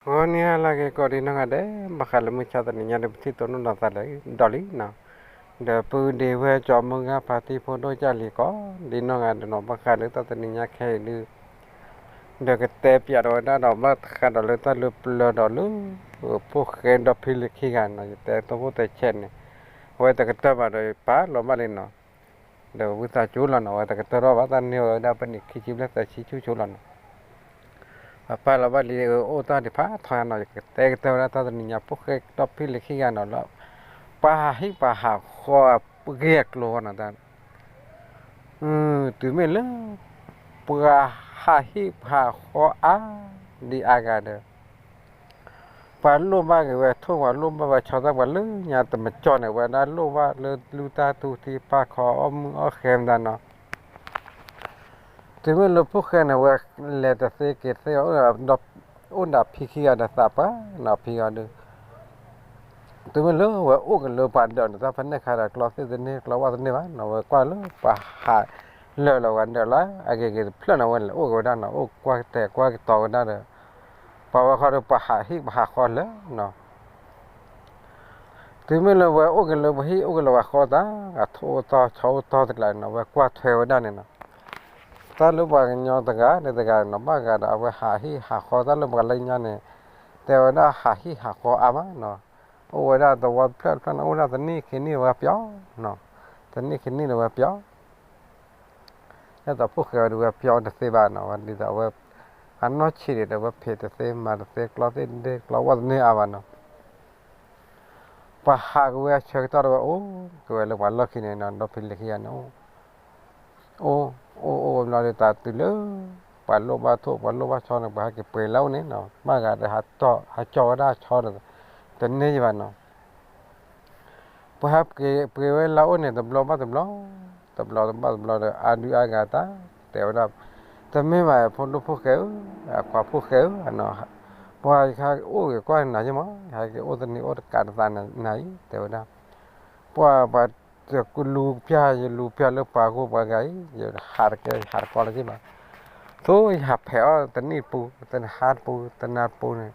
ဂီၤနံၤဟါလၢအဂ့ၤကိးဒ်နီၢ်ဂၤဒဲး, ဘၣ်ဃးလၢမုၢ်ဆါတနံၤညါဒီး ပထံၣ်တိၢ်နီၣ်ဒီးသးဒီးလံနီၤ, ဒီးပုၢ်ဒ့ဝဲၢ် ကၠီမုၢ်ဂၤ ဖါတံၢ်ဖိဒိၣ် ကၢ်လံၤ ကိးဒ်နီၢ်ဂၤဒဲးနီၤ, ဘၣ်ဃးလၢတၢ်တနံၤညါခဲအံၤဒုး ဒီးကတဲပၠးဒီးဝဲဒၣ်ဒီး ဘၣ်ဃးဒီးလၢတၢ်လၢပျၢၤဒီးလၢ ဖိၣ်ဃဲဒီဖံလၢခံဂၤနီၤ, ယတဲတိၢ်ဖိတဲဆဲးန့ၣ်, အဝဲတကတၢၢ်ဘၣ်ဒီး ပာ်လီၤဘၣ်လံနီၤ, ဒီးဝံသးစူၤလီၤနီၤ, အဝဲတကတၢၢ်ထီၣ်ဘၣ်, တၢ်န့ၢ်ဝဲဒၣ်ပနံာ်ခံဆံဘျဲၣ်သၢဆံဆူၣ်ဆိလီၤနီၤ, ပာ်လီၤဘၣ်လံ, အိၣ်တၢ်ဒံးဖးထီနီၤ, ယကတဲကတၢၢ်ဝဲဒၣ်တၢ်တနံၤညါ ဖိၣ်ဃဲဒီဖံလၢခံဂၤနီၤလၢ ပှၤဟးဟံၣ်ပှၤဟးဃီအဂ့ၢ်အကျိၤဝဲနီၤ, တုၤမ့ၢ်လၢ ပှၤဟးဟံၣ်ပှၤဟးဃီအါဒံးအါဂၤဒီး ပှၤလိၣ်ဘၣ်က့ၤဝဲထိၣ်, ပှၤလိၣ်ဘၣ်ဝဲဆီ, တၢ်ပှၤလၢညါတမကၠီၣ်န့ၣ် ဝဲဒၣ်လိၣ်ဘၣ်လၢလူၢ်တၢ်ထူထံပၢ်ခီအီၣ်မုၢ်အီၣ်ဃဲမတၤနီၤ, တုၤမ့ၢ်လၢဖိၣ်ဃဲန့ၣ် ဝဲလဲၤတသ့က့ၤသ့, အိၣ်ဒၣ်ဖံခံဂၤဒီးသးပှၢ်နီၤ, ဖံဂၤဒီး တုၤမ့ၢ်လၢဝဲအိၣ်က့ၤလၢပှၤဒၢးန့ၣ် တၢ်ဖဲန့ၣ်ခါဒီး ကျီသ့ၣ်တန့ၢ် ကျီဝၣ်တန့ၢ်ဘၣ်နီၤ, ဝဲကွၢ်လၢပှၤဟးလၢာ်လီၤဝဲဒၢးလၢအဂ့ၤဂ့ၤတဖျၢၣ်န့ၣ် ဝဲလဲၤအိၣ်က့ၤဝဲဒၣ်နီၤ, အိၣ်ကွၢ်ကတဲာ်ကွၢ်ကတီၤဝဲဒၣ်ဒီး ပှၤဝဲခီဒီးပှၤဟးဟံၣ်ပှၤဟးဃီလၢာ်နီၤ, တုၤမ့ၢ်လၢဝဲအိၣ်က့ၤလၢပှၤဟံၣ်အိၣ်က့ၤလၢပှၤဃီသး, အထိၣ်အိၣ်တီၢ်ဆီအိၣ်တီၢ်တကျါန့ၣ်နီၤ, ဝဲကွၢ်ထွဲဝဲဒၣ်န့ၣ်နီၤ, တၢ်လၢပှၤကညီတဂၤဒီးတဂၤန့ၣ်နီၤ, ဘၣ်ဂၤဒီး အဝဲဟးဟံၣ်ဟးဃီတၢ်လၢပှၤလၢညါန့ၣ် တဲဝဲဒၣ်ဟးဟံၣ်ဟးဃီအါမးနီၤ, အိၣ်ဝဲဒၣ်သဝီတဖျၢၣ်တဖျၢၣ်န့ၣ် အိၣ်ဒၣ်တနံၣ်ခံနံၣ်ဝဲပျီနီၤ, တနံၣ်ခံနံၣ်ဒီးဝဲပျီ ဒ်သိးဖိၣ်ဃဲဝဲဒၣ်ဝဲပျီတသ့ဘၣ်နီၤ, ဝဲဒ်သိးအဝဲ အနီၢ်ဆံးဒံးဒီး ဝဲဖံးတသ့မၤတသ့ ကျီသ့ၣ်တန့ၢ်ကျီဝၣ်တန့ၢ်အါဘၣ်နီၤ, ပှၤဟးက့ၤဝဲအဆၢကတီၢ်ဒီးဝဲအိၣ်က့ၤဝဲလၢပှၤလီၢ်ခံန့ၣ်နီၤ, ဒီဖံလၢခံဂၤန့ၣ် အိၣ် အိၣ်အိၣ်ဘျီဒီး တၢ်တုၤလၢ ပှၤလိၣ်ဘၣ်ထိၣ်ပှၤလိၣ်ဘၣ်ဆီန့ၣ် ပှၤဟဲက့ၤပှ့ၤလၢအအိၣ်န့ၣ်နီၤ, ဘၣ်ဂၤဒီး ဟးကၠီဝဲဒၣ်ဆီဒီး တန့ၢ်ယဘၣ်နီၤ, ပှၤဟဲက့ၤပှ့ၤဝဲလၢအအိၣ်န့ၣ် တဘျီဘၣ်တဘျီ, တဘျီဘၣ်တဘျီဒီး အါဒုအါဂၤတၢ် တဲဝဲဒၣ်, တမ့ၢ်ဘၣ် ဖိဒိၣ်ဖိၣ်ဃဲဧၢ, အခွါဖိၣ်ဃဲဧၢ, ပှၤယကဟဲက့ၤအိၣ်က့ၤကွၢ်နၤယမး, ယဟဲက့ၤအိၣ်တနံၤအိၣ်တကးတသးနၤအံၤ တဲဝဲဒၣ်, ပှၤပှၤတကလူးပျၢ် ယလူၤပျၢ်လၢပှၤဂိၢ်ပှၤဂၤအံၤ ယဟးတကဲ ယဟးတကီလၢၤဘၣ်, သိးယဟးဖဲးအီၣ်တနံၣ်တပူၤ တဟါတပူၤ တနၤတပူၤန့ၣ်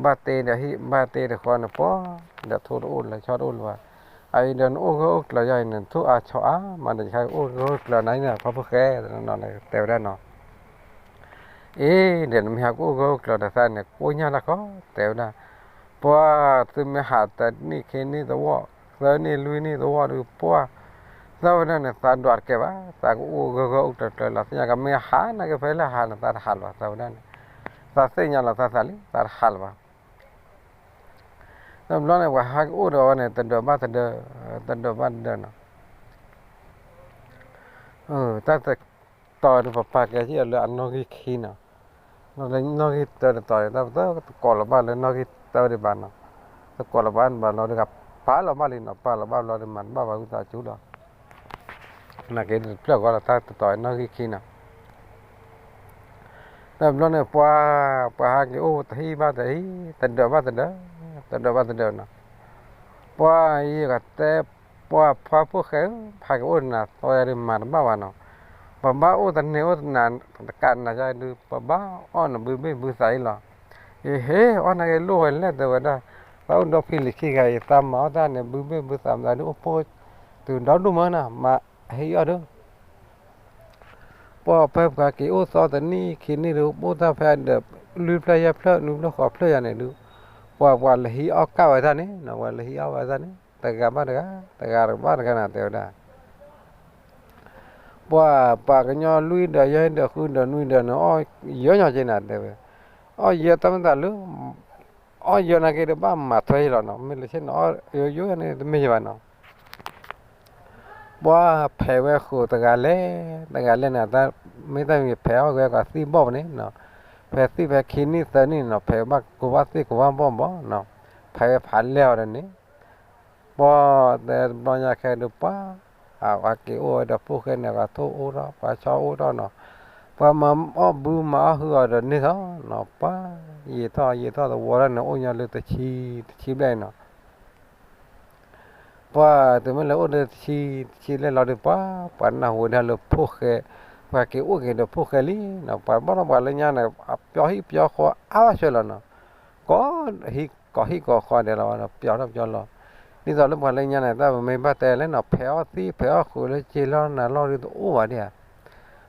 ဘၣ်တ့ဒီးဟံၣ် ဘၣ်တ့ဒီးဃီန့ၣ် ပှၤဒီးထိၣ်တအိၣ်လၢၤ ဆီတအိၣ်လၢၤဘၣ်, အအံၤဒီးနအိၣ်ဂၢၢ်အိၣ်ကျၢၤယၤအံၤန့ၣ် ထိၣ်အါဆီအါမးဒီး ယဟဲက့ၤအိၣ်ဂၢၢ်အိၣ်ကျၢၤနၤအံၤန့ၣ် ခွါဖိၣ်ဃဲ တဲဝဲဒၣ်နီၤ, အ့ ဒီးနမ့ၢ်ဟဲက့ၤအိၣ်ဂၢၢ်အိၣ်ကျၢၤဒီးသးန့ၣ် ကိညၢ်တၢ်ခီ တဲဝဲဒၣ်, ပှၤသုမ့ၢ်ဟးတနံၣ်ခံနံၣ်သဝီ သၢနံၣ်လွံၢ်နံၣ်သဝီဒီး ပှၤ သးဝဲဒၣ်န့ၣ် သးဒွးတကဲဘၣ် သးကအိၣ်ဂၢၢ်ဂၢၢ်အိၣ်ကျၢၤကျၢၤလီၤ, သ့ၣ်ညါကမ့ၢ်ဟးနာ်က့ဖဲလၢဟးန့ၣ် သးတဟးလၢၤဘၣ် သးဝဲဒၣ်န့ၣ်, သးသ့ၣ်ညါလီၤသးသးလံ သးတဟးလၢၤဘၣ်, တဘျီန့ၣ် ပှၤဟဲက့ၤအိၣ်ဒီးဝဲန့ၣ် တဒၢးဘၣ်တဒၢး, တဒၢးဘၣ်တဒၢးနီၤ, တၢ်တတီၤဒီး ပပာ်ကဲစ့ၢ်ကီးလၢအနီၣ်ဂံၢ်ခံနီၤ, နီၣ်ဂံၢ်တၢတတီၤန့ၣ် တၢ်တကိးလီၤဘၣ်လၢနီၣ်ဂံၢ်တၢဒံးဘၣ်နီၤ, တကိးလီၤဘၣ်ဘၣ်လီၤဒီး ပာ်လီၤဘၣ်လံနီၤ, ပာ်လီၤဘၣ်ဘျီဒီး မၤတဘၣ်ဘၣ်ဝံသးစူၤလီၤ, နာ်က့တဖျၢၣ်ဃီလီၤ တၢ်တတီၤနီၣ်ဂံၢ်ခံနီၤ တဘျီန့ၣ် ပှၤ ပှၤဟးက့ၤအိၣ်တဟံၣ်ဘၣ်တဟံၣ် တဒၢးဘၣ်တဒၢး တဒၢးဘၣ်တဒၢးနီၤ, ပှၤယကတဲ ပှၤဖါဖိၣ်ဃဲဧၢ ဟးက့ၤအိၣ်နၤသီယၤဒုးမၤတဘၣ်ဘၣ်နီၤ, ပဘၣ်အိၣ်တန့ၢ်အိၣ်တနၤတကးနၤယၤဒုး ပဘၣ်အီၣ်နဘုဘ့ၣ်ဘုသးအံၤလီၤ, ယဟ့ၣ်အီၣ်နာ်က့လိၣ်ဝဲလဲၣ်တဲဝဲဒၣ်, သးအိၣ်ဒီဖံလံၤခံဂၤအံၤ သးမၤအီၣ်တၢ်န့ၣ် ဘုဘ့ၣ်ဘုသးမၤဒုးအိၣ်ဖိ တုၤဒီဒူၣ်မၢနၤ မၤဟ့ၣ်အီၣ်ဒုး ပှၤဖဲပှၤက့ၤအိၣ်သီတနံၣ်ခံနံၣ်ဒီး အိၣ်တၢ်ဖဲဒီး လွံၢ်ဖျၢၣ်ယဲၢ်ဖျၢၣ် နွံဖျၢၣ်ဃိးဖျၢၣ်ယၤန့ၣ်ဒုး ပှၤပှၤလဲၤဟံးအီၣ်ကၣ်ဝဲတၢ်န့ၣ်နီၤ ပှၤလဲၤဟံးအီၣ်ဝဲတၢ်န့ၣ် တဂၤဘၣ်တဂၤ တဂၤဘၣ်တဂၤနၤတဲဝဲဒၣ် ပှၤပှၤကညီလွံၢ်ဒၢးယဲၢ်ဒၢးဃုဒၢးနွံဒၢးန့ၣ် အီၣ်ယဲၢ်ညီက့နၤတဲဝဲ အီၣ်ယဲၢ်တၢ်မ့ၢ်တၢ်လၢ အီၣ်ယဲၢ်နာ်က့ဒီးဘၣ်မၤထွဲယလီၤနီၤ မ့ၢ်လၢဆ့ၣ်နီၤ အီၣ်ယဲၢ်ယဲၢ်န့ၣ်တမ့ၢ်ယဘၣ်နီၤ ပှၤဖဲးဝဲဃိးတဂၤလဲၣ် တဂၤလဲၣ်န့ၣ် တၢ်မ့ၢ်တၢ်မံၤဖဲးအီၣ်က့ၤကီးသံၣ်ဘီၣ်ပူၤန့ၣ်နီၤ ဖဲသံၣ်ဖဲခံနံၣ်သၢနံၣ်န့ၣ်နီၤ ဖဲးဘၣ်ကိးဘၣ်သံၣ်ကိးဘၣ်ဘီၣ်ဘီၣ်နီၤ ဖဲးဝဲဖးလဲၢ်အီၤဒီးန့ၣ် ပှၤတဲတဘျီညါခဲဒုးပှၤ အဝဲက့ၤအိၣ်ဝဲဒီးဖိၣ်ဃဲန့ၣ် ပှၤထိၣ်အိၣ်ထီၣ် ပှၤဆီအိၣ်ထီၣ်နီၤ ပှၤမၤအီၣ်ဘုမၤအီၣ်ဟုအီၤဒီးန့ၢ်ထီၣ်နီၤ ပှၤယံာ်ထီၣ်ယံာ်ထီၣ်သဝီထီၣ်န့ၣ် အိၣ်ညီလၢတဆံ တဆံဘျဲၣ်နီၤ ပှၤတုၤမ့ၢ်လၢအိၣ်ဒီးတဆံ တဆံဘျဲၣ်လီၤဒီး ပှၤ ပှၤနၢ်ဟူဝဲဒၣ်လၢဖိၣ်ဃဲ ပှၤက့ၤအိၣ်က့ၤဒီးဖိၣ်ဃဲလံနီၤ ပှၤဘၣ်ထီၣ်ပှၤလၢညါန့ၣ် အပျီဟံၣ်ပျီဃီအါဘၣ်ဆၢလီၤနီၤ ကိးဟံၣ်ကိးဃီဒဲးလီၤ ပျီထီၣ်ပျီလီၤ. ဒ်သိးလၢပှၤလၢညါန့ၣ် တၢ်ပမ့ၢ်ဘၣ်တဲလဲၣ်နီၤ ဖဲးအီၣ်သံဖဲးအီၣ်ဃုာ်လၢကၠ့လီၢ်နၤလီၢ်ဒုးတအိၣ်ဘၣ်ဒံးဧါ.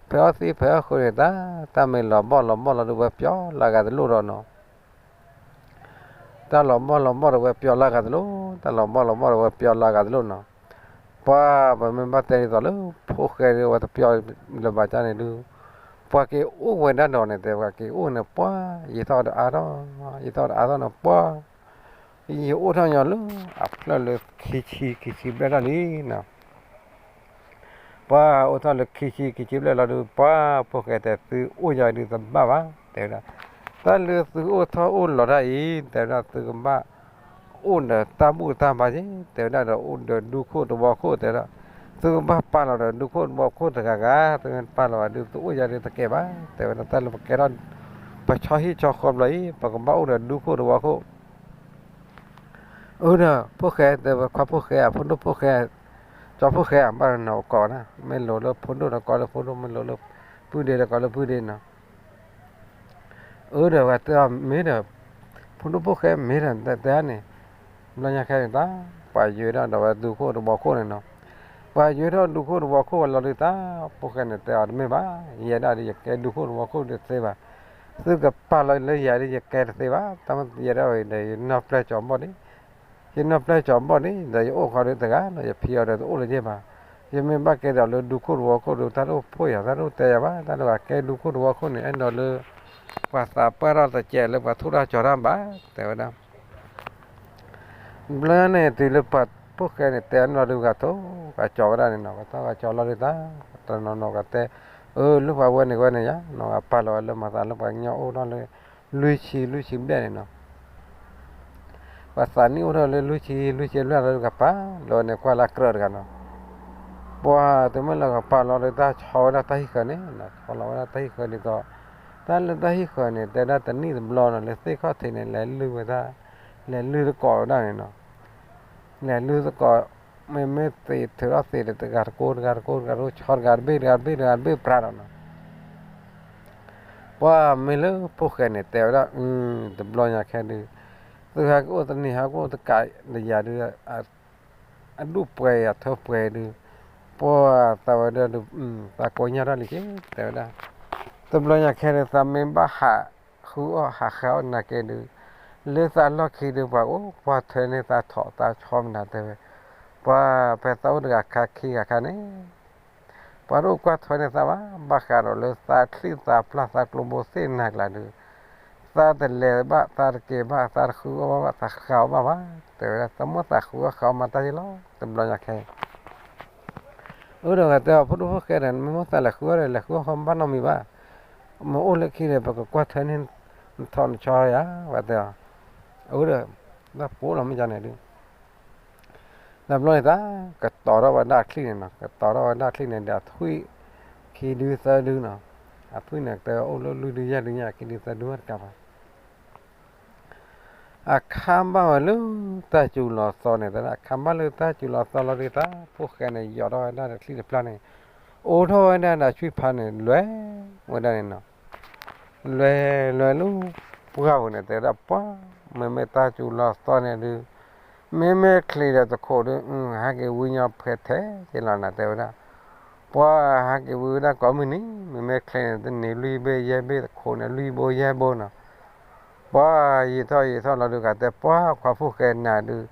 ဖဲးအီၣ်သံဖဲးအီၣ်ဃုာ်န့ၣ် တၢ် တၢ်မ့ၢ်လီၤဘီၣ်လီၤဘီၣ်လီၤဒုးဝဲပျီလၢအဂၤတလိၣ်ဒီးနီၤ တၢ်လီၤဘီၣ်လီၤဘီၣ်ဒီးဝဲပျီလၢအဂၤတလိၣ်, တၢ်လီၤဘီၣ်လီၤဘီၣ်ဒီးဝဲပျီလၢအဂၤတလိၣ်နီၤ. ပှၤပမ့ၢ်ဘၣ်တဲဒ်သိးလၢ ဖိၣ်ဃဲဒုးဝဲတပျီလၢၤဘၣ်ကၢ်န့ၣ်ဒုး ပှၤက့ၤအိၣ်ဝဲဒၣ်ဒီးန့ၣ် တဲပှၤက့ၤအိၣ်န့ၣ် ပှၤ ယံာ်ထီၣ်ဒီးအါထီၣ်, ယံာ်ထီၣ်ဒီးအါထီၣ်န့ၣ် ပှၤ ယအိၣ်ထီၣ်ညီလၢ အဖျၢၣ်လၢခံဆံခံဆံဘျဲၣ်ထီၣ်လံနီၤ ပှၤအိၣ်ထီၣ်လၢခံဆံခံဆံဘျဲၣ်လီၤဒုး ပှၤဖိၣ်ဃဲတဲသုအိၣ်ယၤဒုးတဘၣ်ဘၣ် တဲဝဲဒၣ်. တၢ်လၢသုအိၣ်ထီၣ်အိၣ်လီၤတၢ်အံၤ တဲဝဲဒၣ် သုကဘၣ်အိၣ်ဒီးတၢ်ဘူၣ်တၢ်ဘါက့ၤ တဲဝဲဒၣ်ဒီးအိၣ်ဒီးဒူခိၣ်သဝီခိၣ် တဲဝဲဒၣ်. သုကဘၣ်ပာ်လီၤဒီးဒူခိၣ်သဝီခိၣ်တဂၤဂၤ သုမ့ၢ်တပာ်လီၤဘၣ်ဒုး သုအိၣ်ယၤဒုးတကဲဘၣ် တဲဝဲဒၣ်. တၢ်လၢပကဲထီၣ် ပဆီဟံၣ်ဆီဃီဘျီအံၤ ပကဘၣ်အိၣ်ဒီးဒူခိၣ်သဝီခိၣ် အၢဒီး ဖိၣ်ဃဲတဲဝဲ ခွါဖိၣ်ဃဲဧါ ဖိဒိၣ်ဖိၣ်ဃဲဧါ ကၠီဖိၣ်ဃဲဧါ ဘၣ်နီၢ်ကိးနၤ မ့ၢ်လိာ်လၢဖိဒိၣ်ဒီးကိးလၢဖိဒိၣ် မ့ၢ်လိာ်လၢပုၢ်ဒ့ဒီးကိးလၢပုၢ်ဒ့နီၤ. အၢဒီး ပှၤတဲအီၤမ့ၢ်ဒီး ဖိဒိၣ်ဖိၣ်ဃဲမ့ၢ်ဒီး တဲတဲန့ၣ် ဘျီညါခဲန့ၣ် တၢ် ပှၤယၢၤထီၣ်ဒီးဝဲဒူခိၣ်သဝီခိၣ်န့ၣ်နီၤ. ပှၤယၢၤထီၣ်ဒူခိၣ်သဝီခိၣ်ဝဲလီၤဒုး တၢ်ဖိၣ်ဃဲန့ၣ် တဲအီၤတမ့ၢ်ဘၣ် ယဲဒၣ်ဒုး ယကဲဒူခိၣ်သဝီခိၣ်ဒုးတသ့ဘၣ်. သုကပာ်လီၤလၢယၤဒုး ယကဲတသ့ဘၣ်. တၢ်မ့ၢ်ယဲဒၣ်ဒီး ယနီၢ်ပျဲၢ်ကၠီၤဘီၣ်န့ၣ် ယနီၢ်ပျဲၢ်ကၠီၤဘီၣ်န့ၣ် ဒီးယအိၣ်ဃီဒုးတဂၤလီၤ ယဖံးအီၤဒီးတအိၣ်လၢၤဘၣ်. ယမ့ၢ်ဘၣ်ကဲဒီးလၢဒူခိၣ်သဝီခိၣ်ဒုး တၢ်တအိၣ်ဖှိၣ်ယၤ တၢ်တအိၣ်တဲယၤဘၣ်. တၢ်လၢပှၤကဲဒူခိၣ်သဝီခိၣ်န့ၣ် အဲၣ်ဒိးလၢ ပှၤသးပှၢ်ထီၣ်သကဲးလၢပှၤထူးတၢ်ကၠီၤတၢ်ဘၣ် တဲဝဲဒၣ်. ဘျီန့ၣ် တုၤလၢပှၤဖိၣ်ဃဲန့ၣ် တဲအနီၢ်ဒုး ဂၤထီၣ်ဂၤကၠီၤဝဲဒၣ်န့ၣ်နီၤ ဂၤထီၣ်ဂၤကၠီၤလီၤဒုး တၢ်တနီၤနီၤ ဂၤတဲ အၢ လၢပှၤဝဲန့ၣ်ဝဲန့ၣ်ယါနီၤ ဂၤပာ်လီၤဝဲလၢမၤသးလၢပှၤကညီအိၣ်ထီၣ်လၢ လွံၢ်ဆံလွံၢ်ဆံဘျဲၣ်န့ၣ်နီၤ ပှၤသးနံၣ်အိၣ်ထီၣ်လၢလွံၢ်ဆံလွံၢ်ဆံဘျဲၣ်လီၤဒုး ဂၤပာ်လီၤဝဲန့ၣ် ကွၢ်လၢကြၢးတဂၤနီၤ. ပှၤတမ့ၢ်လၢဂၤပာ်လီၤဒုး တၢ်ဆီဝဲဒၣ်တၢ်ဟံၣ်ဃၢၤန့ၣ်နီၤ ဆီလီၤဝဲဒၣ်တၢ်ဟံၣ်ဃၢၤဒ်သိး တၢ်လၢတၢ်ဟံၣ်ဃၢၤန့ၣ် တဲဒၣ်တနံၣ်တဘျီနီၤ လၢသ့ၣ်ခီၣ်ထံးန့ၣ် လဲၤလုၢ်ဝဲဒၣ် လဲၤလုၢ်သကိးဝဲဒၣ်န့ၣ်နီၤ လဲၤလုၢ်သကိး မ့မ့ၢ်သ့ၣ်ထုးထီၣ်သ့ၣ်ဒီး တဂၤတကိး တဂၤတကိး တဂၤတကိး ဆီတဂၤတဘ့ၣ် တဂၤတဘ့ၣ် တဂၤတဘ့ၣ်ပြးဒီးနီၤ ပှၤမ့ၢ်လၢဖိၣ်ဃဲန့ၣ် တဲဝဲဒၣ် တဘျီညါခဲဒုး သုဟဲကအိၣ်တန့ၢ် ဟဲကအိၣ်တကးဒီးယၤဒုး အဒူၣ်ပှဲၤအထၢပှဲၤဒုး ပှၤသးဝဲဒၣ်ဒုး သးကိးညါထီၣ်လံက့ တဲဝဲဒၣ်. တဘျီညါခဲဒုး သးမ့ၢ်ဘၣ်ဟးဃုအီၣ်ဟးဃုအီၣ်နာ်က့ဒုး လၢသးလီၢ်ခံဒုး ပှၤကအိၣ်ကွၢ်ထွဲန့ၢ်သးထီၣ်သးဆီမနၤတဲဝဲ ပှၤဖဲသးအိၣ်တဂၤခါခံဂၤခါန့ၣ် ပှၤတအိၣ်ကွၢ်ထွဲန့ၢ်သးဘၣ် ဘၣ်ဃးဒီးလၢသးချံသးပျၢ်သးကျိဘိသ့ၣ်နၤကျါဒုး သးတလဲၤဘၣ် သးတက့ၤဘၣ် သးတဃုအီၣ်ဘၣ်ဘၣ် သးဃုအီၣ်ဘၣ်ဘၣ် တဲဝဲဒၣ် သးမိၣ်သးဃုအီၣ်ဃုအီၣ်မၤတၢ်ယ့လီၤ တဘျီညါခဲ အၢဒီးဂၤတဲအီၤ ဖိဒိၣ်ဖိၣ်ဃဲဒီး မ့ၢ်မိၣ်သးလဲၤဃုအီၣ်ဒီး လဲၤဃုအီၣ်ဃီဘၣ်နီတမံၤဘၣ် မ့ၢ်အိၣ်လၢခံဒီး ပကကွၢ်ထွဲန့ၢ်နထီၣ်နဆီယၤ ဝဲတဲအီၤ အၢဒီး တၢ်ပိာ်လီၤမ့ၢ်ကန့ၣ်ဒုး တဘျီန့ၣ်သး ကတီၤထီၣ်ဝဲဒၣ်အချံၣ်န့ၣ်နီၤ ကတီၤထီၣ်ဝဲဒၣ်အချံၣ်န့ၣ်ဒီးအထွံၣ် ခံဒုသၢဒုနီၤ အထွံၣ်န့ၣ်တဲအိၣ်လၢလွံၢ်ဒုယဲၢ်ဒုညါ ခံဒုသၢဒုတကးဘၣ် အခါဘၣ်ဝဲလၢတၢ်စူၤလီၤသီန့ၣ် တဲဒၣ် အခါဘၣ်လၢတၢ်စူၤလီၤသီလီၤဒုး တၢ်ဖိၣ်ဃဲန့ၣ် ယီၤထီၣ်ဝဲဒၣ်ဒီးချံၣ်တဖျၢၣ်န့ၣ် အိးထီၣ်ဝဲဒၣ်ဒီးဆွံဖးန့ၣ် လဲၤဝဲဒၣ်န့ၣ်နီၤ လဲၤလဲၤလၢပှၢ်ပူၤန့ၣ် တဲဝဲဒၣ် ပှၤ မ့မ့ၢ်တၢ်စူၤလီၤသီန့ၣ်ဒုး မ့မ့ၢ်ချံးဒီးတခိးဒုး ဟဲက့ၤဝံညီဖဲထဲက့ၤလီၤနၤ တဲဝဲဒၣ် ပှၤဟဲက့ၤဝံဝဲဒၣ်ကိးမုၢ်နံၤ မ့မ့ၢ်ချံးန့ၣ် တန့ၢ်လွံၢ်ဘ့ၣ်ယဲၢ်ဘ့ၣ် တခိးန့ၣ်လွံၢ်ဘိယဲၢ်ဘိနီၤ ပှၤယံာ်ထီၣ်ယံာ်ထီၣ်လီၤဒုး ကတဲပှၤခွါဖိၣ်ဃဲနၤဒုး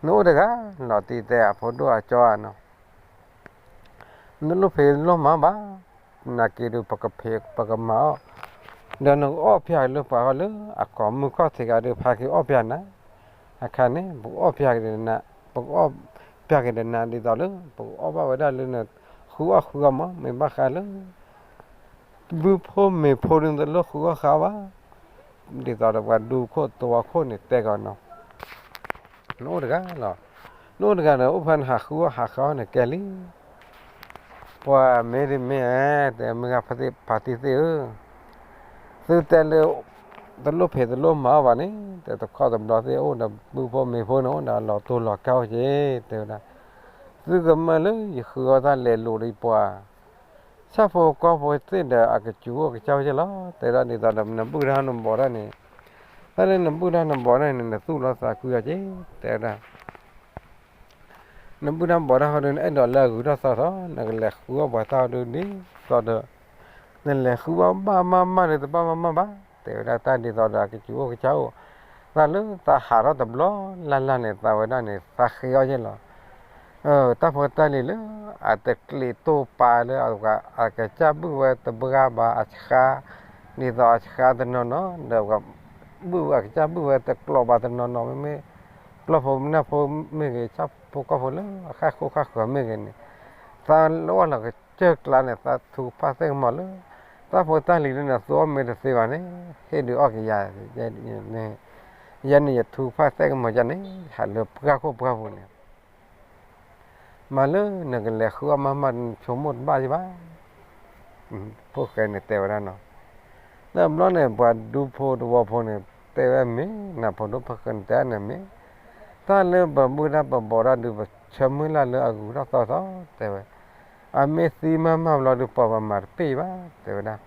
နအိၣ်တဂၤလီၤတံၢ်တဲအဖိဒိၣ်အကၠီဧါနီၤ နလိၣ်ဖံးလိၣ်မၤဘၣ် နာ်က့ဒုး ပကဖံးပကမၤအီၣ် ဒီးနကအီၣ်ပျၢ်က့ၤလၢပှၤအီၣ်လၢအကိာ်မုၢ်ခီၣ်ထံးဂၤဒုး ဖးက့ၤအီၣ်ပျၢ်နၤ အခါန့ၣ် ပကအီၣ်ပျၢ်က့ၤဒီးနၤ ပကအီၣ်ပျၢ်က့ၤဒီးနၤ ဒ်သိးလၢ ပကအီၣ်ဘၣ်ဝဲဒၣ်လၢနဃုအီၣ်ဃုအီမး မ့ၢ်ဘၣ်ဃးလၢ ဘုဖိမ့ၢ်ဖိဒုး တလိၣ်ဃုအီၣ်ဃုအီဘၣ် ဒ်သိးဒီးပှၤဒူခိၣ်သဝီခိၣ်န့ၣ်တဲကီးနီၤ နအိၣ်တဂၤလီၤ နအိၣ်တဂၤဒီး အိၣ်ဖဲနဟးဃုအီၣ်ဟးဃုအီန့ၣ်ကဲလံ ပှၤမ့ၢ်ဒ်မ့ၢ်ဧါ တဲမုၢ်ဂၤဖါတံၢ်သ့ၣ်ဧၢ သုတဲလၢ တလိၣ်ဖံးတလိၣ်မၤအီၣ်ဘၣ်န့ၣ် တဲတခီတဘျီသ့ၣ်အိၣ်ဒီးဘုဖိမ့ၢ်ဖိန့ၣ် အိၣ်ဒီးလီၤတိၢ်လီၤကၢ်အိၣ်က့ၤ တဲဝဲဒၣ် သုကမၢလၢယဃုအီၣ်တၢ်လဲၤလိာ်ဒီးပှၤ ဆၣ်ဖိကီၢ်ဖိသ့ၣ်ဒီးအကစူၤအိၣ်ကစၢ်အိၣ်က့ၤလီၤ တဲဒၣ်ဒ်သိးဒီးနဘုၣ်တၢ်နဘီၣ်တၢ်န့ၣ် တၢ်လၢနဘူၣ်တၢ်နဘီၣ်တၢ်န့ၣ် နသူၣ်လီၤသးကွံအီၤက့ၤ တဲဝဲဒၣ်. နဘူၣ်တၢ်ဘီၣ်တၢ်ဟီဒုး နအဲၣ်ဒိးလၢအဂုၤထီၣ်သီထီၣ် နကလဲၤဃုအီၣ်ပှၤတၢ်ဟီဒုးဒ်သိးဒီး နလဲၤဃုအီၣ်ဘၣ်မးမးဒီး တဘၣ်မးမးဘၣ် တဲဝဲဒၣ်. တၢ်ဒ်သိးဒီးအကစူၤအိၣ်ကစၢ်အိၣ် သးလၢသးဟးထီၣ်တဘျီလၢ်လၢ်န့ၣ် သးဝဲဒၣ်န့ၣ် သးဃ့အီၣ်ယဲၢ်လီၤ. တၢ်ဖိတၢ်လံၤလၢ အတကျ့းတိၢ်ပာ်လၢ အကစၢ်ဘုၣ်ဝဲတဘှါဘၣ်အဆှါ ဒ်သိးအဆှါတနီၤနီၤ ဒီးဘုၣ်ဝဲအကစၢ်ဘုၣ်ဝဲတကျိးဘၣ်တနီၤနီၤ မ့မ့ၢ် ပျီၢ်ဖိမုၣ်ဖိမ့ၢ်ဂ့ၤ ဆၣ်ဖိကီၢ်ဖိလၢအဃၣ်ဃိဃၣ်ဃၢၤမ့ၢ်ဂ့ၤန့ၣ် သးလၢအီၣ်လီၤကစၢၢ်ကျါန့ၣ် သးထူကဖၣ်သ့ၣ်ကမီၤလၢ တၢ်ဖိတၢ်လံၤလၢနသူအီၣ်မ့ၢ်တသ့ဘၣ်န့ၣ် ဟ့ၣ်ဒုးအီၣ်က့ၤယၤ ယဲန့ၣ်ယထူကဖၣ်သ့ၣ်ကမီၤယၤန့ၣ် ဟးလၢပှၢ်ခိၣ်ပှၢ်ပူၤန့ၣ် မၤလၢနကလဲၤဃုအီၣ်မးမး ဆိကမိၣ်တဘၣ်ယဘၣ် ဖိၣ်ဃဲန့ၣ်တဲဝဲဒၣ်နီၤ. တဘျီန့ၣ် ပှၤဒူဖိတဝီဖိန့ၣ် တဲဝဲမ့ၢ် နဖိဒိၣ်ဖိၣ်ဃဲန့ၣ်တဲန့ၣ်မ့ၢ် တၢ်လၢပဘူၣ်တၢ်ပဘီၣ်တၢ်ဒုး ပဆၢမုၢ်လၢ်လၢအဂုၤထီၣ်သီထီၣ် တဲဝဲ အမ့ၢ်သံမးမးဘျီဒုး ပှၤပမၤတပ့ၢ်ဘၣ် တဲဝဲဒၣ်.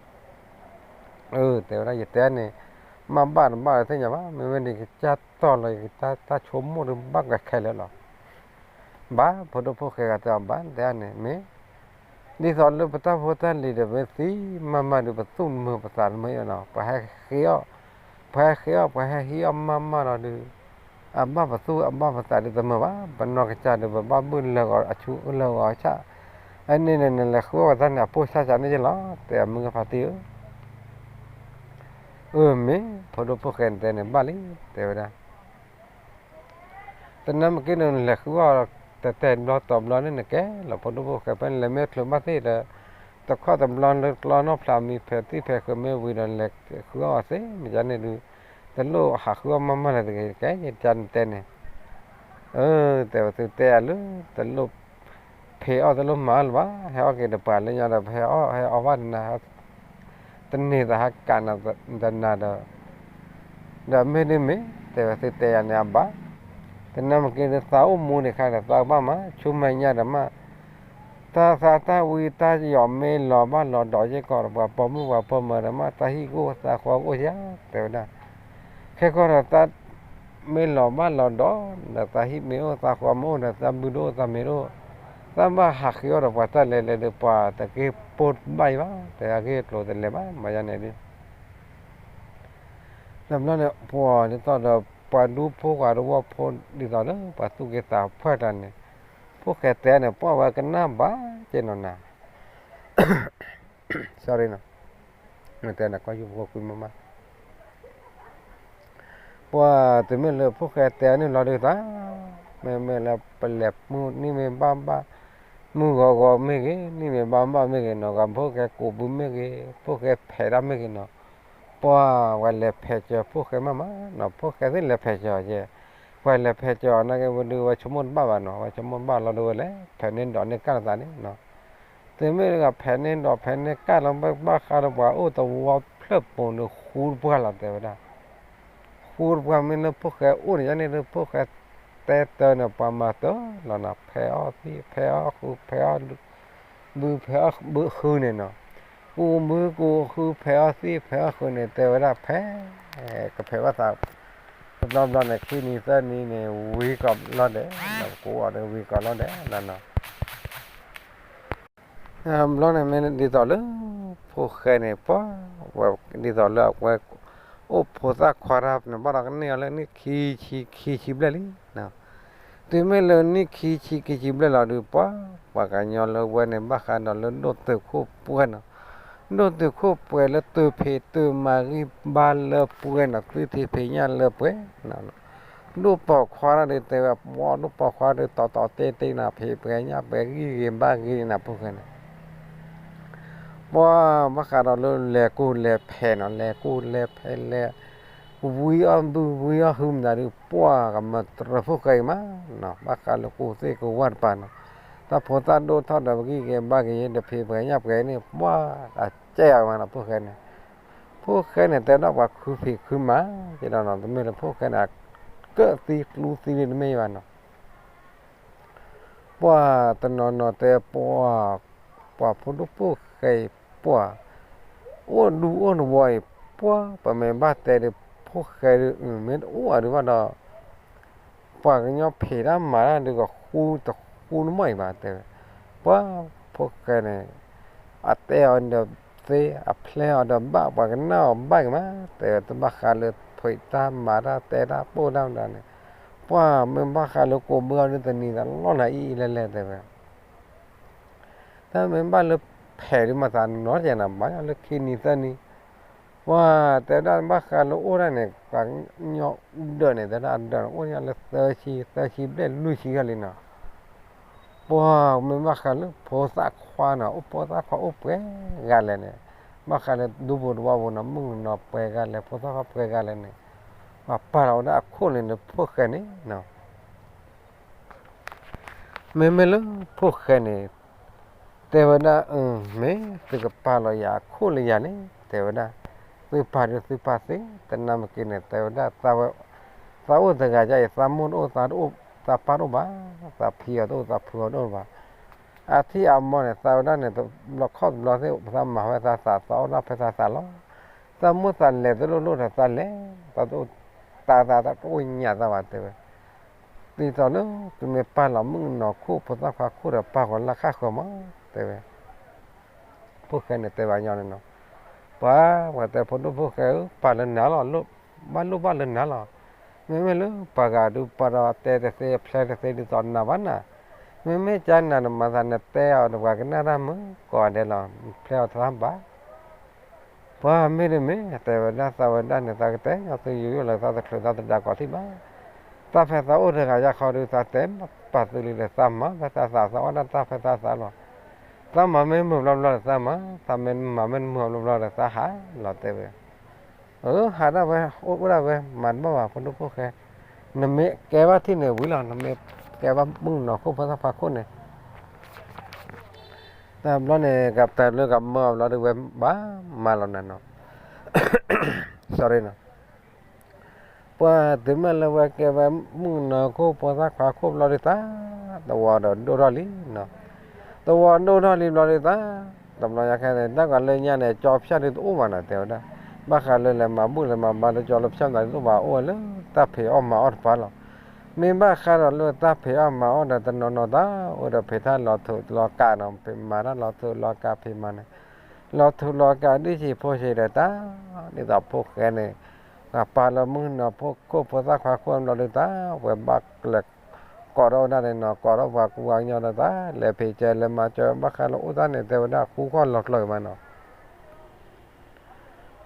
အၢ တဲဝဲဒၣ် ယတဲန့ၣ် မ့ၢ်ဘၣ်တဘၣ်လၢသ့ၣ်ညါဘၣ် မ့မ့ၢ်ဒ်ကစၢ်တီၢ်လီၤ ယကစၢ်တၢ်ဆိကမိၣ်ဒုးဘၣ်ကခဲလၢာ်လီၤ. ဘၣ် ဖိဒိၣ်ဖိၣ်ဃဲဂၤတဲအီၤဘၣ် တဲန့ၣ်မ့ၢ် ဒ်သိးလၢပတၢ်ဖိတၢ်လံၤဒီး မ့ၢ်သံမးမးဒုး ပသူၣ်တမုာ်ပသးတမုာ်အီၤနီၤ ပှၤဟဲဃ့အီၣ် ပှၤဟဲဃ့အီၣ် ပှၤဟဲဟံးအီၣ်မးမးလီၤဒုး အဘၣ်ပသူၣ်အဘၣ်ပသးဒုးတမုာ်ဘၣ် ပနီၢ်ကစၢ်ဒုး ပဘၣ်ဘုၣ်လၢဂီၤအဆူလၢဂီၤအဆၣ် အန့ၣ်န့ၣ် နလဲၤဃုအီၣ်ပှၤတၢ်န့ၣ် အပိၢ်ဆၣ်ဆၣ်န့ၣ်ယလီၤ တဲအမုၢ်ဂၤဖါတံၢ်ဧၢ အၢ မ့ၢ် ဖိဒိၣ်ဖိၣ်ဃဲန့ၣ်တဲန့ၣ် ဘၣ်လံ တဲဝဲဒၣ်. တနၢ်မ့ၢ်က့ၤဒီး နလဲၤဃုအီၣ် တတဲဘျီတီၤဘျီန့ၣ် နကဲလီၤ ဖိဒိၣ်ဖိၣ်ဃဲ ဖဲနလဲၤမ့ၢ်ချုးဘၣ်သ့ၣ်ဒီး တခီတဘျီလၢကျီနီၢ်ဖျးမံၤ ဖဲသံၣ်ဖဲဃုာ်မ့ၢ်ဝံၤဒီး နလဲၤဃုအီၣ်အီၤသ့ မ့ၢ်ယါန့ၣ်ဒုး တလိၣ်ဟးဃုအီၣ်မးမးလၢၤတဂ့ၤ ကဲ ယကနတဲန့ၣ် အၢ တဲဝဲ သုတဲယၤလၢ တလိၣ်ဖံးအီၣ်တလိၣ်မၤအီၣ်လၢၤဘၣ် ဟဲအီၣ်က့ၤဒီးပှၤလၢညါဒီး ပဟဲအီၣ်ဟဲအီၣ်ဘၣ်တနၤ တန့ၢ်သးဟးကးနၤတနၤဒီး ဒီးမ့ၢ်ဒ်မ့ၢ် တဲဝဲ သုတဲယၤန့ၣ်အဘၣ် တနၢ်မ့ၢ်က့ၤဒီး သးအိၣ်မူဒံးခါဒီး သးဘၣ်မၤ ဆူမဲာ်ညါဒီးမး တၢ်သးတၢ်ဝံတၢ်ယီၤမ့ၢ်လီၤဘၣ်လီၤဒီး ယဲၢ်ကီးဒီး ပှၤပိာ်မုၣ်ပှၤပိာ်မၢၤဒီးမး တၢ်ဟံၣ်ကအိၣ်သးဃီကအိၣ်ယါ တဲဝဲဒၣ် ခဲကီးဒီး တၢ်မ့ၢ်လီၤဘၣ်လီၤဒီး ဒီးတၢ်ဟံၣ်မ့ၢ်အိၣ်သးဃီမ့ၢ်အိၣ်ဒီး တၢ်ဘုဒိၣ်သးမ့ၢ်ဒိၣ် တၢ်ဘၣ်ဟးဃ့အီၣ်ဒီးပှၤတၢ်လဲၤလဲၤဒီး ပှၤတက့ၢ်ပိၢ်ဘၣ်အံၤဘၣ် တဲအဂ့ၢ်အကျိၤတလဲၤဘၣ် မၤယါန့ၣ်ဒ် တဘျီန့ၣ် ပှၤဒ်သိးဒီး ပှၤဒူဖိပှၤတဝီဖိ ဒ်သိးလၢပှၤသူၣ်က့သးပှၢ်တၢ်န့ၣ် ဖိၣ်ဃဲတဲန့ၣ် ပှၢ်ဝဲကနၣ်ဘၣ်က့ၤနီၤနၤ sorry နီၤ တဲန့ၣ် ကီၢ်ယူၢ်ဖိကွံမးမး ပှၤတမ့ၢ်လၢဖိၣ်ဃဲတဲန့ၣ်လီၤဒုးသး မ့မ့ၢ်လၢပလဲၤမုၢ်နံၣ်မ့ၢ်ဘၣ်ဘၣ် မုၢ်ဂီၤဂီၤမ့ၢ်ဂ့ၤ နံၣ်မ့ၢ်ဘၣ်ဘၣ်မ့ၢ်ဂ့ၤနီၤ ဂၤဖိၣ်ဃဲကိးဘုမ့ၢ်ဂ့ၤ ဖိၣ်ဃဲဖဲးတၢ်မ့ၢ်ဂ့ၤနီၤ ပှၤဝဲလဲၤဖဲးစၢၤဖိၣ်ဃဲမးမးနီၤ ဖိၣ်ဃဲသ့ၣ်လဲၤဖဲးစၢၤယဲ ပှၤလဲၤဖဲးစၢၤအီၤနာ်က့ ဝဲဒုးဝဲဆိကမိၣ်တဘၣ်ဘၣ်နီၤ ဝဲဆိကမိၣ်တဘၣ်လီၤဒုးဝဲလဲၣ် ဖဲးန့ၢ်ဒီးန့ၢ်ကၢ်လီၤသးန့ၣ်နီၤ တမ့ၢ်လၢဖဲးန့ၢ်ဒီးဖဲးန့ၢ်ကၢ်လီၤ ဘၣ်ဃးဒီးပှၤအိၣ်သဝီဖျၢၣ်ပူၤန့ၣ် ဃူတပှၢ်လီၤ တဲဝဲဒၣ် ဃူတပှၢ်မ့ၢ်လၢဖိၣ်ဃဲအိၣ်န့ၣ် ယါန့ၣ်လၢဖိၣ်ဃဲတဲတၢ်န့ၣ် ပှၤမၤတၢ်လီၤနီၤ ဖဲးအီၣ်သံၣ် ဖဲးအီၣ်ဃု ဖဲးအီၣ်ဘု ဖဲးအီၣ်ဃုန့ၣ်နီၤ ကိးဘုကိးဃု ဖဲးအီၣ်သံၣ် ဖဲးအီၣ်ဃုန့ၣ် တဲဝဲဒၣ်ဖဲး ကဖဲးဘၣ်သး တဘျီဘျီန့ၣ် ခံနံၤသၢနံၤန့ၣ် ဝံၤကီးလီၤဒဲး ကိးအီၤဒီးဝံၤကီးလီၤဒဲးလီၤနီၤ ဘျီန့ၣ်မ့ၢ်ဒ်သိးလၢ ဖိၣ်ဃဲန့ၣ် ပှၤ ဝဲဒ်သိးလၢအဝဲ အိၣ်ဖိသၣ်ခွါတၢ်န့ၣ် ဘၣ်ဒီးကန့ၢ်အီၤလၢနံၣ်ခံဆံခံဆံဘျဲၣ်လံ တုၤမ့ၢ်လၢနံၣ်ခံဆံခံဆံဘျဲၣ်လီၤဒုး ပှၤ ပှၤကညီလၢဝဲန့ၣ် ဘၣ်ဃးဒီးလၢဒိၣ်တုာ်ခိၣ်ပှဲၤနီၤ ဒိၣ်တုာ်ခိၣ်ပှဲၤလၢတုာ်ဖံးတုာ်မၤဂံၢ်ဘါလၢပှဲၤနီၤ သုထံဖံးညၣ်လၢပှဲၤ ဒိၣ်ပိာ်ခွါတၢ်ဒုးတဲဝဲ ပှၤဒိၣ်ပိာ်ခွါဒုး တီတီတဲာ်တဲာ်နီၤ ဖံးပှဲၤညၣ်ပှဲၤဂံၢ်ဂ့ၤဘါဂ့ၤနီၤ ဖိၣ်ဃဲန့ၣ် ပှၤ ဘၣ်ဃးဒီးလၢလဲၤကူၢ်လဲၤဖဲးနီၤ လဲၤကူၢ်လဲၤဖဲးလဲၤ ဝံအီၣ်ဘုဝံအီၣ်ဟုမတၤဒုး ပှၤကမၤတြၢၤဖိၣ်ဃဲအံၤမးနီၤ ဘၣ်ဃးလၢကူၢ်သ့ၣ်ကူၢ်ဝၣ်တပၤနီၤ တၢ်ဖိသၣ်ဒိၣ်ထီၣ်ဒီးပဂံၢ်ဂ့ၤဘါဂ့ၤ တဖံးပှဲၤညၣ်ပှဲၤန့ၣ် ပှၤအကဲအီၤမးနီၤ ဖိၣ်ဃဲန့ၣ် ဖိၣ်ဃဲန့ၣ် တဲဒၣ်ပှၤခုဖံးခုမၤ ကဲဒီးနီၤ တမ့ၢ်လၢဖိၣ်ဃဲန့ၣ် ကၢၣ်သံကျူသံန့ၣ်တမ့ၢ်ဘၣ်နီၤ ပှၤတနီၤနီၤတဲ ပှၤ ပှၤဖိဒိၣ်ဖိၣ်ဃဲအံၤ ပှၤ အိၣ်ဒူအိၣ်နဝီအံၤ ပှၤ ပမ့ၢ်ဘၣ်တဲဒီး ဖိၣ်ဃဲဒုး မ့ၢ်တအိၣ်အဒုးဘၣ်ဒီး ပှၤကညီဖံးတၢ်မၤတၢ်ဒုးကဃူတဃူနမီၢ်အံၤဘၣ် တဲဝဲ. ပှၤဖိၣ်ဃဲန့ၣ် အတဲအီၤဒီးသ့ အဖျဲအီၤဒီးဘၣ် ပှၤကနၣ်အီၤဘၣ်က့ၤမး တဲဝဲ. တဘၣ်ဃးလၢဖံးတၢ်မၤတၢ်တဲတၢ်ပိၢ်တၢ်မတၤန့ၣ် ပှၤမ့ၢ်ဘၣ်ဃးလၢကိးဘုအီၤဒုးတနံၤသးလီၢ်နၤအံၤအံၤလဲၣ်လဲၣ် တဲဝဲ. တၢ်မ့ၢ်ဘၣ်လၢဖဲးဒုးမၤသးနီတယဲၢ်နၤ ဘၣ်လၢခံနံၤသၢနံၤ ပှၤတဲဝဲဒၣ်ဘၣ်ဃးလၢအိၣ်ဒၣ်န့ၣ် ပှၤကညီဒၢးန့ၣ် တဲဒၣ်အဒၢးန့ၣ် အိၣ်ညါလၢသၢဆံ သၢဆံဘျဲၣ်လွံၢ်ဆံဂၤလံနီၤ. ပှၤမ့ၢ်ဘၣ်ဃးလၢဖိသၣ်ခွါနီၤ အိၣ်ဖိသၣ်ခွါအိၣ်ပှဲၤဂၤလဲၣ်န့ၣ် ဘၣ်ဃးလၢဒူပူၤသဝီပူၤနီၤ မုၣ်ကနီၤပှဲၤဂၤလဲၣ် ဖိသၣ်ခွါပှဲၤဂၤလဲၣ်န့ၣ် ပှၤပာ်လီၤဝဲဒၣ်အခိၣ်န့ၣ်လၢဖိၣ်ဃဲန့ၣ်နီၤ မ့မ့ၢ်လၢဖိၣ်ဃဲန့ၣ် တဲဝဲဒၣ် မ့ၢ်သုကပာ်လီၤယၤအခိၣ်လၢယၤန့ၣ် တဲဝဲဒၣ် သုပာ်ဒုးသုပာ်သ့ တနၢ်မက့ၤန့ၣ် တဲဝဲဒၣ် သးအိၣ်တဂၤယါအံၤ သးမိၢ်တအိၣ် သးတအိၣ် သးပၢ်တအိၣ်ဘၣ် သးဖံအီၤတအိၣ် သးဖုအီၤတအိၣ်ဘၣ်. အထံၣ်အမီၢ်န့ၣ် သးဝဲဒၣ်န့ၣ် တဘျီခီၣ်တဘျီသ့ၣ် သးမၤဝဲသးသး သးအီၣ်ဒၣ်ဖဲသးသးလီၤ. သးမိၢ်သးလဲၤတလိၣ်လိၣ်ဒီးသးလဲၤ သးတအိၣ်တၢ်သး သးတအိၣ်ညၣ်သးဘၣ် တဲဝဲ ဒ်သိးလၢသုမ့ၢ်ပာ်လီၤမုၣ်ကနီၤခိၣ် ဖိသၣ်ခွါခိၣ်ဒီး ပာ်ဃီၤလၢခၣ်ဃၢၤမး တဲဝဲ. ဖိၣ်ဃဲန့ၣ်တဲဘၣ်ညီန့ၣ်နီၤ ပှၤ ပှၤတဲဖိဒိၣ်ဖိၣ်ဃဲဧၢ ပာ်လၢနၤလီၤ ဘၣ်လိၣ်ဘၣ်လၢနၤလီၤ. မ့မ့ၢ်လၢပှၤဂၤဒုးပာ်ဒီးတဲတသ့ ဖျဲတသ့ဒ်သိးနၤဘၣ်နၤ မ့မ့ၢ်ကနၤနမၤသးနတဲအီၤဒီး ပှၤကနၣ်တၢ်မုာ်ကိးဂၤဒဲးလီၤ ဖျဲအီၤတသးဘၣ် ပှၤမ့ၢ်တမ့ၢ် တဲဝဲဒၣ်သးဝဲဒၣ်န့ၣ် သးကတဲညီသုယိယိလၢသးတချုးသးတဒါကိးထံၣ်ဘၣ်. တၢ်ဖဲသးအိၣ်တဂၤယါခီဒုး သးတဲပာ်သုလံဒီး သးမၤဖဲသးသး သးအီၣ်ဒၣ်တၢ်ဖဲသးသးလီၤ. သးမၤမ့ၢ်မုာ်ဘျီဘျီဒီးသးမၤ, သးမ့ၢ်မၤမ့ၢ်မုာ်ဘျီဘျီဒီးသးဟးလီၤ တဲဝဲ. အၢ ဟးဒၣ်ဝဲ အိၣ်ဒၣ်ဝဲ မၤတဘၣ်ဘၣ် ဖိဒိၣ်ဖိၣ်ဃဲ, နမ့ၢ်ကဲဘၣ်ထံၣ်န့ၣ်ဝံၤလီၤ, နမ့ၢ်ကဲဘၣ်မုၣ်ကနီၤခိၣ်ဖိသၣ်ခွါခိၣ်န့ၣ် တဘျီန့ၣ် ကတဲလၢကမၢအဘျီဒုးဝဲဘၣ်မၤလီၤနၤနီၤ, sorry နီၤ, ပှၤတုၤမ့ၢ်လၢဝဲကဲဝဲမုၣ်ကနီၤခိၣ်ဖိသၣ်ခွါခိၣ်ဘျီဒုးသး, သဝီဒီးဒိၣ်ထီၣ်လံနီၤ, သဝီဒိၣ်ထီၣ်လံဘျီဒုးသး, တဘျီညါခဲန့ၣ် တၢ်ကီလၢညါန့ၣ် ကၠီဖၠၣ်ဒုးတအိၣ်ဘၣ်နီၤ တဲဝဲဒၣ်, ဘၣ်ဃးလၢလဲၤမၤဘူၣ်လဲၤမၤဘါလၢကၠီလၢဖၠၣ်သးဒုးတအိၣ်ဘၣ် အိၣ်ဝဲလၢတၢ်ဖံးအီၣ်မၤအီၣ်တပၤလီၤ. မ့ၢ်ဘၣ်ဃးဒီးလၢတၢ်ဖံးအီၣ်မၤအီၣ်ဒီးတနီၤနီၤသး အိၣ်ဒီးဖံးတၢ်လီၤထူးလီၤကးနီၤ, ဖံးမၤတၢ်လီၤထူးလီၤကးဖံးမၤန့ၣ်, လီၤထူးလီၤကးဒ်ဆံးဖိဆံးဒီးသး, ဒ်သိးဖိၣ်ဃဲန့ၣ် ပှၤပာ်လၢမုၣ်ကနီၤခိၣ်ဖိသၣ်ခွါခိၣ်ဘျီဒုးသး, ဝဲဘၣ်ကျဲၤကိးထီၣ်ဝဲဒၣ်န့ၣ်နီၤ, ကိးထီၣ်ပှၤကူပှၤကညီဒီးသး, လဲၤဖံးကဲလဲၤမၤကၠီဘၣ်ဃးလၢအိၣ်တၢ်န့ၣ် တဲဝဲဒၣ်ဃူခီၣ်လီၤကျၢၤမးနီၤ.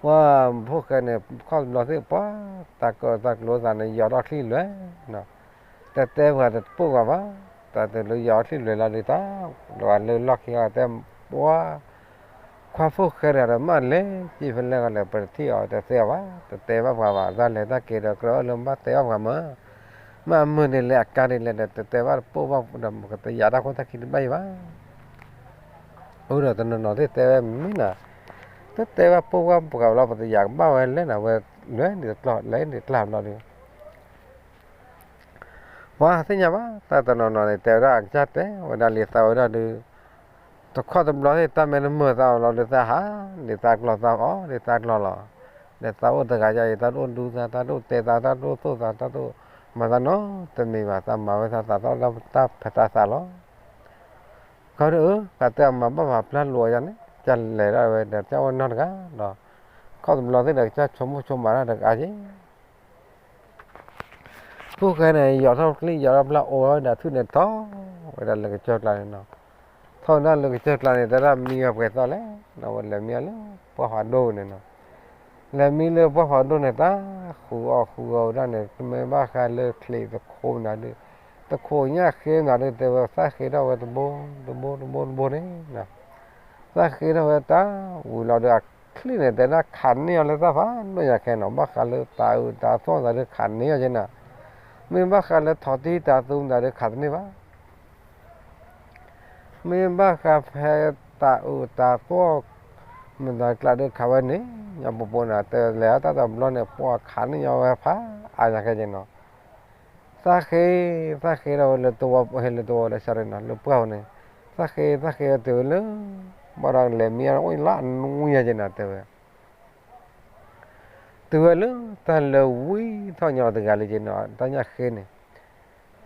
ပှၤဖိၣ်ဃဲန့ၣ် ခီၣ်တဘျီသ့ၣ်ပှၤ, တၢ်ကၢၣ်တၢ်ကျိၤသးန့ၣ် ယီၤထီၣ်ချံလွဲၤနီၤ, တတဲပှၤတပိာ်ဂၤဘၣ်, တၢ်တလၢယီၤထီၣ်ချံလွဲၤလီၤဒုးသး, လၢလီၢ်ခံဂၤတဲပှၤ, ခွါဖိၣ်ဃဲတဂၤဒီးမ့ၢ်လဲၤကံၣ်ဖဲလဲၣ်ဂီၤလဲၣ် ပတထံၣ်အီၤတသ့အီၤဘၣ်, တတဲဘၣ်ပှၤဘၣ်, တၢ်လဲၤတၢ်က့ၤဒီးကြၢးလၢဘၣ်တဲအီၣ်ပှၤမၢ်, မ့ၢ်အမုာ်ဒ်လဲၣ်အကါဒ်လဲၣ်ဒီး တတဲဘၣ်တပိာ်ဘၣ်ဒီး ကတယာ်တၢ်ခိၣ်တၢ်ခံတဘၣ်အံၤဘၣ်. အဃိဒီးတနီၤနီၤသ့ၣ်တဲဝဲမ့ၢ်နီၤ, တတဲဘၣ်ပိာ်ဘၣ်ပှၤဘျီ ပတယာ်ကဘၣ်ဝဲလဲၣ်နီၤ, ဝဲလဲၤန့ၣ်တကျီၢ်လဲၤန့ၣ်တကျါဘျီဒုး ပှၤသ့ၣ်ညါဘၣ်, တၢ်တနီၤနီၤန့ၣ် တဲဝဲဒၣ်အကစၢ်တဲဝဲဒၣ်လံသးဝဲဒၣ်ဒုး, တခီတဘျီသ့ၣ် တၢ်မ့ၢ်တမုာ်သးအီၤလီၤဒုးသးဟး, ဒ်သးကျီၢ်သးအီၣ်, ဒ်သးကျီၢ်လီၤ, ဒီးသးအိၣ်တဂၤယါအံၤ တၢ်တအိၣ်ဒူသး, တၢ်တအိၣ်တဲသး, တၢ်တအိၣ်သိၣ်သး, တၢ်တအိၣ်မၤသးနီတမံၤဘၣ်, သးမၤဝဲသးသး တၢ်ဖဲသးသးလီၤ. ခီဒုးအၢ ကတဲအမၤဘၣ်ဖးဖျါလိာ်အယါန့ၣ် ကလဲၤဒၣ်ဝဲဒီး ကၢ်အိၣ်နီတဂၤဒီး ခီတဘျီသ့ၣ်ဒီး ကစၢ်ဆိကမိၣ်ဆိကမးတၢ်တဂၤက့ၤ ဖိၣ်ဃဲန့ၣ် ယီၤထီၣ်ချံ ယီၤထီၣ်ဖျါ အိၣ်ဝဲဒၣ်ထူၣ်န့ၣ် ထီၣ်ဝဲဒၣ်လၢကစၢၢ်ကျါန့ၣ်နီၤ. ထီၣ်ဝဲဒၣ်လၢကစၢၢ်ကျါန့ၣ် တဲဒၣ်မံဝဲပှဲၤသီလဲၣ်, ဒီးဝဲလဲၤမံအီၤလၢပှၢ်ဖးဒိၣ်န့ၣ်နီၤ. လဲၤမံလၢပှၢ်ဖးဒိၣ်န့ၣ် တၢ်ဃုအီၣ်ဃုအီဝဲဒၣ်န့ၣ် မ့ၢ်ဘၣ်ဃးလၢချံးသခိးနၤဒုး, သခိးညၣ်ဃ့နၤဒုး တဲဝဲသၣ်ဃ့ထီၣ်ဝဲတဘိ တဘိ တဘိ တဘိန့ၣ် သၣ်ဃ့ထီၣ်ဝဲတၢ်ဝံၤလီၤဒီး အချံးန့ၣ် တဲဒၣ်ခးန့ၢ်အီၤလၢတၢ်ဖးဒိၣ်ညါခဲနီၤ, ဘၣ်ဃးလၢတၤအုးတၤသီၣ်သးဒုးခးန့ၢ်အီၤက့ၤနီၤ, မ့ၢ်ဘၣ်ဃးလၢထိးတံၢ်တၤသူမတၤဒုးခးတန့ၢ်ဘၣ်. မ့ၢ်ဘၣ်ဃးဖဲတၤအုးတၤသီၣ် မတၤကျါဒုးခးဝဲန့ၣ် ညီပူၤပူၤန့ၣ် တဲလဲၤတၢ်တဘျီန့ၣ် ပှၤခးန့ၢ်အီၤဝဲဖးအါညါခဲက့ၤနီၤ. သၣ်ဃ့ သၣ်ဃ့ထီၣ်ဝဲလၢတဝီ ဟဲလၢတဝီလၢ sorry နီၤ လၢပှၢ်ပူၤန့ၣ် သၣ်ဃ့ သၣ်ဃ့ဝဲတုၤဝဲလၢ ဘၣ်ဒီးလဲၤမံအီၤအိၣ်လၢအနွံညါက့ၤနီၤ တဲဝဲ. တုၤဝဲလၢတၢ်လၢဝံထီၣ်ညီတဂၤလၢက့နီၤ တၢ်ညၣ်ဃ့န့ၣ်,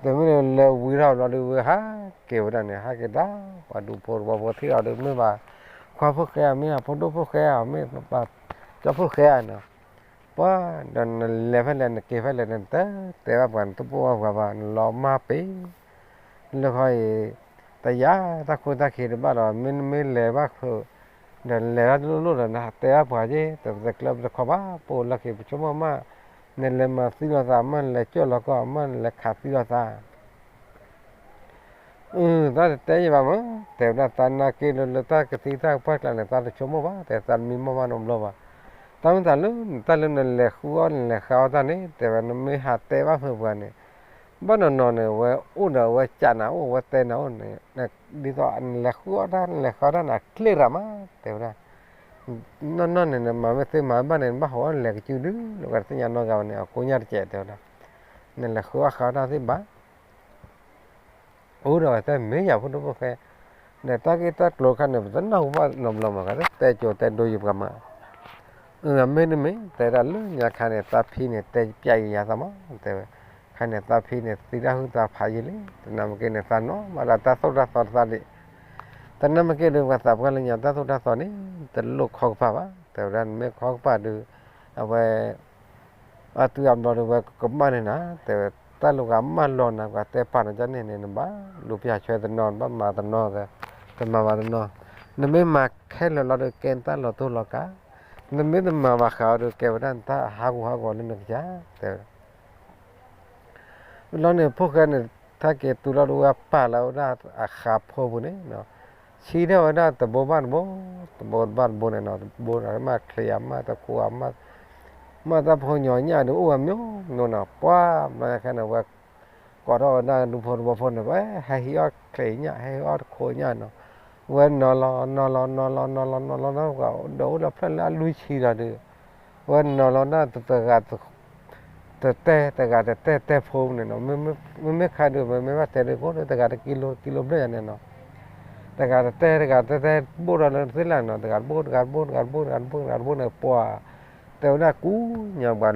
တမ့ၢ်လၢဝံထီၣ်ဘျီဒုးဝဲဟးက့ၤဝဲဒၣ်န့ၣ် ဟးက့ၤတၢ် ပှၤဒူဖိတဝီဖိထံၣ်ဒီးဒုး မ့ၢ်ဘၣ်ခွါဖိၣ်ဃဲဧါ, မ့ၢ်အဖိဒိၣ်ဖိၣ်ဃဲဧါ, မ့ၢ်ဘၣ်ကၠီဖိၣ်ဃဲဧါနီၤ, ပှၤဒီးနလဲၤဖဲလဲၣ် နက့ၤဖဲလဲၣ်န့ၣ် တတဲဘၣ်ပှၤန့ၣ် တပိာ်ဘၣ်ပှၤဘၣ် နလီၤမၢ်ပ့ၤ လၢခီအံၤ တယၤတၢ်ခိၣ်တၢ်ခံတဘၣ်ဒီး မ့တမ့ၢ်လဲၤဘၣ်ဃုာ် ဒီးလဲၤတၢ်တလိၣ်လိၣ်ဒီး နတဲဘၣ်ပှၤက့ၤ တကျၢပတခီဘၣ် ပအိၣ်လၢခံ ပဆိကမိၣ်မး နလဲၤမၤသံလိာ်သး မ့ၢ်နလဲၤကၠိၣ်လီၤကီၢ် မ့ၢ်နလဲၤခးသံလိာ်သး အု သးတတဲယံာ်ဘၣ်မး, တဲဝဲဒၣ်သးနာ်က့လၢ လၢတၢ်ကသံတၢ်ကပှၢ်ကျါန့ၣ် သးတဆိကမိၣ်ဘၣ် တဲသးတမံမီၢ်ဘၣ်နီတဘျီဘၣ်. တၢ်မ့ၢ်သးလၢ တၢ်လၢနလဲၤဃုအီၣ်နလဲၤဃုအီၣ်တၢ်န့ၣ် တဲဝဲ နမ့ၢ်ဟးတဲဘၣ်ဖုပှၤန့ၣ် ဘၣ်နီၤနီၤန့ၣ် အဝဲအိၣ်ဒီးအဝဲကးနၤအိၣ် အဝဲတဲနၤအိၣ်န့ၣ် ဒ်သိးနလဲၤဃုအီၣ်တၢ်နလဲၤဃုအီၣ်တၢ်န့ၣ် အကျ့ၣ်ရၤမး တဲဝဲဒၣ် နီၢ်နီၢ်န့ၣ် နမၤမ့ၢ်သ့မၤဘၣ်န့ၣ် နဘၣ်ဟးအီၣ်နလဲၤကစုဒု လၢပှၤတသ့ၣ်ညါနီတဂၤဘၣ်န့ၣ် အကိညၢ်တကဲးတဲဝဲဒၣ် နလဲၤဃုအီၣ်ဃုအီၣ်တၢ်သ့ၣ်ဘၣ် အိၣ်ဒီးဝဲတဲမ့ၢ်ယၤဖိဒိၣ်ဖိၣ်ဃဲ ဒီးတၢ်ဂ့ၢ်တၢ်ကျိၤခါန့ၣ် ပတနၢ်ဟူဘၣ်နီတဘျီမး ကတဲကၠိတဲဒိယံာ်ပှၤမး အမ့ၢ်တမ့ၢ် တဲဒၣ်လၢညါခါန့ၣ် သးဖံန့ၣ် တဲပျးယၤသးမး တဲဝဲ ခါန့ၣ် သးဖံန့ၣ် သံတၢ်ဟုၣ်သးဖးယံာ်လံ တနၢ်မ့ၢ်က့န့ၣ် သးနီၢ်မးဒီးတၢ်သိၣ်တၢ်သီတသးဒံး တနၢ်မ့ၢ်က့ဒီး ပှၤသးပှၢ်လၢညါတၢ်သိၣ်တၢ်သီန့ၣ် တလိၣ်ခီကပၤဘၣ် တဲဝဲဒၣ် နမ့ၢ်ခီကပၤဒီး အဝဲ အတုၤအဘျီဒီး ဝဲကမၣ်န့ၢ်နၤ တဲဝဲ တၢ်လီၤဂာ်မၢလီၤနၤ ပှၤတဲပာ်နၤကန့ၣ်န့ၣ် နဘၣ်လူၤပျၢ်ဆွဲတနီၤ နဘၣ်မၤတနီၤ တမၤဘၣ်တနီၤ နမ့ၢ်မၤခဲလၢာ်လီၤဒီး ကဲနတၢ်လီၤတိၢ်လီၤကး နမ့ၢ်တမၤဘၣ်ဃးအီၤဒီး ကဲဝဲဒၣ်နတၢ်ဟးဂူာ်ဟးဂီၤလၢနကစၢ် တဲဝဲ လီၤန့ၣ် ဖိၣ်ဃဲန့ၣ် ထါက့ၤတုၤလီၤဒုးဝဲပာ်လီၤဝဲဒၣ်အဃးဖိပူၤန့ၣ်နီၤ ဆံထီၣ်ဝဲဒၣ်တဘိဘၣ်တဘိ တဘိဘၣ်တဘိန့ၣ်နီၤ တဘိဒီးမ့ၢ်ချံးအမး တကိးအမး မ့ၢ်တၢ်ဖိညီညၣ်ဒုးအိၣ်ဝဲမျိးမျိးနီၤ ပှၤဘျီညါခဲန့ၣ် ဝဲကိးထီၣ်ဝဲဒၣ်ဒူဖိတဝီဖိန့ၣ် ဝဲဟဲဟံးအီၣ်ချံးညၣ် ဟဲဟံးအီၣ်တခိးညၣ်နီၤ ဝဲနီၤလီၤ နီၤလီၤ နီၤလီၤ နီၤလီၤ နီၤလီၤ နီၤလီၤ ဒီးအိၣ်လီၤဖျၢၣ်လၢအလွံၢ်ဆံလီၤဒုး ဝဲနီၤလီၤဒၣ်တဂၤ တတဲတဂၤတတဲတဲဖိန့ၣ်နီၤ မ့မ့ၢ်ခါဒုး မ့မ့ၢ်ဘၣ်တဲဒုးကိးလၢတဂၤတကံလိကံလိဘျဲၣ်ယၤန့ၣ်နီၤ တဂၤတတဲတဂၤတတဲဘိၣ်ဒီးလၢသ့လၢ်နီၤ တဂၤတဘိၣ်တဂၤတဘိၣ်တဂၤတဘိၣ်တဂၤတဘိၣ်တဂၤတဘိၣ်န့ၣ် ပှၤ တဲဝဲဒၣ်ကူညါပှၤ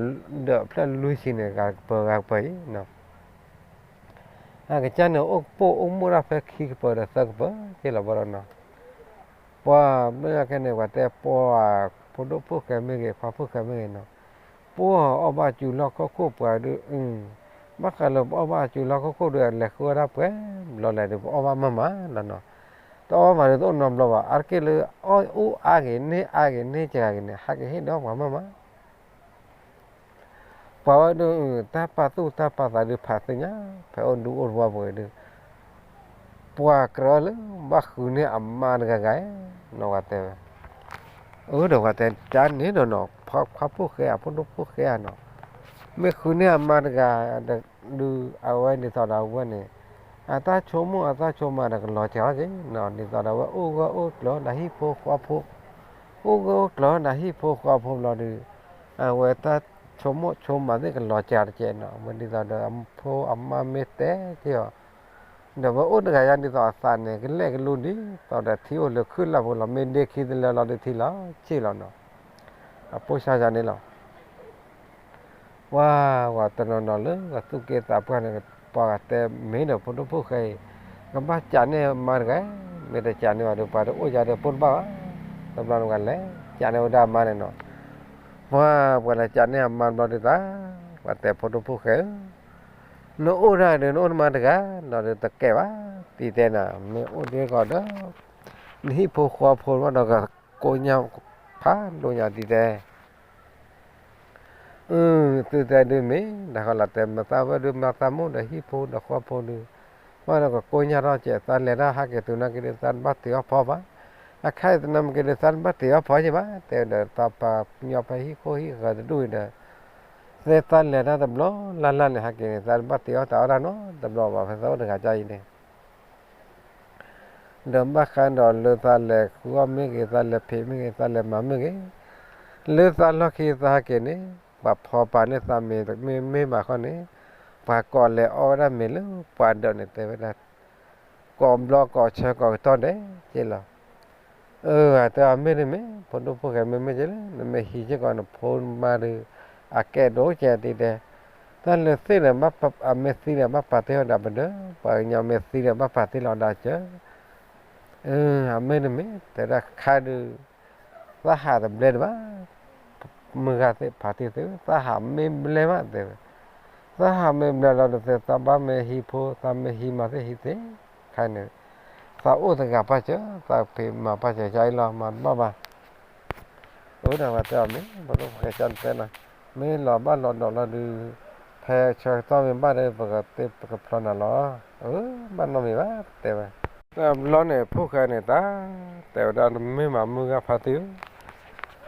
ဒီးဖျၢၣ်လွံၢ်ဆံန့ၣ် ဂၤကပၤဂၤကပၤအံၤနီၤ အကစၢ်န့ၣ် အိၣ်ကပိာ်အိၣ်မိၣ်ဒၣ်ဖဲခံကပၤဒီးသၢကပၤက့လီၤဘၣ်ဒီးနီၤ ပှၤဘျီညါခဲန့ၣ် ပှၤတဲပှၤ ဖိဒိၣ်ဖိၣ်ဃဲမ့ၢ်ဂ့ၤ ခွါဖိၣ်ဃဲမ့ၢ်ဂ့ၤနီၤ ပှၤအီၣ်ဘၣ်စူၤလီၢ်ခီၣ်ခိၣ်ပှၤဒုး ဘၣ်ဃးလၢပအီၣ်ဘၣ်စူၤလီၢ်ခီၣ်ခိၣ်ဒုး အလဲၤဃုဝဲဒၣ်ပှဲၤဘျီလဲၣ်ဒုး ပအီၣ်ဘၣ်မးမးလီၤနီၤ တအီၣ်ဘၣ်ဒီးတအိၣ်နီတဘျီဘၣ် အါတက့ၢ်လၢ အီၣ်အိၣ်အါဂ့ၤ န့ၢ်အါဂ့ၤ န့ၢ်စှၤဂ့ၤန့ၣ် ဟးကဟ့ၣ်ဒီးပှၤမးမး ပှၤဝဲဒုး တၢ်ပာ်သူၣ်တၢ်ပာ်သးဒုးဖးသ့ၣ်ညါ ဖဲအိၣ်ဒူအိၣ်သဝီပူၤဒုး ပှၤကြၢးလၢဘၣ်ဃုန့ၢ်အမါတဂၤဂၤနီၤ ပှၤတဲဝဲ အၢ ဒီးပှၤတဲ ကန့ၣ်ဒီးနီၤ ခွါဖိၣ်ဃဲဧါ ဖိဒိၣ်ဖိၣ်ဃဲဧါနီၤ မ့ၢ်ဃုန့ၢ်အမါတဂၤ ဒုးအဝဲဒ်သိးဒီးအဝဲန့ၣ် အတၢ်ဆိကမိၣ်အတၢ်ဆိကမးဒီးကလီၤစှၤက့ၤနီၤ ဒ်သိးဒီးအဝဲအိၣ်ဂၢၢ်အိၣ်ကျၢၤဒီးဟံၣ်ဖိဃီဖိ အိၣ်ဂၢၢ်အိၣ်ကျၢၤဒီးဟံၣ်ဖိဃီဖိဘျီဒုး အဝဲတၢ်ဆိကမိၣ်ဆိကမးသ့ၣ်ကလီၤစှၤတကဲးနီၤ ဝဲဒ်သိးဒီးအဖိအမါမ့ၢ်တဲက့ၤအီၤ ဒီးဝဲအိၣ်တဂၤယါဒ်သိးအသးန့ၣ် ကလဲာ်ကလူဒ်သိးဒီး ထံအိၣ်လၢခုၣ်လၢ်ဖိလီၤ မ့ၢ်ဒ့ခံတလၢလီၤဒုးထံလီၤဆ့ၣ်လီၤနီၤ အဖိဆါယါန့ၣ်လီၤ ပှၤ ပှၤတနီၤနီၤလၢပှၤသူၣ်က့သးပှၢ်န့ၣ် ပှၤတဲမ့ၢ်ဒီးဖိဒိၣ်ဖိၣ်ဃဲအံၤ ကဘၣ်ကးန့ၢ်မါတဂၤ မ့ၢ်တကးန့ၢ်ဘၣ်ဒီး ပှၤတအိၣ်ယါဒီးပိၢ်တဘၣ်ဘၣ် တဘျီတဂၤလဲၤကးန့ၢ်ဝဲဒၣ်မါန့ၣ်နီၤ ပှၤ ပှၤလဲၤကးန့ၢ်အမါတဘျီဒုးသး ပှၤတဲဖိဒိၣ်ဖိၣ်ဃဲဧၢ နအိၣ်ဒၣ်ဒီး နအိၣ်နမါတဂၤ ဒီးတကဲဘၣ် တံၤတဲနၤ မ့ၢ်အိၣ်ဒ့ကီးဒီး နဟံၣ်ဖိဃီဖိဘၣ်ဒီး ကကိညၢ်ဖးဒိၣ်ညါတံၤတဲ အု သုတဲဒုးမ့ၢ် တၢ်ဃီလီၤတဲ မ့ၢ်သးဝဲဒုးမ့ၢ်သးမိၣ်ဒီးဟံၣ်ဖိဒီးဃီဖိဒုး ဘၣ်ဒီးကကိညၢ်ထီၣ်ကဲး သးလဲၤတၢ်ဟးက့ၤတုၤနာ်က့ၤဒီး သးတဘၣ်တ့ၤအီၣ်ဖီဘၣ် အခါအံၤတနၢ်မ့ၢ်က့ၤဒီး သးတဘၣ်တ့ၤအီၣ်ဖီယံၤဘၣ် တဲဒီးသးပှၤကညီဖဲဟံၣ်ခိၣ်ဟံၣ်ဃၢၤတဒူၣ်အံၤဒီး သဲသးလဲၤတၢ်တဘျီလၢ်လၢ်န့ၣ် ဟးက့ၤန့ၣ် သးတဘၣ်တ့ၤအီၣ်တၢ်အီၣ်တၢ်နီတဘျီဘၣ် ဖဲသးအိၣ်တဂၤကါအံၤန့ၣ် ဒီးဘၣ်ဃးဒီးလၢသးလဲၤဃုအီၣ်မ့ၢ်ဂ့ၤ သးလဲၤဖံးမ့ၢ်ဂ့ၤ သးလဲၤမၤမ့ၢ်ဂ့ၤ, လၢသးလီၢ်ခံသးဟဲက့ၤန့ၣ် ပှၤဖီပာ်န့ၢ်သးမ့ၤမ့ၢ်မ့ၢ်ဘၣ်ဃီန့ၣ်, ပှၤကိးလဲၤအီၣ်ဝဲဒၣ်မ့ၤလၢပှၤဒၢးန့ၣ် တဲဝဲဒၣ် ကိးဘျီကိးဆၢကိးကတီၢ်ဒဲးက့လီၤ. အၢ အတၢ်မ့ၢ်တမ့ၢ် ဖိဒိၣ်ဖိၣ်ဃဲမ့မ့ၢ်က့လၢ နမ့ၢ်ဟံးစ့ၢ်ကီးနဖိနမါဒီး အကဲဒိၣ်ကဲဒ်တဲ, တၢ်လၢသ့ၣ်ဒီး အမ့ၢ်သံဒီး ဘၣ်ပာ်တ့ၢ်အီၤဒၣ်ပဒၢ, ပှၤကညီမ့ၢ်သံဒီး ဘၣ်ပာ်တ့ၢ်လီၤအီၤဒၣ်စၢၤ, အမ့ၢ်တမ့ၢ် တဲဒၣ်ခါဒုး, သးဟးတဘျဲဒံးဘၣ်, မုၢ်ဂၤသ့ၣ်ဖးတံၢ်သ့ၣ် သးဟးမ့ၢ်ဘျဲမးတဲဝဲ, သးဟးမ့ၢ်ဘျဲလီၤဒီး သးဘၣ်မ့ၢ်ဟံးဖိ သးမ့ၢ်ဟံးမၤသ့ၣ်ဟံးသ့, ခါန့ၣ်, သးအိၣ်တဂၤပၣ်စၢၤ သးဖံးမၤပၣ်စၢၤ ကအံၤလီၤ မၤတဘၣ်ဘၣ် အဝဲဒၣ်ပှၤတဲအီၤမ့ၢ် ပဒိၣ်ဖိဃဲကၠီနတဲနီၤ, မ့ၢ်လီၤဘၣ်လီၤဒီးလီၤဒုး, ဖဲဆၢကတီၢ်မ့ၢ်ဘၣ်ဒီး ပကတဲပကဖျီနၤလီၤ, အၢ ဘၣ်နီတမံၤဘၣ် တဲဝဲ, တဘျီန့ၣ် ဖိၣ်ဃဲန့ၣ်တၢ်, တဲဝဲဒၣ်မ့ၢ်မးမုၢ်ဂၤဖါတံၢ်ဧၢ,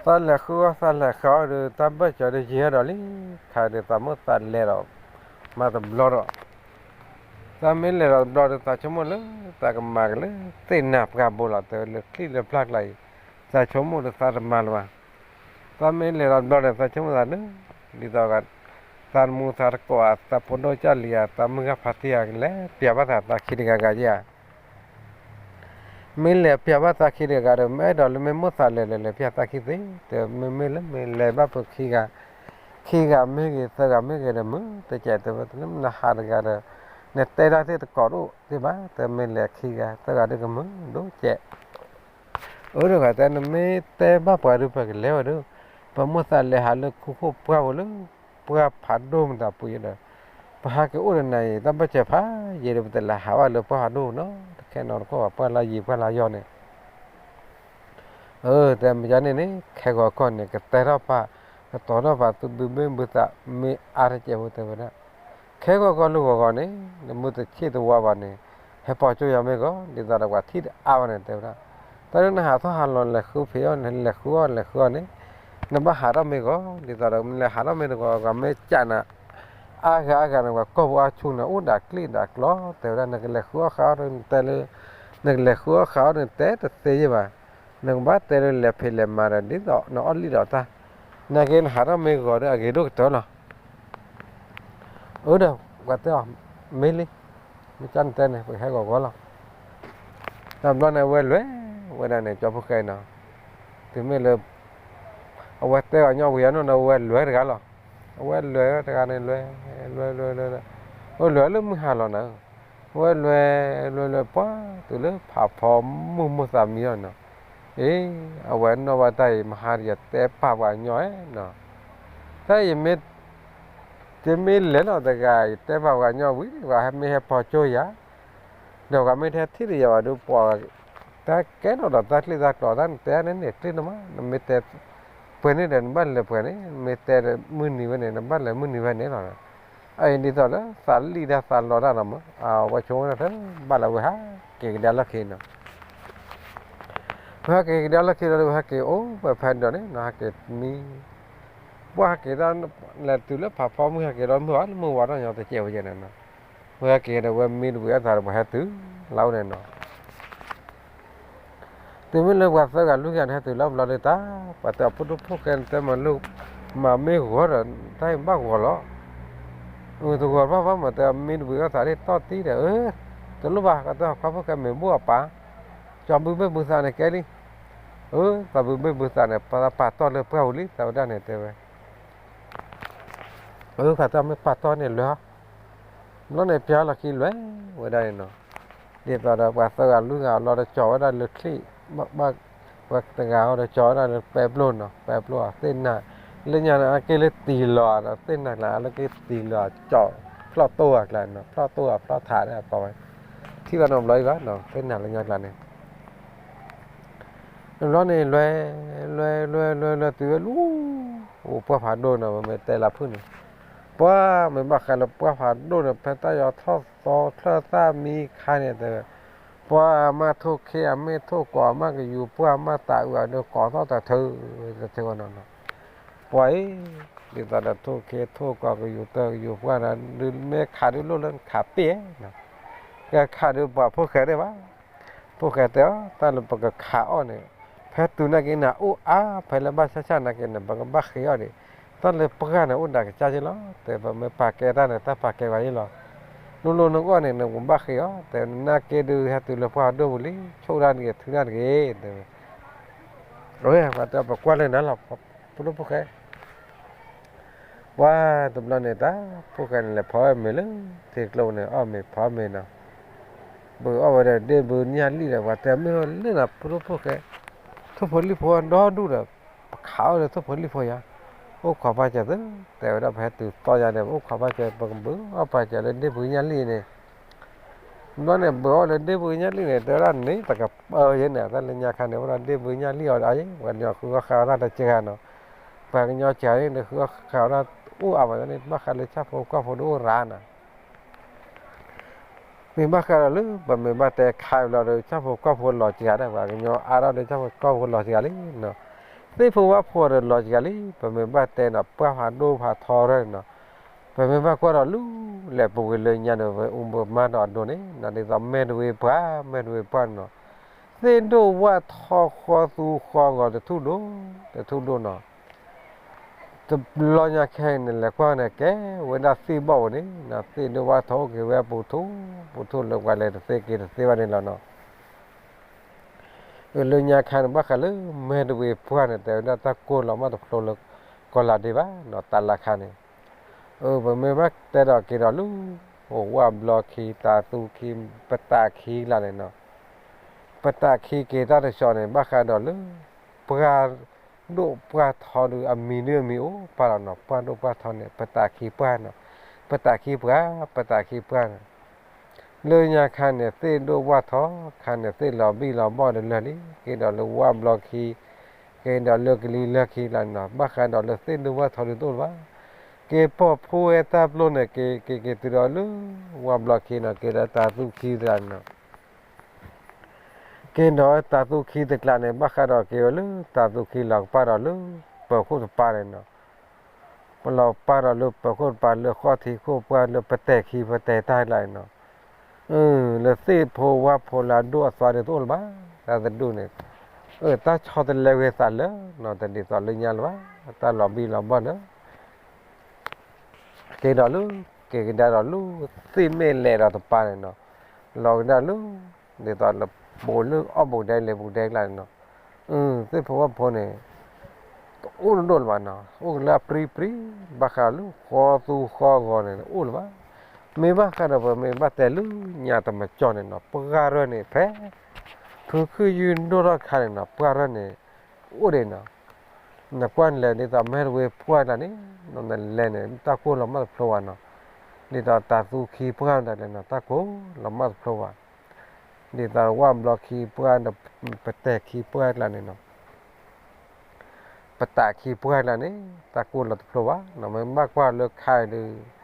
သးလဲၤဃုအီၣ်သးလဲၤဃုအီၣ်ဒီး တၢ်ဘၢၣ်စၢၤဒီးယံာ်ဒီးလံ, ခါဒီးသးမိၣ်သးလဲၤဒီး, မၤတဘျီဒီး သးမ့ၢ်လဲၤဒီးတဘျီဒီး သးဆိကမိၣ်လၢ သးကမၤကလၢသ့ၣ်နၤပှၢ်ဘိလီၤ တဲဝဲလၢချံလၢဖျၢၣ်ကျါအံၤ, သးဆိကမိၣ်ဒီးသးတမၤလၢၤဘၣ်, သးမ့ၢ်လဲၤဒီးတဘျီဒီး သးဆိကမိၣ်သးလၢ, ဒ်သိး, သးတမူသးတကိးဧါ သးဖိဒိၣ်ကၢ်လံၤဧါ သးမုၢ်ဂၤဖါတံၢ်ဧါ ကလဲၤပျးဘၣ်သးသးခံတဂၤဂၤဧါ မ့ၢ်လဲၤပျးဘၣ်သးခံတဂၤဒီး မ့ၢ်အဲၣ်ဒိးလၢမ့ၢ်မိၣ်သးလဲၤလဲၤလဲၤပျးသးခံသ့, တဲမ့မ့ၢ်လၢမ့ၢ်လဲၤဘၣ်ပခံဂၤ, ခံဂၤမ့ၢ်ဂ့ၤ သၢဂၤမ့ၢ်ဂ့ၤဒီး မုၢ်တကဲးတဲဝဲ နဟးတဂၤဒီး, နတဲတၢ်သ့ၣ်တကိးဒိၣ်သ့ၣ်ဘၣ် တဲမ့ၢ်လဲၤခံဂၤ သၢဂၤဒုးကမုၢ်ဒိၣ်ကဲး အၢ တဂၤတဲ နမ့ၢ်တဲဘၣ်ပှၤဒုး ပကလဲၤဝဲဒုး, ပမိၣ်သးလဲၤဟးလၢခူခိၣ်ပှၢ်ပူၤလၢ ပှၢ်ဖးဒိၣ်မတၤပူၤယဲဒီး, ပဟဲက့ၤအိၣ်ဒီးနၤအံၤ တၢ်ဘၢၣ်စၢၤဖးယံာ်ဒီး ပတလဲၤဟးဘၣ်လၢပှၢ်ဖးဒိၣ်နီတခဲနီတခီဘၣ် ပှၢ်လၢယံၤပှၢ်လၢယီၤန့ၣ် အၢ တဲမ့ၢ်ကန့ၣ်န့ၣ် ခဲဂီၤကီၢ်န့ၣ် ကတဲထီၣ်ပာ်, ကတီၤထီၣ်ပာ် သုဘုဘ့ၣ်ဘုသးမ့ၢ်အါတကဲးဖိတဲဝဲဒၣ်, ခဲဂီၤကီၢ်လၢဂီၤဂီၤန့ၣ် နမ့ၢ်တဆ့ၣ်တဝါဘၣ်န့ၣ် ဟဲပိာ်ကၠိယၤမ့ၢ်ဂီၤ ဒ်သိးဒီးပှၤထံၣ်တအါဘၣ်န့ၣ်တဲဝဲဒၣ်, တၢ်လၢနဟးထီၣ်ဟးလီၤလဲၤဃုဖံးအီၣ် လဲၤဃုအီၣ်လဲၤဃုအီၣ်န့ၣ် နဘၣ်ဟးထီၣ်မ့ၢ်ဂီၤ ဒ်သိးဒီးနလဲၤဟးထီၣ်မ့ၢ်တဂီၤ ပှၤမ့ၢ်ကးနၤ အါဂၤအါဂၤန့ၣ် ပှၤကီၢ်ပူၤအါဆူၣ်န့ၣ် အိၣ်ဒၣ်ကျ့ၣ်ဒၣ်ကျီ တဲဝဲဒၣ် နကလဲၤဃုအီၣ်ဃုအီၣ်န့ၣ်တဲလၢ, နကလဲၤဃုအီၣ်ဃုအီၣ်န့ၣ်တဲတသ့ယဲၢ်ဘၣ်, နကဘၣ်တဲလၢလဲၤဖံးလဲၤမၤဒီး ဒ်သိးနအီၣ်လံၣ်ဒီးတၢ်, နာ်က့နဟးထီၣ်မ့ၢ်ဂီၤဒီးအဂ့ၤဒိၣ်ကတၢၢ်လီၤ. အၢ ဒီးပှၤတဲအီၤ မ့ၢ်လံ, မ့ၢ်ကန့ၣ်တဲန့ၣ် ပကဟဲဂီၤဂီၤလီၤ. တဘျီန့ၣ် အဝဲလဲၤဝဲဒၣ်န့ၣ် ကၠီဖိၣ်ဃဲနီၤ, တုၤမ့ၢ်လၢ အဝဲတဲအီၤညီဝံၤအနီၢ်န့ၣ် အဝဲလဲၤတဂၤလီၤ. အဝဲလဲၤတဂၤန့ၣ် လဲၤ, လဲၤလဲၤလဲၤလဲၤ, အဝဲလဲၤလၢမုၢ်ဟါလီၤနၤ, အဝဲလဲၤလဲၤလဲၤပှၢ်တုၤလၢဖးဖီမုၢ်မိၢ်သးမံအီၤနီၤ, အ့ အဝဲနီၣ်ဘၣ်တၢ်အံၤ မဟါဒီးယတဲပာ်ပှၤညီဧါနီၤ, တၢ်အံၤမ့ၢ် ယမ့ၢ်လဲၤလီၤတဂၤ ယတဲဘၣ်ပှၤကညီဝံၤ ပှၤဟဲမ့ၢ်ဟဲပိာ်ကၠိယၤ, ဒီးပှၤမ့ၢ်တဟဲထံၣ်ဒီးယၤဘၣ်ဒီး ပှၤတၢ်ကဲထီၣ်ဒီးတၢ်ချံတၢ်ကျိၤ တၢ်နတဲန့ၣ်န့ၣ် ချံနမး နမ့ၢ်တဲပှဲၤန့ၣ်ဒီး နဘၣ်လဲၤပှဲၤန့ၣ် နမ့ၢ်တဲမုၢ်နံၤဝဲန့ၣ် နဘၣ်လဲၤမုၢ်နံၤဝဲန့ၣ်လီၤ. အအံၤဒ်သိးလၢသးလံၣ်တၢ်သးလီတၢ်နီၤမး အဝဲဆိကမိၣ်တၢ် ဘၣ်လၢဝဲဟးက့ၤကဒါလီၢ်ခံနီၤ ဝဲဟဲက့ၤကဒါလီၢ်ခံဒီး ဝဲဟဲက့ၤအိၣ်ဝဲဖဲဒိးန့ၣ်နီၤ ဟဲက့ၤမံ ပှၤဟဲက့ၤတၢ် လဲၤတုၤလၢဖးဖီမုၢ်ဟဲက့ၤဒီးမုၢ်ဝါလၢမုၢ်ဝါထီၣ်ညီတစဲးဝဲယဲၢ်န့ၣ်နီၤ, ဝဲဟဲက့ၤဒီးဝဲမံတဝံၤအသးဒီးပှၤဟဲတုၤလၢအအိၣ်န့ၣ်နီၤ တုၤမ့ၢ်လၢပှၤသၢဂၤလွံၢ်ဂၤန့ၣ် ဟဲတုၤလၢအဘျီဒီးတၢ် ပှၤတဲအီၤဖိဒိၣ်ဖိၣ်ဃဲန့ၣ် တဲမၤလိ မၤမ့ၢ်ဂီၤဒီး တၢ်အံၤဘၣ်ဂီၤလီၤ. အတဂီၤဘၣ်ဘၣ်မး တဲမံတဝံၤအသးဒ်တီၢ်တံၢ်ဒီး အၢ တလိၣ်ဘၣ် ကတဲဟီၣ်ခွါဖိၣ်ဃဲမ့ၢ်ဘိၣ်အပၢ် ကၠီဘုဘ့ၣ်ဘုသးန့ၣ်ကဲလံ အၢ သးဘုဘ့ၣ်ဘုသးန့ၣ် ပာ်တီၢ်လၢပှၢ်ပူၤလံ သးဝဲဒၣ်န့ၣ်တဲဝဲ အၢ ပှၤတဲမ့ၢ်ပာ်တီၢ်န့ၣ်လဲၤ ဘျီန့ၣ် ပျါလီၢ်ခံလွဲၢ်ဝဲဒၣ်န့ၣ်နီၤ, ဒ်သိးဒီးပှၤသၢဂၤလွံၢ်ဂၤအလီၢ်တကၠီၤဝဲဒၣ်လၢချံၣ်, ဘၣ်ပှၤတဂၤအီၤတကၠီၤဝဲဒၣ်လၢပဲပျိနီၤ, ပဲပျိအသ့ၣ်နၤ, လၢညါန့ၣ်အက့လၢတံၤလီၤဒီးသ့ၣ်နၤကျါ အလၢက့တံၤလီၤကၠီၤ, ဖျီၣ်တိၢ်အကျါနီၤ, ဖျီၣ်တိၢ်အဖျီၣ်ထးန့ၣ်အကိးဝဲ, ထံၣ်ဘၣ်နီတဘျီအံၤဘၣ်နီၤ, သ့ၣ်နၤလၢညါကျါန့ၣ် တဘျီန့ၣ် လွဲၤ, လွဲၤ လွဲၤ လွဲၤ လွဲၤတုၤဝဲလူၤ, အိၣ်ပှၢ်ဖးဒိၣ်န့ၣ် မ့ၢ်တဲလၢဖုၣ်န့ၣ်, ပှၤမ့ၢ်ဘၣ်ဃးလၢပှၢ်ဖးဒိၣ်န့ၣ် ဖဲတၢ်ယီၤထီၣ်သီချၢၣ်သၣ်မံခါန့ၣ်တဲဝဲ, ပှၤအမါထိၣ်ခ့အမ့ၢ်ထိၣ်ကိးအမါကယူၤ ပှၢ်အမါတၤအုးအဒိကိးထီၣ်တထၢ, တထၢဝဲနီၤနီၤ, ပှၤအံၤ, ဒ်သိးဒီးထိၣ်ခ့ထိၣ်ကိးကယူၤတၢ်ကယူၤပှၢ်ဒီး ဒုးမ့ၢ်ခးဒုးလိၣ်လၢခးပ့ၢ်နီၤ, ကခးဒုးပှၤဖိၣ်ဃဲဒၣ်ဘၣ် ဖိၣ်ဃဲတဲအီၤ တၢ်လၢပကခးအီၣ်န့ၣ်, ဖဲတုၤနာ်က့နၤအိၣ်အါ ဖဲလၢဘၣ်ဆၣ်ဆၣ်နာ်က့န့ၣ် ပကဘၣ်ဃ့အီၣ်ဒံး, တၢ်လၢပှၢ်န့ၣ်အိၣ်ဒၣ်ကစၢ်က့လီၤ, တဲပမ့ၢ်ပာ်ကဲတၢ်န့ၣ် တၢ်ပာ်ကဲပှၤယ့ၢ်လီၤ, လိၣ်လိၣ်နအိၣ်န့ၣ် နကဘၣ်ဃ့အီၣ်, တဲနာ်က့ဒုးဟဲတုၤလၢပှၢ်ဒိၣ်ပူၤလံ, ဆိၣ်တၢ်တဂ့ၤ ထုတၢ်တဂ့ၤ, တဲဝဲ, အဝဲပှၤတဲပကွၢ်လၢနၤလီၤ, ဖိဒိၣ်ဖိၣ်ဃဲ ပ ပှၤတဘျီန့ၣ် တၢ်ဖိၣ်ဃဲန့ၣ် လဲၤဖီအီၣ်မ့ၤလၢထံကျိန့ၣ် အီၣ်မ့ၤဖီမ့ၤနီၤ, ဘုးအီၣ်ဝဲဒီးဒ့ဘုညၣ်လံၣ်ဒီး ပှၤတဲမ့ၢ်လၢနၤ ဖိဒိၣ်ဖိၣ်ဃဲ, ထိၣ်ဖိလံၣ်ဖိဒီဒူၣ်ဒီး ပခးအီၣ်လၢထိၣ်ဖိလံၣ်ဖိယါ, အိၣ်ခိးပာ်စၢၤသု, တဲဝဲဒၣ် ပဟဲတုၤသီယါဒီး ပအိၣ်ခိးပာ်စၢၤ ပကဘုးအီၣ်ပာ်စၢၤလၢဒ့ဘုညၣ်လံၣ်န့ၣ်, ဘျီန့ၣ် ဘုးအီၣ်လၢဒ့ဘုညၣ်လံၣ်န့ၣ် တဲဝဲဒၣ်န့ၣ် တကပၢယဲန့ၣ် တၢ်လၢညါခါန့ၣ် အိၣ်ဒီးဒ့ဘုညၣ်လံၣ်အီၤဒီး ပှၤကညီဃုအီၣ်ဃါအီၣ်တၢ်တစှၤနီၤ, ပှၤကညီစှၤန့ၣ် ဃုအီၣ်ဃါအီၣ်တၢ်အိၣ်အါမးန့ၣ် ဘၣ်ဃးလၢဆၣ်ဖိကီၢ်ဖိတအိၣ်ရၤနီၤ မ့ၢ်ဘၣ်ဃးဒီးလၢ ပမ့ၢ်ဘၣ်တဲခါလီၤဒီး ဆၣ်ဖိကီၢ်ဖိလီၤစှၤဒီး ပှၤကညီအါထီၣ်ဒီးဆၣ်ဖိကီၢ်ဖိလီၤစှၤလံနီၤ, သ့ၣ်ဖိဝၣ်ဖိဒီးလီၤစှၤလံ ပမ့ၢ်ဘၣ်တဲဒီး ပှၢ်ဖးဒိၣ်ဖးထီထီၣ်န့ၣ်နီၤ, ပမ့ၢ်ဘၣ်ကွၢ်ဒီးလၢ လဲၤပူၤကွံာ်လၢညါဒီး ဝဲအူမၤမၤဒီးအဒိန့ၣ်နီၤ ဒ်သိးမဲာ်တဝ့ၤပှၢ် မဲာ်တဝ့ၤပှၢ်န့ၣ်နီၤ, သ့ၣ်ဒိၣ်ဝၣ်ထီဃီသူဃီဂီၤတထူၣ်ဒိၣ် တထူၣ်ဒိၣ်နီၤ တဘျီညါခဲအံၤန့ၣ် လဲၤကွၢ်န့ၣ် ကဲဝဲဒၣ်သ့ၣ်ဘီၣ်ပူၤန့ၣ်နီၤ, သ့ၣ်ဒိၣ်ဝၣ်ထီအိၣ်က့ၤဝဲအပူၤထူၣ် ပူၤထူၣ်လၢပှၤလဲၤတသ့က့ၤတသ့ဘၣ်န့ၣ်လီၤနီၤ, လၢညါခါန့ၣ် ဘၣ်ဃးလၢမဲာ်တဝ့ၤပှၢ်န့ၣ် တဲဝဲဒၣ်တၢ်ကိၢ်လီၤမၢ်တဖျိလၢ ကီၢ်လၤဒ့ဘၣ်နီၤ တၢ်လၢခါန့ၣ်, ပမ့ၢ်ဘၣ်တဲဒီးက့ၤဒီးလၢ အိၣ်ဝၣ်ဘျီခံ တၤသူခံ ပတၢ်ခံကျါန့ၣ်နီၤ ပတၢ်ခံက့ၤတၢ်တဆီန့ၣ် ဘၣ်ဃးဒီးလၢ ပှၢ်ဒိၣ်ပှၢ်ထီဒုး အမံၤဒုးအမံၤအိၣ်ပၢ်လီၤနီၤ, ပှၢ်ဒိၣ်ပှၢ်ထီန့ၣ် ပတၢ်ခံပှၢ်နီၤ, ပတၢ်ခံပှၢ် ပတၢ်ခံပှၢ်နီၤ, လၢညါခါန့ၣ် သ့ၣ်ဒိၣ်ဝၣ်ထီခါန့ၣ် သ့ၣ်လီၤဘံၣ်လီၤဘီၣ်ဒီးလၢာ်လံ, က့ၤဒီးလၢဝၣ်ဘျီခံ က့ၤဒီးလၢကလံၤလၢခံလီၤနီၤ, ဘၣ်ဃးဒီးလၢသ့ၣ်ဒိၣ်ဝၣ်ထီဒုးတအိၣ်လၢၤဘၣ်, က့ၤပိာ်ဖိဝဲတၢ်ပျိန့ၣ် က့ၤက့ၤက့ၤတုၤဒီးလၢ ဝၣ်ဘျီခံနီၤ, က့ၤဒီးတၤသူခံတကျါန့ၣ်နီၤ က့ၤဒီးတၤသူခံတကျါန့ၣ် ဘၣ်ဃးဒီးက့ၤဝဲလၢတၤသူခံလီၤကပၢ်ဒီးလၢ ပၢၤခိၣ်တပၤန့ၣ်နီၤ, ပလီၤပၢ်ဒီးလၢပၢၤခိၣ်တပၤလၢဃီၣ်ထံးခိၣ်ပှၢ်လၢပတဲာ်ခံပတဲာ်တၢ်ကျါန့ၣ်နီၤ, လၢသ့ၣ်ဖိဝၣ်ဖိလၢအဒိၣ်အသွါဒုးတအိၣ်လၢၤဘၣ်, တၢ်တဒူၣ်န့ၣ်, တၢ်ဆီတလဲဝဲသးလၢနီၤ တဒ်သိးလၢညါလၢၤဘၣ်, တၢ်လီၤဘံၣ်လီၤဘီၣ်လၢ က့ၤဒီးလၢ က့ၤကဒါဒီးလၢ သ့ၣ်မဲာ်လဲၤဒီးတပၤန့ၣ်နီၤ, လီၤကဒါလၢ ဒ်သိးလၢ ဘူးလၢအီၣ်ဘူးဒဲလဲၤဘူးဒဲကျါန့ၣ်နီၤ, သ့ၣ်ဖိဝၣ်ဖိန့ၣ် တအိၣ်တဒိၣ်လၢၤဘၣ်နီၤ, အိၣ်ကလၢအပြံပြံ ဘၣ်ဃးလၢဃီသူဃီဂီၤန့ၣ် တအိၣ်လၢၤဘၣ်, မ့ၢ်ဘၣ်ဃးဒီးပမ့ၢ်ဘၣ်တဲလၢညါတမၤကၠီန့ၣ်နီၤ ပှၢ်ရၢၢ်န့ၣ် ဖဲ ဖုခုယုၢ်ဒိၣ်ထီၣ်ခါန့ၣ်နီၤ ပှၢ်ရၢၢ်န့ၣ် အိၣ်ဒံးနီၤ နကွၢ်လဲၤဒ်သိးမဲာ်တဝ့ၤပှၢ်တကျါန့ၣ် နလဲၤန့ၣ် တၢ်ကိၢ်လီၤမၢ်တဖျိဘၣ်နီၤ, ဒ်သိးတၤသူခံပှၢ်တကျါန့ၣ်နီၤ တၢ်ကိၢ်လီၤမၢ်တဖျိဘၣ်, ဒ်သိးဝၣ်ဘျီခံပှၢ်ဒီး ပတဲာ်ခံပှၢ်တကျါန့ၣ်နီၤ ပတၢ်ခံပှၢ်တကျါန့ၣ် တၢ်ကိၢ်လီၤတဖျိဘၣ်, မ့ၢ်ဘၣ်ကွၢ်လၢခါအံၤဒီး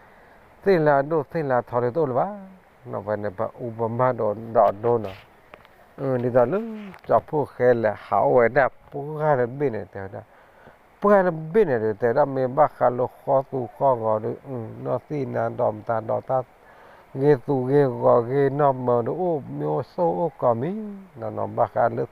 သ့ၣ်လၢအဒိၣ်သ့ၣ်လၢအထီဒုးတအိၣ်လၢၤဘၣ်, နီၤ ပန့ၣ် ပအူပမၤဒီးဒီးဒိနီၤ ဒ်သိးလၢ ကၠီဖှိၣ်ဃဲလဲၤဟးအိၣ်ဝဲဒၣ်ပှၢ်တဘ့ၣ်န့ၣ် တဲဝဲဒၣ်, ပှၢ်တဘ့ၣ်န့ၣ်ဒီး တဲဝဲဒၣ်မ့ၢ်ဘၣ်ဃးလၢဃီသူဃီဂီၤဒီး နီၢ်သံၣ်နၤဒီးမတၤဒီးတၢ် ဂ့ၤသူဂ့ၤဂီၤဂ့ၤနီၢ်မၢဒီး အိၣ်မ့ၢ်အိၣ်ဆိၣ်အိၣ်ကီးမံၤနီၤနီၤ ဘၣ်ဃးလၢ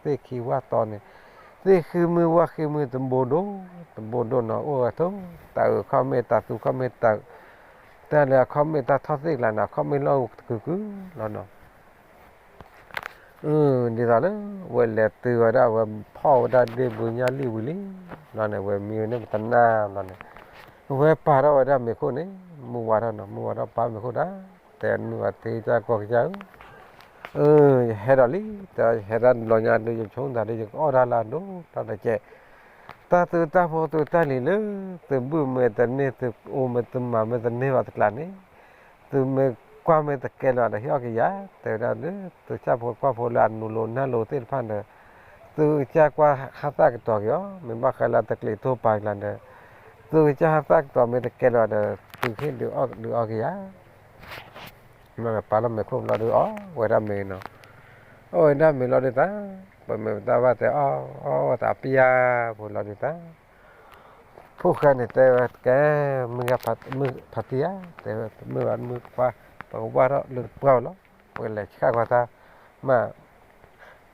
သ့ၣ်ခံဝၣ်တီန့ၣ် သ့ၣ်ဃံမုၢ်ဝၣ်ဃံမုၢ်တဘိဒိၣ် တဘိဒိၣ်နီၤ အိၣ်ဝဲထိၣ် တၢ်အုးခီၣ်မ့ၢ်တၢ်သူခီၣ်မ့ၢ်တၢ် တၢ်လၢအခီၣ်မ့ၢ်တၢ်ထီၣ်သ့ၣ်ကျါန့ၣ် အခီၣ်မ့ၢ်လီၢ်တကုာ်ကုာ်လီၤနီၤ ဒ်သိးလၢ ဝဲလဲၤတုၤဝဲဒၣ် ဝဲဖီၣ်ဝဲဒၣ်ဒ့ဘုညၣ်လံၣ်ဝံၤလံ ဘျီန့ၣ် ဝဲမံဝဲန့ၣ်ပတနၢ်ဘျီန့ၣ် ဝဲပာ်ထီၣ်ဝဲဒၣ်မ့ၤခိၣ်န့ၣ် မုၢ်ဝါထီၣ်နီၤ မုၢ်ဝါထီၣ်ပာ်မ့ၤခိၣ်တၢ် တဲနုာ်ဘၣ်သ့တၢ်ကီၢ်ကစၢ်ဧၢ ယဟဲဒီးလံ တဲယဟဲဒၣ်တဘျီညါဒီး ယဆိကမိၣ်သးဒီး ယကအီၣ်တၢ်လၢအဒိၣ်တၢ်တကဲ တၢ်သုတၢ်ဖိသုတၢ်လံၤလၢ သုဘုၣ်မ့ၢ်တန့ၢ် သုအိၣ်မ့ၢ်သုမၤမ့ၢ်တန့ၢ်ဘၣ်တကျါန့ၣ် သုမ့ၢ်ကွၢ်မ့ၢ်တကဲလၢၤဒီး ဟ့ၣ်အီၣ်က့ၤယၤ တဲဝဲဒၣ်လၢ သုဆၣ်ဖိကီၢ်ဖိလၢအနူၤလိၤနၢ်လိၤသ့ၣ်တဖၣ်ဒီး သုကစၢ်ကွၢ်ဟးသၣ်ကတီၤက့ၤအီၤ မ့ၢ်ဘၣ်ဃးလၢတကျံးထိၣ်ပၤကျါဒီး သုကစၢ်ဟးသၣ်ကတီၤမ့ၢ်တကဲလၢၤဒီး သုဟ့ၣ်ဒုးအီၣ်ဒုးအီက့ၤယၤ မ့ၢ်ပာ်လီၤမ့ၤခိၣ်ဘျီဒုးအီၣ်ဝဲဒၣ်မ့ၤနီၤ အီၣ်ဝဲဒၣ်မ့ၤလီၤဒုးတၢ် ပမ့ၢ်ပတၢ်ဘၣ်တဲအီၣ်အီၣ်ဝဲသးပျၢ်ဖိလီၤဒုးတၢ် ဖိၣ်ဃဲန့ၣ်တဲဝဲကဲ မုၢ်ဂၤဖးတံၢ်ဧါ တဲဝဲ တမုၢ်ဘၣ်တမုၢ်ကွၢ် ပကဝၢ်ထီၣ်လၢပှၢ်လီၤ ပကလဲၤဆှၣ်ကွၢ်တၢ် မ့ၢ်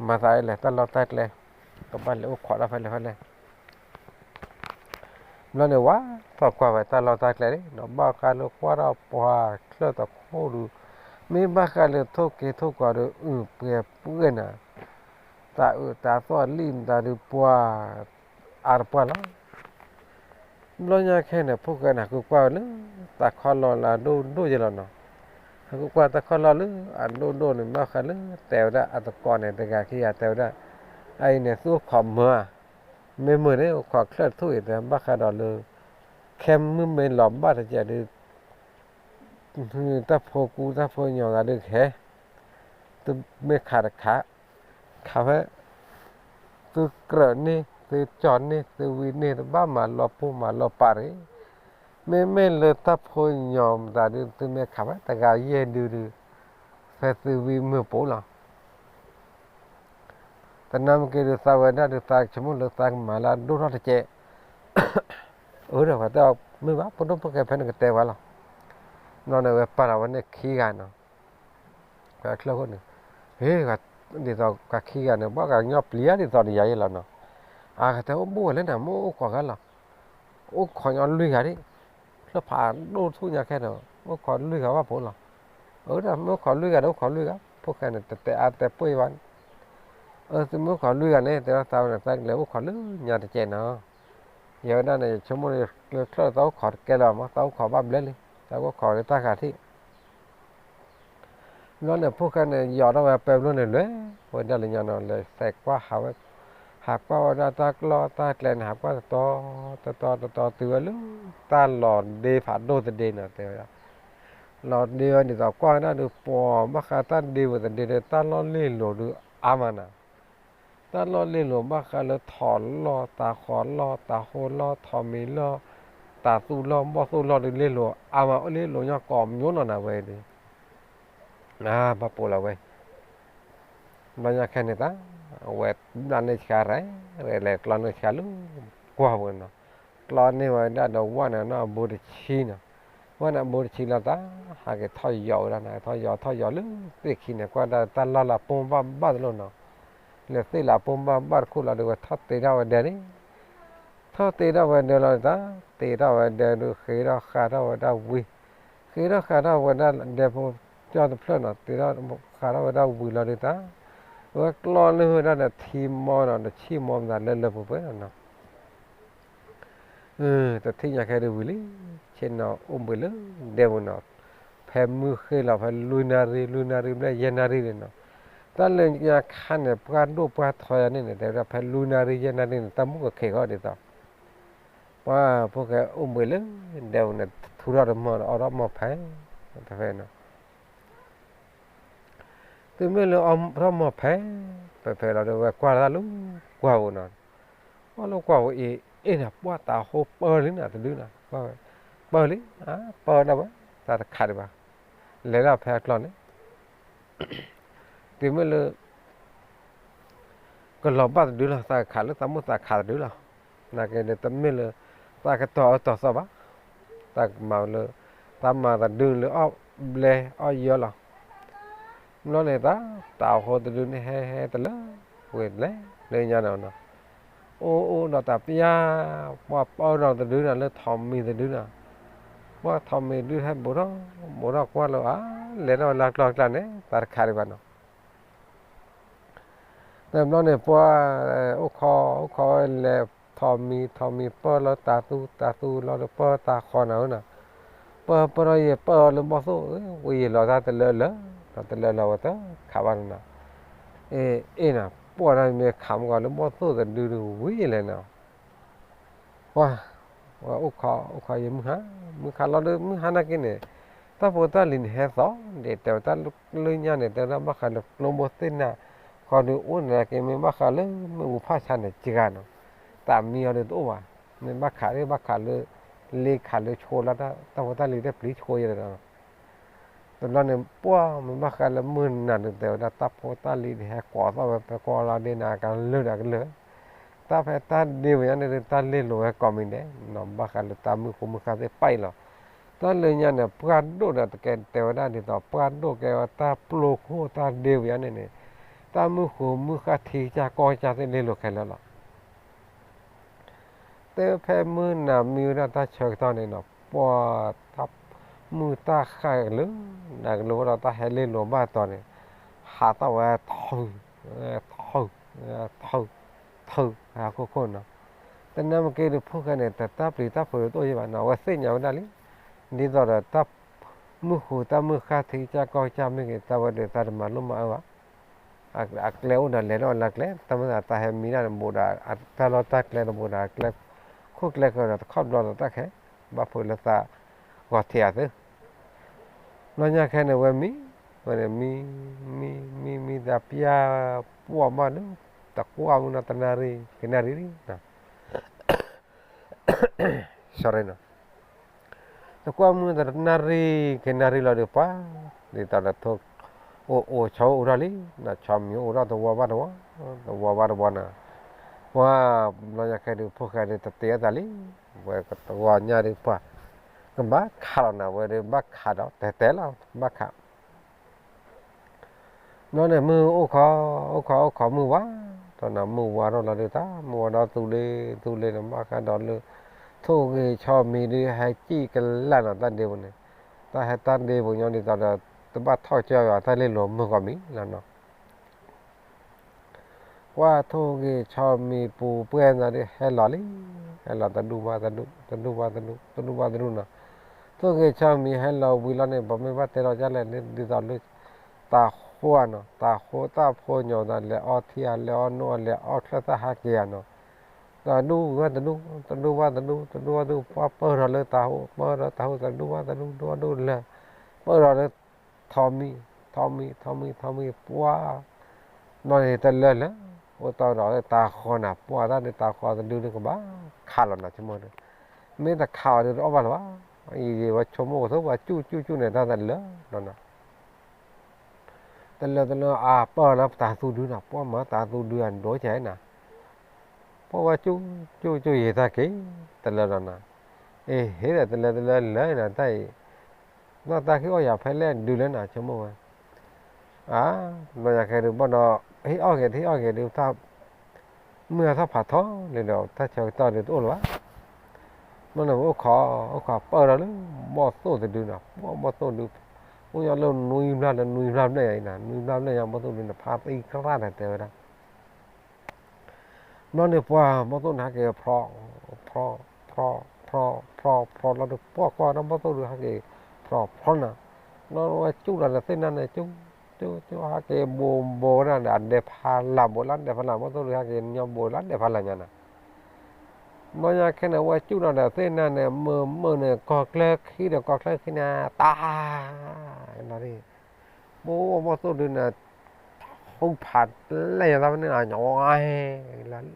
မၤသးလဲၤတၢ်လီၢ်တၢ်ကျဲ ကဘၣ်လဲၤအိၣ်ခိးတၢ်ဖဲလဲၣ်ဖဲလဲၣ် ဘျီန့ၣ်ဝဲ ထီၣ်ကွၢ်ဝဲတၢ်လီၢ်တၢ်ကျဲန့ၣ် ဘၣ်ဃးလၢကွၢ်ထီၣ်ပှၤချၢၣ်တခိၣ်ဒုး မ့ၢ်ဘၣ်ဃးလၢထိၣ်က့ၤထိၣ်ကီးဒီး အုၣ်ပှဲၤပှဲၤနၤ တၢ်အုၣ်တၢ်သီၣ်လံၣ်မတၤဒုးပှၤ အါတပှၢ်လီၤ ဘျီညါခဲန့ၣ် ဖိၣ်ဃဲန့ၣ် ဟးဃုကွၢ်ဝဲလၢ တၢ်ခီၣ်လီၢ်လၢအဒိၣ်ဒိၣ်ယဲလီၤနီၤ. ဟးဃုကွၢ်တၢ်ခီၣ်လီၢ်လၢအဒိၣ်ဒိၣ်န့ၣ် ဘၣ်ဃးလၢတဲဝဲဒၣ်အသကိးန့ၣ် တဂၤခံဂၤတဲဝဲဒၣ်, အအံၤန့ၣ် သုအိၣ်ခိးမုာ်ဧါ, မ့ၢ်မုာ်န့ၣ် အိၣ်ခိးချၢၣ်တထူၣ်အံၤ တဲဘၣ်ဃးဒီးလၢ ခဲမုၢ်မ့ၢ်လီၤဘၣ်တကဲးဒီး တၢ်ဖိကူတၢ်ဖိညီဂၤဒုးကဟဲ, သုမ့ၢ်ခးတခး, ခးဖဲ သုကြၢးန့ၢ် သုကၠီန့ၢ် သုဝံန့ၢ် တဘၣ်မၤလီၤပူၤမၤလီၤပာ်တဂ့ၤ. မ့မ့ၢ်လၢတၢ်ဖိညီမတၤဒုး သုမ့ၢ်ခးဖဲတဂၤယဲၢ်ဒုဒုး ဖဲသုဝံမုာ်ပူၤလီၤ. သနာ်က့ဒုးသးဝဲဒၣ်ဒုး သးဆိကမိၣ်လၢသးကမၤလၢအဒိၣ်ထီၣ်တကဲး, အၢဒီးပှၤတဲအီၤ မ့ၢ်ဘၣ် ဖိဒိၣ်ဖိၣ်ဃဲ ဖဲန့ၣ်ကတဲဝဲလီၤ. ဘျီန့ၣ်ဝဲပာ်လီၤဝဲန့ၣ်ခံဂၤနီၤ, ဝဲချၢၣ်ခိၣ်န့ၣ်, ဟ့ၣ်, ဒ်သိးပှၤခံဂၤန့ၣ် ဘၣ်ကညီပျံၤဧါဒ်သိးဒီးယၤယဲလီၤနီၤ. အကတဲအိၣ်ဘူးဝဲလၢနၤ မ့ၢ်အိၣ်ခိးဂၤလီၤ, အိၣ်ခိးညီလွံၢ်ဂၤဒၣ်, ချၢၣ်ဖးဒိၣ်ထူၣ်ညါခဲဒီး အိၣ်ခိးလွံၢ်ဂၤဘၣ်ဖိလီၤ. အၢဒီးမ့ၢ်အိၣ်ခိးလွံၢ်ဂၤဒီး အိၣ်ခိးလွံၢ်ဂၤ, ဖိၣ်ဃဲန့ၣ် တတဲအါတဲပှ့ၤဘၣ်န့ၣ်, အၢ သုမ့ၢ်အိၣ်ခိးလွံၢ်ဂၤန့ၣ် တဲဒၣ်သးဝဲန့ၣ် သးကလဲၤအိၣ်ခိးလၢညါတကဲးနီၤ. ယဲဝဲဒၣ်န့ၣ် ယဆိကမိၣ်လၢချၢၣ်သးအိၣ်ခိးတကဲလၢၤမး သးအိၣ်ခိးဘၣ်ဘျဲလံ, သးကအိၣ်ခိးလၢတၢ်ဃာ်ထံး ဘျီန့ၣ် ဖိၣ်ဃဲန့ၣ် ယီၤထီၣ်ဝဲပဲဘျီန့ၣ် လဲၤဝဲဒၣ်လၢညါနီၤ, လဲၤစဲးကွၢ်ဟးဝဲ, ဟးကွၢ်ဝဲဒၣ်တၢ်ကျီၢ်တၢ်ကျဲန့ၣ် ဟးကွၢ်တတီၤ, တတီၤတတီၤတုၤဝဲလၢ တၢ်လီၤဒ့ဖးဒိၣ်သဒ့နီၤ တဲဝဲဒၣ်, လီၤဒ့ဝဲဒ်သိးကွၢ်ဝဲဒၣ်ဒုး ပှၤဘၣ်ဃးတၢ်ဒ့ဝဲသဒ့ဒီး တၢ်လီၢ်လ့ၢ်လိၤဒုးအါမးနီၤ. တၢ်လီၢ်လ့ၢ်လိၤဘၣ်ဃးလၢထိးလီၢ် တၤဃီၤလီၢ် တၤဟိလီၢ် ထိးမံၤလီၢ် တၤသူလီၢ် ဘီၣ်သိၣ်လီၢ်ဒုး လ့ၢ်လိၤအါမး အိၣ်လ့ၢ်လိၤညီကိးမံၤနီၤနၤဝဲဒၣ်, ဘၣ်ပိာ်လီၤဝဲ ဘျီညါခဲန့ၣ်တၢ်, အဝဲဘျၣ်န့ၢ်ဆှါရဲၣ်ရဲၣ် လဲၤကျီန့ၢ်ဆှါလၢကွၢ်ပူၤနီၤ, ကျီန့ၢ်ဝဲဒၣ်ဒီးဝဲန့ၣ်နီၤ အဘူးတဆံနီၤ, ဝဲန့ၣ်အဘူးတဆံလီၤတၢ်, ဟးက့ၤထီၣ်ယီၤဝဲဒၣ်န့ၣ် ထီၣ်ယီၤထီၣ်ယီၤလၢသ့ၣ်ခံန့ၣ် ကွၢ်ဒၣ်တၢ်လီၢ်လၢပိၢ်ဘၣ်ဘၣ်တလိၣ်နီၤ, လၢသ့ၣ်လၢပိၢ်ဘၣ်ဘၣ်တခိၣ်လီၤဒုး ဝဲထီၣ်တ့ထီၣ်ဝဲဒၢန့ၣ်, ထီၣ်တ့ထီၣ်ဝဲဒၢလီၤတၢ်, တ့ထီၣ်ဝဲဒၢဒုး ဃ့ထီၣ်ဃာ်ထီၣ်ဝဲဒၣ်ဝံၤ, ဃ့ထီၣ်ဃာ်ထီၣ်ဝဲဒၣ်ဒဲဖိကၠီတဖျၢၣ်နီၤ တ့ထီၣ်ဃာ်ထီၣ်ဝဲဒၣ်ဝံၤလီၤဒုးတၢ်, အဝဲကျီန့ၢ်ဝဲဒၣ်ဒီးထံမီနီၤ ဒီးဆံၣ်မီမတၤလၢလၢပှဲၤပှဲၤနီၤ တထံၣ်ညါခဲဒုးဝံၤလံ, ဆ့ၣ်နီၤအိၣ်ဘှံးလၢဒဲပူၤနီၤ, ဖဲမုၢ်ဃ့လီၤဖဲလွံၢ်နၣ်ရံၣ် လွံၢ်နၣ်ရံၣ်ဘျဲၣ်ယဲၢ်နၣ်ရံၣ်န့ၣ်နီၤ, တၢ်လၢညါခါန့ၣ် ပှၢ်ဒိၣ်ပှၢ်ထီယၤန့ၣ်န့ၣ် တဲဝဲဒၣ်ဖဲလွံၢ်နၣ်ရံၣ်ယဲၢ်နၣ်ရံၣ်န့ၣ် တၢ်မူကခ့ၣ်ဃီဒ်သိး ပှၤဖိၣ်ဃဲအိၣ်ဘှံးလၢဒဲပူၤန့ၣ် ထူထီၣ်တမီၤဒီးအီၣ်ထီၣ်မီၤဖဲ တဖဲနီၤ သုမ့ၢ်လၢအီၣ်ထီၣ်မီၤဖဲ ဖဲဖဲလီၤဒီး ဝဲကွၢ်တၢ်လၢကွၢ်ပူၤနီၤ, ကွၢ်လၢကွၢ်ပူၤအံၤ အ့ၣ်န့ၣ် ပှၢ်တၤဟိပၢၢ်လံနီၤ တဒုနီၤ, ပၢၢ်လံ, ပၢၢ်လံ, တၢ်တခးဒံးဘၣ်, လဲၤလၢဖဲအကျီၢ်န့ၣ် တုၤမ့ၢ်လၢ ကလီၤဘၣ်တဒုလီၤ, သးကခးလၢသးမိၢ်သးခးတဒုလီၤ. နာ်က့ဒီးတမ့ၢ်လၢ သးကတီၤအၢတီၤသီဘၣ်, တၢ်ကမၤလၢ တၢ်မၤတဒုလၢအီၣ်ဘျဲအီၣ်ယၢလီၤ. ဘျီန့ၣ်တၢ် တၤဟိတဒုန့ၣ်ဟဲဟဲတလၢ ဝဲလဲၤလၢညါန့ၣ်နီၤ, အိၣ်အိၣ်ဒီးတၢ်ပျၢ် ပှၤပၢၢ်ဒီးတဒုန့ၣ် လၢထိးမံၤတဒုန့ၣ်, ပှၤထိးမံၤတဒုဟဲဘူးထီၣ် ဘူးထီၣ်ကွၢ်လၢ အါ လဲၤထီၣ်ဝဲလၢကျီၢ်ကျါန့ၣ် တၢ်တခးဒံးဘၣ်နီၤ. တဘျီန့ၣ် ပှၤအိၣ်ခိး အိၣ်ခိးဝဲလဲၤထိးမံၤ ထိးမံၤပၢၢ်လီၤတၤသူ တၤသူလီၤဒီးပၢၢ်တၤဃီနၤဧၢနီၤ, ပၢၢ်ပၢၢ်ထီၣ်ယဲၢ်ပၢၢ်အီၤလၢဘီၣ်သိၣ် ဝံၤယဲၢ်လီၤတၢ်တလၢလၢာ်, ဒီးတလၢလၢာ်ဝဲတခးဘၣ်နီၤ, အ့ၣ် အ့ၣ်နီၤ ပှၢ်ထီၣ်မ့ၢ်ခးမ့ၢ်ကီးလၢဘီၣ်သိၣ်တဒုဒုဝံၤလဲၣ်နီၤ ပှၤ ပှၤအိၣ်ခိး အိၣ်ခိးယဲၢ်မုၢ်ဟါ, မုၢ်ဟါလီၤဒီး မုၢ်ဟါနာ်က့န့ၣ် တၢ်ဖိတၢ်လံၤန့ၣ်ဟဲသီၣ်ဒံး တဲဝဲတၢ်လၢညါန့ၣ် တဲဝဲဒၣ်ဘၣ်ဃးလၢကျိဘိသ့ၣ်နၤ ဃီဒုးအိၣ်န့ၣ်နာ်က့ မ့ၢ်ဘၣ်ဃးလၢမ့ၣ်အူဖၣ်ဆါန့ၣ် စှၤနီၤ, တၢ်မံအီၤဒုးတအိၣ်ဘၣ်, မ့ၢ်ဘၣ်ဃး မ့ၢ်ဘၣ်ဃးလၢ လ့ခးလၢဆိလီၤ တၢ်ဖိတၢ်လံၤတၢ်ပျံၤဆိယဲၢ်ဒီး တဘျီန့ၣ် ပှၢ်မ့ၢ်ဘၣ်ဃးလၢမုၢ်နၤဒုး တဲဝဲဒၣ်တၢ်ဖိတၢ်လံၤဒုးဟဲကိးသီၣ်ဝဲဖဲကိးလီၤဒ့နၤကလုာ်ဒီးကလုာ်, တၢ်ဖဲတၢ်ဒ့ဝဲညါန့ၣ်ဒုး တၢ်လ့လိာ်ဝဲကိးမံၤဒဲး နီၤ ဘၣ်ဃးလၢတၢ်မုၢ်ဃိမုၢ်ဃါသ့ၣ်ပာ်အံၤလီၤ. တၢ်လၢညါန့ၣ် ပှၢ်ဒိၣ်ဒီးတကဲတဲဝဲဒၣ်ဒ်သိး ပှၢ်ဒိၣ်ကဲဝဲတၢ်ပျိခိၣ်တၢ်ဒ့ဝဲညါန့ၣ်န့ၣ်, တၢ်မုၢ်ဃိမုၢ်ဃါထံကစၢ်ကီၢ်ကစၢ်သ့ၣ်လ့လိာ်ခဲလၢာ်လီၤ. တဲဖဲမုၢ်နၤမံဝဲဒၣ်တၢ်ဆၢကတီၢ်န့ၣ်နီၤ ပှၤတၢ်မုၢ်တၢ်ဃၢ်ကလုာ် နၤကလုာ်ဝဲဒီးတၢ်ဟဲလ့လိာ်ဘၣ်တီၤန့ၣ် ဟးသီၣ်ဝဲထုး ထုး ထုး ထုး ဟးခိၣ်ခိၣ်နီၤ, တနၢ်မ့ၢ်က့ဒုး ဖိၣ်ဃဲန့ၣ် တၢ်ပျံၤတၢ်ဖုးတအိၣ်ယံၤဘၣ်နီၤ, အဝဲသ့ၣ်ညါဝဲဒၣ်လံ, ဒ်သိးဒီးတၢ်မုၢ်ဃုာ်တၢ်မုၢ်ဃါထံကစၢ်ကီၢ်ကစၢ်မ့ၢ်ဂ့ၤ, တၢ်ဝဲဒုးသးတမၤလိမၤအၢဘၣ်, အကျဲအိၣ်ဒီးလဲၤထီၣ်လၢကျဲ, တၢ်မ့ၢ်သးတၢ်ဟဲမံဒၣ်န့ၣ် ဘူးဒီးတၢ်လီၢ်တၢ်ကျဲတဘူးဒီး ကျဲခိၣ်ကျဲဃၢၤဒီးတခီဘျီဒီးတၢ်ခဲ, ဘၣ်ဖုးလၢသးဂီၤထံးအသု ဘျီညါခဲန့ၣ် ဝဲမံ, ဝဲန့ၣ်မံ, မံ, မံ, မံသးပျၢ်ပှၢ်မးဒုး, တကွၢ်မုၢ်နီၤ တနၣ်ရံၣ် ကနၣ်ရံၣ်လံ, sorry နီၤ, တကွၢ်မုၢ်နီၤ တနၣ်ရံၣ် ကနၣ်ရံၣ်လီၤဒုးပှၤ, ဒ်သိးဒီးထိၣ်, အိၣ်အိၣ်ဆီအိၣ်ထီၣ်လံ, ဆီမံၤအိၣ်ထီၣ်တဝီဘၣ်တဝီ, တဝီဘၣ်တဝီနီၤ, ပှၤ, ဘျီညါခဲဒုး ဖိၣ်ဃဲဒုးတတ့အသးလံ, ဝဲကတဝီညါဒုးပှၤ, ကဘၣ်ခးလီၤနီၤ, ဝဲဒုးဘၣ်ခးဒီး တဲတဲလီၤ ဘၣ်ခး ဘျီန့ၣ်မုၢ်အိၣ်ခိး, အိၣ်ခိးအိၣ်ခိးမုၢ်ဝါထီၣ်နီၤ, မုၢ်ဝါထီၣ်လီၤဒုး တၢ်မုၢ်ဝါဒီးသူလ့ၤ, သူလ့ၤန့ၣ် ဘၣ်ဃးဒီးလၢ ထိၣ်ဂ့ၤဆီမံၤဒုး ဟဲစံၣ်ကလၢ်နီၤ တၢ်ဒ့ပူၤန့ၣ်, တၢ်ဟဲတၢ်ဒ့ပူၤညီဒ်သိးဒီး တဘၣ်ထီၣ်ကၠီယွၤ တၢ်လ့လိာ်မုၢ်ဂီၤမံၤလီၤနီၤ. ပှၤထိၣ်ဂ့ၤဆီမံၤပူၤပှဲၤနီၤဒုး ဟဲလီၤလံ, ဟဲလီၤတဒူၣ်ဘၣ်တဒူၣ်, တဒူၣ်ဘၣ်တဒူၣ်, တဒူၣ်ဘၣ်တဒူၣ်နီၤ, ထိၣ်ဂ့ၤဆီမံၤဟဲလီၤဝံၤလီၤန့ၣ် ပမ့ၢ်ဘၣ်တဲလီၤဒ်လဲၣ်န့ၣ် ဒ်သိးလၢ တၤဃိဧါနီၤ, တၤဃိတၢ်ဖိညီဒီး လဲၤအီထံဧါ လဲၤအီနိၣ်ဧါ လဲၤအီချၢၣ်သၣ်ဟးက့ၤဧါနီၤ, တဒူၣ်ဘၣ်တဒူၣ်, တဒူၣ်ဘၣ်တဒူၣ်, တဒူၣ်ဘၣ်တဒူၣ်, ပှၤပၢၢ်ထီၣ်လၢတၤဃိ, ပၢၢ်ထီၣ်တၤဃိ တဒူၣ်ဘၣ်တဒူၣ်, ဒူၣ်ဘၣ်ဒူၣ်လဲၤ, ပၢၢ်ထီၣ်လၢ ထိၣ်မံၤ, ထိၣ်မံၤ, ထိၣ်မံၤ, ထိၣ်မံၤ ပှၤ, ဘျီန့ၣ်တလၢလၢ, အိၣ်တီဒီးတၤဃိနီၤ, ပှၤတၢ်ဒုးတၤဃိတဒုန့ၣ်ကဘၣ်ခးလီၤနီၤ ဆိကမိၣ်ဒီး, မ့ၢ်တခးအီၤဒုးတအီၣ်ဘၣ်လၢၤဘၣ်, အံၤဝဲဆိကမိၣ်ကသိးပှၤကၠူၣ်ကၠူၣ်ကၠူၣ်န့ၣ် တၢ်တလၢလီၤနီၤ တလၢတလၢအပၢၢ်လၢတၤသူဒုနီၤ, ပှၤမၤတၤသူဒုအဒိၣ်ကဲနီၤ, ပှၤဝဲကၠူၣ်ကၠူၣ်ကၠူၣ်ယံၤတၢ်က့ၤ, တလၢလီၤနီၤ, အ့ဟ့ဒီးတလၢတလၢလၢနီၤ တၢ်အံၤ, နီၢ်တၢ်ခံအီၣ်ယၤဖဲလဲၣ်ဒုးလဲၣ်နီၤ ဆိကမိၣ်ဝဲ, အါ, ဘျီညါခဲဒုးဘၣ်ဒီး, ဟ့ၣ်အီၣ်က့ၤ ဟ့ၣ်အီၣ်က့ၤဒုးတၢ်, မုၢ်အထီၣ်ဖးထီလံဒီး တၢ်ဆၢကတီၢ်ဒုးတအိၣ်လၢၤဘၣ် ဘျီန့ၣ် ပအိၣ်ခိး, အိၣ်ခိးပၢၢ်ထီၣ်လၢ, ဘီၣ်သိၣ်တဒုနီၤ, ဘီၣ်သိၣ်ဒု, အိၣ်ညီလၢနွံဘျီလၢနွံဘျီဘျဲၣ်အံၤနီၤ, နွံဘျီဘျဲၣ်ညါ ဘီၣ်သိၣ်ဒုန့ၣ် ဖးသံကရၣ်ဒီးတဲဝဲဒၣ်, ဘျီန့ၣ်ပှၤ, ဘီၣ်သိၣ်န့ၣ်ဟဲက့ၤဖျီ, ဖျီ, ဖျီ, ဖျီ, ဖျီ, ဖျီလီၤဒုး ပှၢ်ကွၢ်ဒီးဘီၣ်သိၣ်ဒုးဟဲက့ၤ, ဖျီ, ဖျီနီၤ, ဘျီဝဲကၠူၣ်ဒီးသ့ၣ်နါန့ၣ် ကၠူၣ်, ကၠူၣ်, ကၠူၣ်ဟဲက့ၤဘိးဘိးဝဲဒၣ်ဒီးအဒဲဖးလၢ် ဘိးလၢဒဲဖးလၢ် ဘီၣ်သိၣ်ဒုးဟဲက့ၤညီဘိးလၢဒဲဖးလၢ်ညါနီၤ ဘျီညါခဲန့ၣ် ဝဲကၠူၣ်ဒီးသ့ၣ်နါန့ၣ် မုာ်မုာ်န့ၣ် ကီၢ်ချၢခံဒီးကီၢ်ချၢခံန့ၣ် တၢ်, ဘီၣ်သိၣ်ဒုန့ၣ်, ဟူဖးလဲၢ်ညါတၢ်ဖဲန့ၣ်နီၤ ညီ,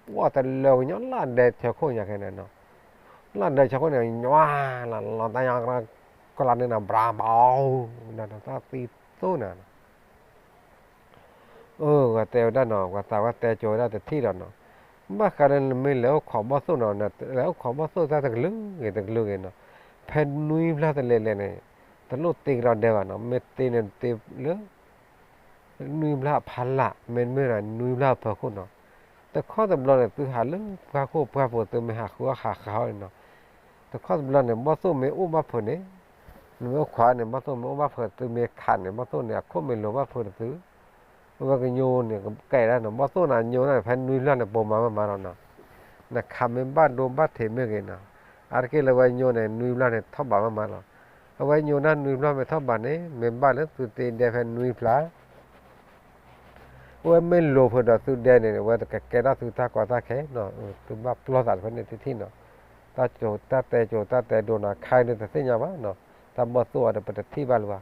ပှၢ်တလၢာ်ကညီလၢဒဲဆၢခိၣ်ညါခဲန့ၣ်နီၤ, လၢဒဲဆၢခိၣ်န့ၣ် ညီလီၤတၢ်ညီ, ကလါန့ၣ်နီၤ ဘြၤဘီ, တၢ်သံသိၣ်န့ၣ် အၢ ပှၤတဲဝဲဒၣ်နီၤ ပှၤသးပှၢ်တဲကၠိဝဲဒၣ်တထံၣ်ဒီးနီၤ, ဘၣ်ဃးဒီးနမ့ၢ်လဲၤအိၣ်ခိးဘီၣ်သိၣ်နီၤ လဲၤအိၣ်ခိးဘီၣ်သိၣ်တၢ်တကလုာ်ဂ့ၤတကလုာ်ဂ့ၤနီၤ, ဖဲနွံဘျီတလဲၤလဲၤန့ၣ်, တလိၣ်တ့ကဒီးဒဲးဘၣ်နီၤ မ့ၢ်တ့န့ၣ်တ့လၢ နွံဘျီအဖီလာ် မ့တမ့ၢ်ဒီးနွံဘျီအဖီခိၣ်နီၤ, တခီတဘျီန့ၣ် သုဟးလၢပှၢ်ခိၣ်ပှၢ်ပူၤ သုမ့ၢ်ဟးဃုအီၣ်ဟးဃုအီၣ်န့ၣ်နီၤ, တခီတဘျီန့ၣ် ဘီၣ်သိၣ်မ့ၢ်အိၣ်ဘၣ်ဖုးန့ၣ်, နမ့ၢ်အိၣ်ခိးန့ၣ် ဘီၣ်သိၣ်မ့ၢ်အိၣ်ဘၣ်ဖုး သုမ့ၢ်ခးန့ၣ် ဘီၣ်သိၣ်န့ၣ် အခိၣ်မ့ၢ်လိၤဘၣ်ဖုးဒီးသု အဝဲကညိန့ၣ် ကဲဒၣ်နီၤ ဘီၣ်သိၣ်န့ၣ် ညိန့ၣ် ဖဲနွံဘျီန့ၣ် ပိာ်မၤမးမးလီၤနီၤ, နခးမ့ၢ်ဘၣ်ဒိဘၣ်ထံးမ့ၢ်ဂ့ၤနီၤ, အါတက့ၢ်လၢဝဲညိန့ၣ် နွံဘျီန့ၣ် ထီၣ်ဘးမးမးလီၤ, အဝဲညိဒၣ်နွံဘျီမ့ၢ်ထီၣ်ဘးန့ၣ် မ့ၢ်ဘၣ်လၢသုတ့ဒဲဖဲနွံဘျီ အဝဲမ့ၢ်လိၤဖုးဒီးသုဒဲန့ၣ် အဝဲကကဲထီၣ်သုတၢ်ကီတၢ်ခဲနီၤ, သုဘၣ်ပျီသးတဖဲန့ၣ်တထံၣ်နီၤ, တၢ်ကၠိတၢ်တဲကၠိတၢ်တဲဒိနီၤ ခဲအံၤဒုးတသ့ၣ်ညါဘၣ်နီၤ, တၢ်ဘီၣ်သိၣ်အံၤဒီးပတထံၣ်ဘၣ်လၢၤဘၣ်,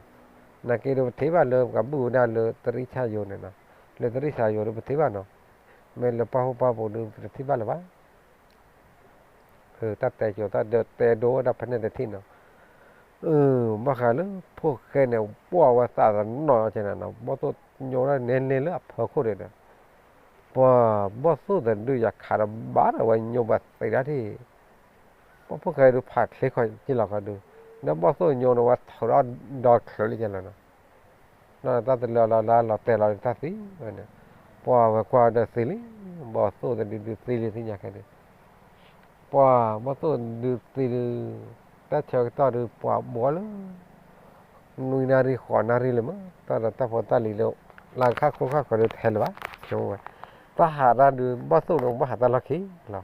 နာ်က့ဒုးပထံၣ်ဘၣ်လၢကဘုၣ်ဝဲဒၣ်လၢတရံးဆၣ်ယိၤန့ၣ်နီၤ, လၢတရံးဆၣ်ယိၤဒုးပထံၣ်ဘၣ်နီၤ, မ့ၢ်လၢပှၢ်ဟိၣ်ပှၢ်ပူၤဒုးပတထံၣ်ဘၣ်လၢၤဘၣ် တၢ်တဲကၠိတၢ်တဲဒိဝဲဒၣ်ဖဲန့ၣ်တထံၣ်နီၤ, ဘၣ်ဃးလၢဖိၣ်ဃဲန့ၣ် ပှၢ်ဝဲသးတနီၤကဲန့ၣ်နီၤ ဘီၣ်သိၣ်ညိဒၣ်နဲန့ၢ်လၢအဖီခိၣ်ဒဲးဒီး, ပှၤဘီၣ်သိၣ်တဒုယခးဒီးဘၣ်ဒီးဝဲညိဘၣ်သ့ဒၣ်ထံၣ်, ပှၢ်ဖိၣ်ဃဲဒုးဖးချ့ခီက့လီၤခီဒုး, ဒီးဘီၣ်သိၣ်ညိန့ၣ်ဝဲထုးဒီးဒီချၢးလံကဲလီၤနီၤ နီၢ်တၢ်တလၢလီၤလၢလီၤတဲာ်လီၤတၢ်သံဝဲန့ၣ်, ပှၤဝဲကွၢ်ဒီးသံလံ, ဘီၣ်သိၣ်တဒုဒုးသံလံသ့ၣ်ညါခဲန့ၣ်, ပှၤဘီၣ်သိၣ်ဒုးသံဒုး, တၢ်ဆၢကတီၢ်ဒုးပှၤဘှီလၢ နွံနၣ်ရံၣ်ဃိးနၣ်ရံၣ်လံမး, တၢ်ဒီးတၢ်ဖိတၢ်လံၤလၢ လၢခၣ်ခိၣ်ခၣ်ဃၢၤဒုးတဟဲလၢၤဘၣ်, ဝဲ, တၢ်ဟးတၢ်ဒုးဘီၣ်သိၣ်န့ၣ် ဘၣ်ဟးတၢ်လီၢ်ခံလီၤ,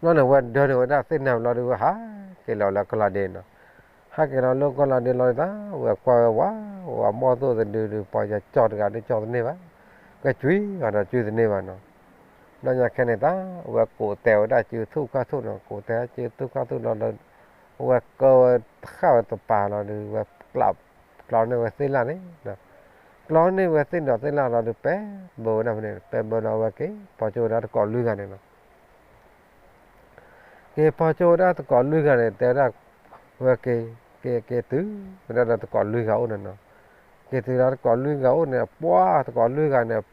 ဘျီန့ၣ် ဝဲဒၢန့ၢ်ဝဲဒၣ်သ့ၣ်နၢ်ဘျီဒီး ဝဲဟးက့ၤလီၤလၢကီၢ်လီၤဒ့နီၤ. ဟးက့ၤလီၤလၢကီၢ်လီၤဒ့လီၤဒ်သး ဝဲကွၢ်ဝဲဝး, ဝဲမိၢ်သိၣ်တဒုဒုး ပှၤယကၠီတဂၤဒုးကၠီတန့ၢ်ဘၣ်, ကကွံဂၤဒီးကွံတန့ၢ်ဘၣ်နီၤ. ဘျီညါခဲန့ၣ်တၢ် ဝဲကိးတဲဝဲဒၣ်စုထူၣ်ခါထူၣ်နီၤ, ကိးတဲစုထူၣ်ခါထူၣ်လီၤဒီး ဝဲကၢဝဲတဃၣ်ဝဲတပၤလီၤဒီး ဝဲကျီန့ၢ်ဝဲသ့ၣ်လၣ်န့ၣ်, ကျီန့ၢ်ဝဲသ့ၣ်ဒီးသ့ၣ်လၣ်လီၤဒီး ပဲဘၢဝဲဒၣ်ဖဲန့ၣ်, ပဲဘၢဒီးဝဲက့ၤ ပီၤကၠိဝဲဒၣ်တကိးလွံၢ်ဂၤန့ၣ်လီၤ. က့ၤပီၤကၠိဝဲဒၣ်တကိးလွံၢ်ဂၤန့ၣ် တဲဝဲဒၣ်, ဝဲက့ၤ, က့ၤက့ၤတုၤဝဲဒၣ်ဒီးတကိးလွံၢ်ဂၤအိၣ်န့ၣ်နီၤ. က့ၤတုၤဒီးတကိးလွံၢ်ဂၤအိၣ်န့ၣ် ပှၤတကိးလွံၢ်ဂၤန့ၣ်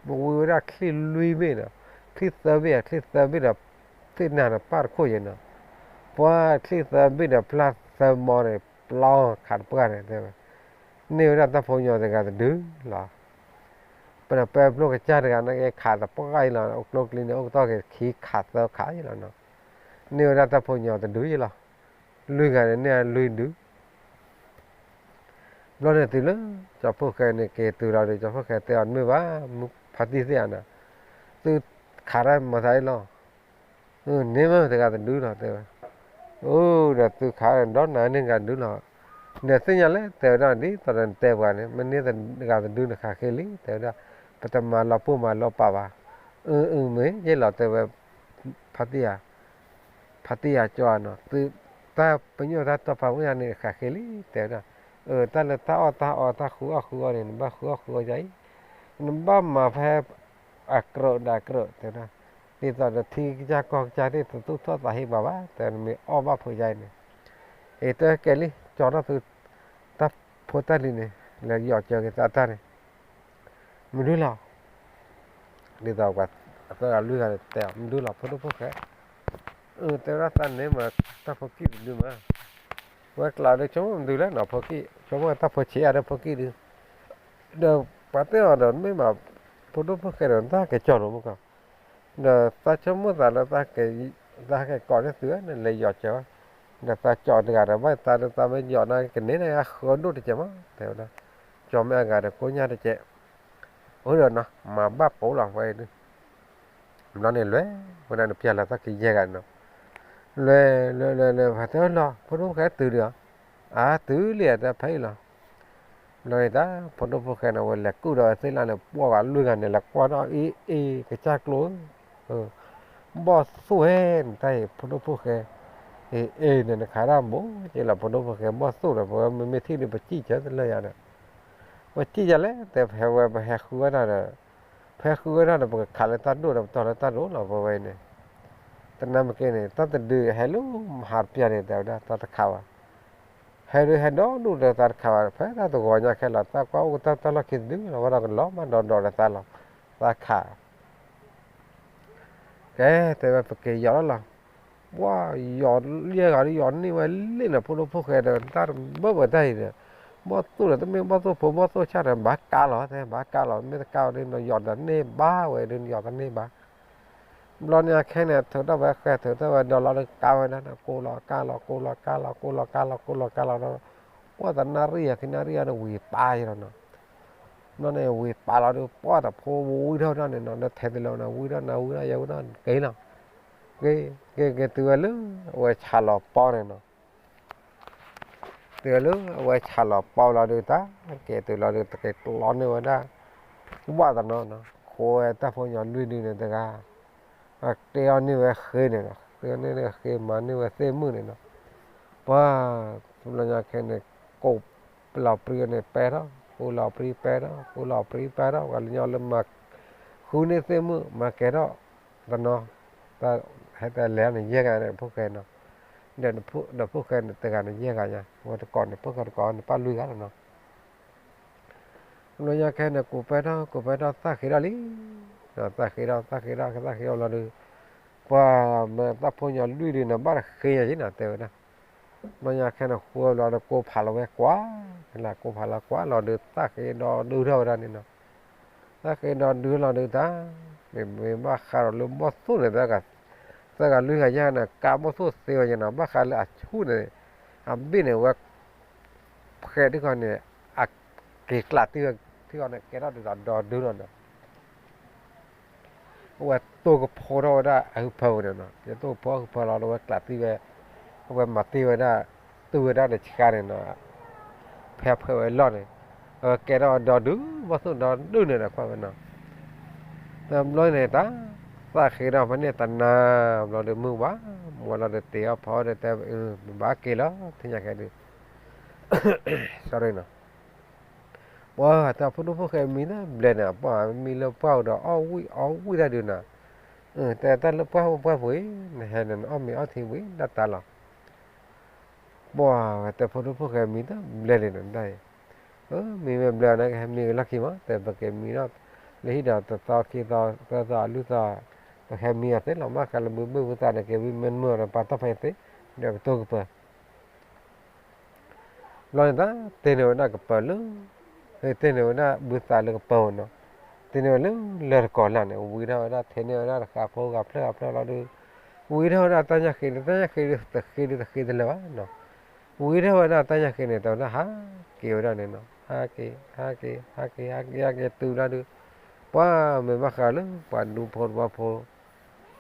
ဝံဝဲဒၣ်ချံလွံၢ်ဘ့ၣ်ဒီး, ချံသၢဘ့ၣ်, ချံသၢဘ့ၣ်ဒီး သ့ၣ်နၢ်န့ၣ်ပၢ်တခိၣ်ယဲနီၤ. ပှၤချံသၢဘ့ၣ်ဒီးဖျၢၣ်သၢမီန့ၣ် ပျီခးတပှၢ်န့ၣ်တဲဝဲ, န့ၢ်ဝဲဒၣ်တၢ်ဖိညီတဂၤတဒုလီၤ. ပနပဲဖျိကစၢ်တဂၤန့ၣ်က့ၤခးတပှၢ်အံၤလီၤ, အိၣ်ကျိချံန့ၣ် အိၣ်ကတီၢ်က့ၤခံခးသၢခးအံၤလီၤနီၤ. န့ၢ်ဝဲဒၣ်တၢ်ဖိညီတဒုယဲလီၤ. လွံၢ်ဂၤန့ၣ် န့ၢ်လွံၢ်ဒု ဘျီန့ၣ်တုၤလၢ ကၠီဖီၣ်ဃဲန့ၣ် က့ၤတုၤလီၤဒီး ကၠီဖီၣ်ဃဲတဲအီၤ တမ့ၢ်ဘၣ်, မုၢ်ဖါတံၢ်သ့ၣ်ဧါနီၤ, သုခးတၢ်မၤသးအံၤလီၤ. န့ၢ်မ့ၢ်တဂၤတဒုလီၤတဲဝဲ. အိၣ်ဒီးသုခးဒီးနၤန့ၢ်ဂၤတဒုလီၤ. နသ့ၣ်ညါလဲၣ် တဲဝဲဒၣ်, ဒ်သိးဒီးနတဲပှၤန့ၣ် မ့ၢ်န့ၢ်တဂၤတဒုန့ၣ် ဃးဃ့လံ တဲဝဲဒၣ်, ပတမၤလီၤပှီၢ်မၤလီၤပာ်ဘၣ်. အၢ အၢ မ့ၢ်ယဲလီၤတဲဝဲ, ဖါတံၢ်ဧါ ဖါတံၢ်ဧါကၠီဧါနီၤ, သုတၢ်ပညိၣ်တၢ်တီၢ်ဖးဖိညါန့ၣ် ဃးဃ့လံ တဲဝဲဒၣ်. အၢ တၢ်လၢတၢ်အီၣ်တၢ်အီတၢ်ဃုအီၣ်ဃုအီန့ၣ် နဘၣ်ဃုအီၣ်ဃုအီယၤအံၤ, နဘၣ်မၤဖဲ အကြၢးဒီးအကြၢး တဲဝဲဒၣ်, ဒ်သိးဒီးထံကစၢ်ကီၢ်ကစၢ်သ့ၣ်တသူၣ်ထီၣ်သးဟ့ပှၤဘၣ် တဲဝဲ, နမ့ၢ်အီၣ်ဘၣ်ဖိယၤအံၤန့ၣ်, အံၤတဲကဲလံ ကၠီထီၣ်သု တၢ်ဖိတၢ်လံၤန့ၣ် လဲၤယီၤစၢၤက့ၤသးတၢ်န့ၣ် မဒုလီၤ. ဒ်သိးပှၤသၢဂၤလွံၢ်ဂၤန့ၣ်တဲအီၤ မဒုလီၤ ဖိဒိၣ်ဖိၣ်ဃဲ, အၢ တဲဝဲဒၣ်သးန့ၣ်မး တၢ်ဖိကံၢ်တဒုမး, ဝဲကျးဒီးဆိကမိၣ်မဒုလဲၣ်နီၤ ဖိကံၢ် ဆိကမိၣ်တၢ်ဖိဆံးအါဒီးဖိကံၢ်ဒု, ဒီးပှၤတဲအီၤဒီး မ့ၢ်မး ဖိဒိၣ်ဖိၣ်ဃဲဒီး တၢ်ကဲကၠီနီၤမ့ၢ်ကီး, ဒီးသးဆိကမိၣ်သးလၢ သးကဲကိးန့ၢ်သုဝဲန့ၣ် လဲၤယီၤစၢၤဝဲ, ဒီးသးကၠီတဂၤဒီး ဘၣ်သးဒီး သးမ့ၢ်ယီၤန့ၣ် ကန့ၢ်န့ၣ် အဃၢဒိၣ်တကဲးမး တဲဝဲဒၣ်, ကၠီမ့ၢ်အဂၤဒီး ကိညၢ်တကဲး, အဃိဒီးနီၤ မၤဘၣ်ပိာ်လီၤဝဲအံၤဒု ဘျီန့ၣ်လွဲၢ်ဝဲဒၣ်န့ၣ် ပျၢ်လီၤသးကယဲၢ်ဂၤန့ၣ်နီၤ, လွဲၢ်လွဲၢ်လွဲၢ်လွဲၢ် ပှၤတဲလီၤ ဖိဒိၣ်ဖိၣ်ဃဲတုၤဒုးဧါ, အါ တုၤလံဧါ တဲဖဲအံၤလီၤ. ဘျီန့ၣ်တၢ် ဖိဒိၣ်ဖိၣ်ဃဲန့ၣ် အဝဲလဲၤကုၣ်ဒီးသ့ၣ်လၣ်န့ၣ် ပှၢ်ဂၤလွံၢ်ဂၤန့ၣ် လဲၤကွၢ်ထီၣ်အ့ၣ်အ့ၣ် ကစၢ်ကျိ ဘီၣ်သိၣ်ဧဲန့ၣ် တၢ်အံၤ ဖိဒိၣ်ဖိၣ်ဃဲ, အ့ၣ်အ့ၣ်န့ၣ် နခးတၢ်ဘိက့လီၤ ဖိဒိၣ်ဖိၣ်ဃဲ ဘီၣ်သိၣ်ဒီး ပဝဲမ့မ့ၢ်ထံၣ်ဒီး ပစံၣ်စၢၤတလၢယၤဒီး ပစံၣ်ယၤလဲၣ် တဲဖဲဝဲ ပဟဲဃုဝဲဒၣ်ဒီး ဖဲဃုဝဲဒၣ်ဒီး ပကခးလၢတၢ်ဒိၣ်ဒီး ပတီၢ်လၢတၢ်ဒိၣ်လီၤ ပဝဲအံၤန့ၣ်, တနၢ်မ့ၢ်က့န့ၣ် တၢ်တဒုဟဲလၢမဟါတပျၢ်န့ၣ် တဲဝဲဒၣ် တၢ်တခးဘၣ်, ဟဲဒုးဟဲဒီဒူၣ်ဒီးသးတခးဘၣ် ဖဲတၢ်တဂီၤညါခဲလီၤ သးကွၢ်အိၣ်ကတၢၢ်တၢ်လီၢ်ခံတဒုလီၤ ဝဲဒီးကလီၤမးဒီးဒီးဒီးသးလီၤ, သးခး ကဲ တဲဝဲပက့ၤယီၤလီၤလီၤ, ပှၢ်ယီၤလံဂၤဒီး ယီၤန့ၢ်ဝဲလံန့ၣ် ဖိဒိၣ်ဖိၣ်ဃဲဒီး တၢ်တဘၣ်ဝဲတၢ်အံၤဒီး ဘီၣ်သိၣ်ဒီး တမ့ၢ်ဘီၣ်သိၣ်ဖိ ဘီၣ်သိၣ်ဆၣ်ဒီး ဘၣ်ကါလီၤ တဲ ဘၣ်ကါလီၤ မ့ၢ်တကါဝဲဒီး ယီၤဒီးန့ၢ်ဘၣ်ဝဲဒီး ယီၤတန့ၢ်ဘၣ်. ဘျီန့ၣ်အခဲန့ၣ် ထုးထီၣ်ဝဲဃဲ ထုးထီၣ်ဝဲဒီးလီၤဒီး ကါဝဲဒၣ်န့ၣ် ကိးလီၤကါလီၤ ကိးလီၤကါလီၤ ကိးလီၤကါလီၤ ကိးလီၤကါလီၤဒီး ပှၢ်တနၣ်ရံၣ်အခံနၣ်ရံၣ်အဒီး ဝံၤပာ်ယီၤလီၤနီၤ. ဘျီန့ၣ် ဝံၤပာ်လီၤဒီး ပှၢ်တဖိဝံထီၣ်ဝဲဒၣ်န့ၣ်နီၤ ဒီးထဲတလီၤန့ၣ် ဝံထီၣ်နၤဝံထီၣ်ယဲဝံထီၣ်က့ၤလီၤ. က့ၤ က့ၤ က့ၤတုၤဝဲလၢ အဝဲဆၣ်လီၤပီန့ၣ်နီၤ. တုၤလၢအဝဲဆၣ်လီၤပီလီၤဒုးတၢ် က့ၤတုၤလီၤဒုး တက့ၤကျီန့ၢ်ဝဲဒၣ် ဝၣ်တနီၤနီၤ ခိးဝဲတၢ်ဖိညီလွံၢ်ဒုန့ၣ်တဂၤ အတ့အီၣ်န့ၢ်ဝဲဃ့န့ၣ်နီၤ ဃ့န့ၢ်န့ၢ်ဃ့မၤန့ၢ်ဝဲသ့ၣ်မုၣ်န့ၣ်နီၤ. ပှၢ် ဘျီညါခဲန့ၣ် ကိးလီၤပြံန့ၣ်ပဲထီၣ် ကိးလီၤပြံပဲထီၣ် ကိးလီၤပြံပဲထီၣ် ပှၤကညီလၢမၤ ဃုန့ၢ်သ့ၣ်မုၣ် မၤကဲထီၣ်တနီၤ တၢ်ဟဲတဲလဲၤန့ၣ် ယဲၢ်ဂၤန့ၣ် ဖိၣ်ဃဲနီၤ ဒီးဖိၣ်ဃဲန့ၣ် တဂၤန့ၣ် ယဲၢ်ဂၤညါ ဝဲတကိးန့ၣ် ဖိၣ်ဃဲတကိးန့ၣ် ပၣ်လွံၢ်ဂၤလီၤနီၤ. ဘျီညါခဲန့ၣ် ကိးပဲထီၣ် ကိးပဲထီၣ် သၣ်ဃ့ထီၣ်လံ သၣ်ဃ့ထီၣ် သၣ်ဃ့ထီၣ် သၣ်ဃ့ထီၣ်လီၤဒီး ပှၢ်မ့ၢ်တၢ်ဖိညီလွံၢ်ဒုန့ၣ် ဘၣ်တဃ့ယၤယ့နီၤ တဲဝဲဒၣ်. ဘျီညါခဲန့ၣ် ဃုဝဲဘျီဒီး ကိးဖးလီၤဝဲကွၢ် ကိးဖးလီၤကွၢ်လီၤဒီး သၣ်ဃ့ဒီဒုထီၣ်ဝဲဒၣ်န့ၣ်နီၤ. သၣ်ဃ့ဒီဒုလီၤဒုးတၢ် မ့မ့ၢ်ဘၣ်ဃးဒီးလၢဘီၣ်သိၣ်န့ၣ် သၢဂၤလွံၢ်ဂၤယဲၢ်ဂၤန့ၣ် ကါဘီၣ်သိၣ်သ့ဝဲယဲနီၤ ဘၣ်ဃးလၢအဆူၣ်န့ၣ် အဘ့ၣ်န့ၣ်ဝဲ ဖှဲးထံဃီန့ၣ် အက့ၤကျးထံဃီန့ၣ် ကဲထီၣ်ဒ်သိးဒီဒုလီၤနီၤ. အဝဲတိၢ်ကဖိထီၣ်ဝဲဒၣ်အဟုဖၢပူၤန့ၣ်နီၤ, ယတိၢ်ကဖိအဟုဖၢလီၤဒီး အဝဲကျးသံဝဲ, အဝဲမၤတ့ၢ်ဝဲဒၣ်, တူၢ်ဝဲဒၣ်ဒီးဆှါန့ၣ်နီၤ, ဖဲဖှဲးဝဲလီၢ်န့ၣ်, အဝဲကဲထီၣ်ဒီဒူၣ်, ဘီၣ်သိၣ်ဒီဒူၣ်န့ၣ်ဒီးကွၢ်ဝဲနီၤ, တဘျီန့ၣ်တၢ်, သးဃ့ဒီးဖဲန့ၣ်တနၤ, ဘျီဒီးမုၢ်ဝါ, မုၢ်ဝါလီၤဒီးတ့ၤအီၣ်ဖီအီၣ် ဒီးတဲ, ပဘၣ်က့ၤလီၤ ထံၣ်ညါခဲဒုး, ပှၤတၢ်ဖိဒိၣ်ဖိၣ်ဃဲမံတဘျဲၣ်န့ၣ် ပှၤမံလၢပှၢ်အူဒီးအီၣ်ဝံၣ်အီဝံၣ်တၢ်ဒုးနီၤ, တဲတၢ်လၢပှၢ်ဖိပှၢ်ဖိအံၤ နဟဲန့ၣ် နအီၣ်မ့ၤအီထံဝံၤဒၣ်တၢ်လီၤ, ပှၤတၢ်ဖိဒိၣ်ဖိၣ်ဃဲမံတဘျဲၣ်န့ၣ်နီၤ, မံဝဲဘျဲၣ်န့ၣ် ကဟဲမံကလီၢ်ခံမး တဲပက့ၤမံနီၤ, လၢဟံၣ်ဒီးတသီခံသီသၢသီလွံၢ်သီ, ပဟဲမံအီၤသ့လီၤ မ့ၢ်ဃးလၢဘုဘုၣ်ဘုသးန့ၣ် က့ၤဝံမ့ၢ်မုာ်ဒီးပာ်တီၢ်ဖဲအံၤသ့, ဒီးကတိၤကပၤ ဘျီန့ၣ်တၢ်, တ့န့ၢ်ဝဲဒၣ်ကပၤလၢ, တ့န့ၢ်ဝဲဒၣ်ဘုသးလၢကပၤနီၤ, တ့န့ၢ်ဝဲလၢလၢၢ်တကိးလၢ်န့ၣ် ဝံထီၣ်ဝဲဒၣ်ထဲန့ၢ်ဝဲဒၣ်တဃာဖိဂၤဖျၢၣ်ဂၤဖျၢၣ်လီၤဒုး, ဝံထီၣ်ဝဲဒၣ်တၢ်ညၣ်ဃ့န့ၣ် တၢ်ညၣ်ဃ့ဒုးတဃ့ဒုးတဃ့တလၢာ်ဘၣ်နီၤ, ဝံထီၣ်ဝဲဒၣ်တၢ်ညၣ်ဃ့န့ၣ် တဲဝဲဒၣ်ဟးက့ၤဝဲဒၣ်န့ၣ်နီၤ ဟးက့ၤ ဟးက့ၤ ဟးက့ၤ ဟးက့ၤ ဟးက့ၤတုၤလီၤဒုး, ပှၤမ့ၢ်ဘၣ်ဃးလၢပှၤဒူဖိတဝီဖိ,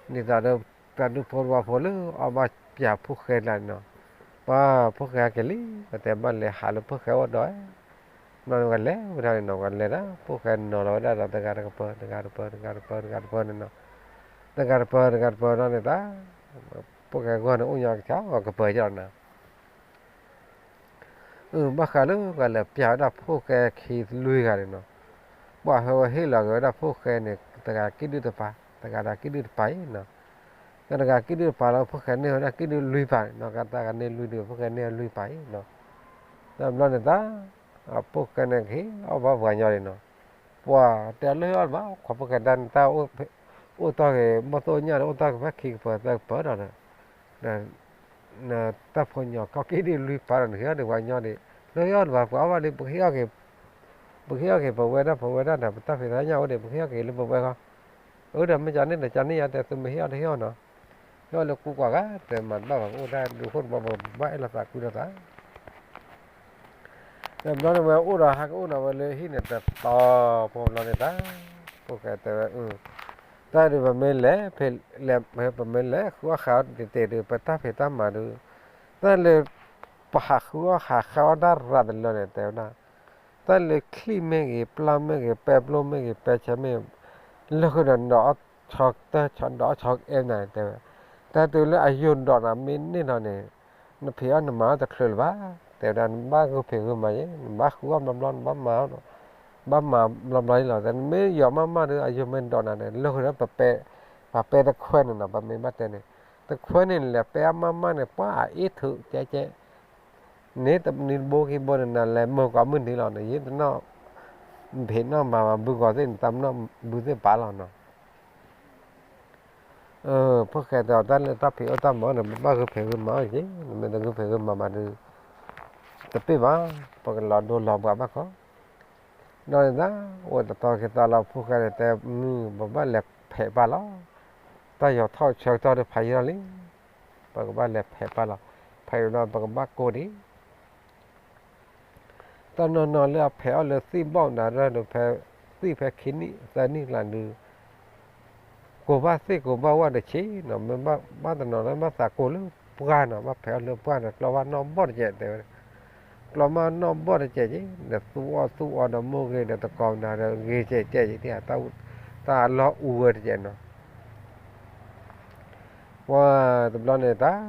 န့ၣ်သးဒီး ပှၤဒူဖိတဝီဖိလၢအီၣ်ဘၣ်ပၠးဖိၣ်ဃဲကျါန့ၣ်နီၤ, ပှၤဖိၣ်ဃဲဟးက့ၤလံ ပတဲဘၣ်လဲၤဟးလၢဖိၣ်ဃဲအိၣ်ဒီး, ဘျီန့ၣ်ပှၤလဲၤဝဲဒၣ်န့ၣ်နီၤ ပှၤလဲၤဒၣ် ဖိၣ်ဃဲနီၤလီၤဝဲဒၣ်ဒီးတဂၤတကပၤ တဂၤတကပၤ တဂၤတကပၤ တဂၤတကပၤန့ၣ်နီၤ, တဂၤတကပၤ တဂၤတကပၤလီၤန့ၣ်တၢ်, ဖိၣ်ဃဲဂီၢ်န့ၣ်အိၣ်ညီကဆါအီၤကပၤကလီၤနီၤ ဘၣ်ဃးလၢပှၤလဲၤပၠးဝဲဒၣ်ဖိၣ်ဃဲခံလွံၢ်ဂၤန့ၣ်နီၤ, ပှၤဟဲဝဲဟ့ၣ်လီၤက့ၤဝဲဒၣ်ဖိၣ်ဃဲန့ၣ် တဂၤကံၣ်ဒုၣ်တပၤ, တဂၤဒီးကံၣ်ဒုၣ်တပၤအံၤနီၤ, တဂၤကံၣ်ဒုၣ်တပၤလၢဖိၣ်ဃဲန့ၢ်ဝဲဒၣ်ကံၣ်ဒုၣ်လွံၢ်ပၤန့ၣ်နီၤ, တဂၤန့ၢ်လွံၢ်ဒုး ဖိၣ်ဃဲန့ၢ်လွံၢ်ပၤအံၤနီၤ, တဘျီန့ၣ်တၢ်, ဖိၣ်ဃဲန့ၣ်ကဟ့ၣ်အီၣ်ဘၣ်ပှၤညီန့ၣ်နီၤ, ပှၤတဲလၢအီၣ်ဘၣ် ခွါဖိၣ်ဃဲဒၣ်န့ၣ်တၢ်အိၣ်တ့ၢ်က့ၤ ဘီၣ်သိၣ်ညၣ်ဒီးအိၣ်တ့ၢ်က့ၤဖဲခံကပၤသၢကပၤဒီး တၢ်ဖိညီကီၢ်ကံၣ်ဒုၣ်လွံၢ်ပၤဒီး နဟ့ၣ်အီၣ်ဒံးပှၤညီန့ၣ်, လၢဟ့ၣ်အီၣ်ဒံးပှၤ ပှၤအီၣ်ဘၣ်လံ ပကဟ့ၣ်အီၣ်က့ၤ, ပကဟ့ၣ်အီၣ်က့ၤပဝဲဒၣ် ပဝဲဒၣ်ဒီး ပတၢ်ဖံးတၢ်ညၣ်အိၣ်ဒံး ပကဟ့ၣ်အီၣ်က့ၤလၢပဝဲဃီ, အၢ ဒီးမ့ၢ်ကန့ၣ်ဒီး ကန့ၣ်ယါတဲ သုမ့ၢ်ဟ့ၣ်အီၣ်တဟ့ၣ်အီၣ်နီၤ, ဟ့ၣ်အီၣ်လၢကူကွၢ်ဂၤ တဲမၤတဘၣ်ဘၣ် ပအိၣ်တၢ်ဒုးဃိၣ်တဘီဘီ ပဘၣ်အဲၣ်လိာ်သးကွံလိာ်သး တဘျီန့ၣ်ဝဲအိၣ်ဒီးဟးကအိၣ်ဒီးဝဲလၢဟံၣ်န့ၣ်တသီဖိဘျီန့ၣ်တၢ်, ဖိၣ်ဃဲတဲဝဲ, တၢ်ဒုးပမ့ၢ်လဲၤဖဲလဲၤ ပမ့ၢ်လဲၤဃုအီၣ်ဃုအီတ့ၢ်တ့ၢ်ဒုး ပတၢ်ဖံးတၢ်မၤဒုး, တၢ်လၢ ပဟးဃုအီၣ်ဟးဃုအီၣ်တၢ်ရၤတလၢန့ၣ် တဲဝဲဒၣ်, တၢ်လၢချံၣ်မ့ၢ်ဂ့ၤ ပျၢ်မ့ၢ်ဂ့ၤ ပဲပျိမ့ၢ်ဂ့ၤ ပဲဆဲမ့ၢ်ဂ့ၤ, လၢဃုာ်ဒီးဒီးဆီတၢ်ဆီဒီးဆီကအဲၣ်နၤန့ၣ် တဲဝဲ, တၢ်တုၤလၢအယိာ်ဒိးနၤမ့ၢ်န့ၢ်လီၤန့ၣ် နဖံးအီၣ်နမၤအီၣ်တချုးလၢၤဘၣ်, တဲဝဲဒၣ် နဘၣ်ဂုာ်ဖံးဂုာ်မၤယဲ နဘၣ်ဃုအီၣ်ဘျီဘျီ နဘၣ်မၤ ဘၣ်မၤဘျီဘျီအံၤလီၤ, နမ့ၢ်ယိာ်မးမးဒီး အယိာ်မ့ၢ်ဒိးနၤန့ၣ် လၢဃုာ်ဒီးပပဲ, ပပဲတခွဲန့ၣ်နီၤ ပမ့ၢ်ဘၣ်တဲန့ၣ်, တခွဲန့ၣ်လဲၤပဲအီၣ်မးမးန့ၣ် ပှၤအအ့ၣ်ထုးကဲကဲ န့ၣ်တနံၤတဘိခံဘိန့ၣ် နလဲၤမုာ်ကိးမုၢ်နံၤလီၤန့ၣ် ယတနီၣ် ဖံးနီၣ်မၤမၤဘုဂီၤသ့ၣ်န့ၣ် တၢ်မနီၣ်ဘုသ့ၣ်ပာ်လီၤနီၤ, ဖိၣ်ဃဲတဲအီၤ တၢ်လၢတၢ်ဖံးအီၣ်တၢ်မၤအီၣ်န့ၣ် ပဘၣ်ဂုာ်ဖံးဂုာ်မၤအီၣ်က့ၤ နမ့ၢ်တဂုာ်ဖံးဂုာ်မၤမၤဒုး တပ့ၢ်ဘၣ်, ပကလီၤဒိလီၤဘှးဘၣ်ခီ, ဒီးန့ၣ်တၢ် အိၣ်တတီၤခံသီလီၤ ဖိၣ်ဃဲန့ၣ်တဲမုၢ် ပဘၣ်လဲၤဖဲးပၢ်လီၤ, တၢ်ယီၤထီၣ်ဆၢကတီၢ်ဒီးဖးယံာ်လီၤလံ, ပကဘၣ်လဲၤဖဲးပၢ်လီၤ, ဖဲးဒီးပကဘၣ်ကိၢ်ဒံး တၢ်နီၢ်နီၢ်လၢအဖဲးအီၣ်လၢသ့ၣ်ဘီၣ်နၤရၢၢ်ဒီးဖဲ သ့ၣ်ဖဲခံနံၣ်သၢနံၣ်ကျါဒုး ကိးဘၣ်သ့ၣ်ကိးဘၣ်ဝၣ်တဆံးနီၤ, မ့ၢ်ဘၣ်တနီၤလၢဘၣ်သးကိးလၢပှၢ်နီၤ, ဘၣ်ဖဲးအီၣ်လၢပှၢ်ဒီး ကျီဘၣ်နီၣ်ဘီၣ်တကဲးတဲဝဲ, ကျီဘၣ်နီၣ်ဘီၣ်တကဲးက့ၤ ဒီးသူအီၣ်သူအီဒီးမိၢ်ဂ့ၤဒီးတကိးနၤဒီးဂ့ၤကဲးကဲးက့ၤ တၢ်လီၢ်အူဝဲတကဲးနီၤ ပှၤတဘျီန့ၣ်တၢ်,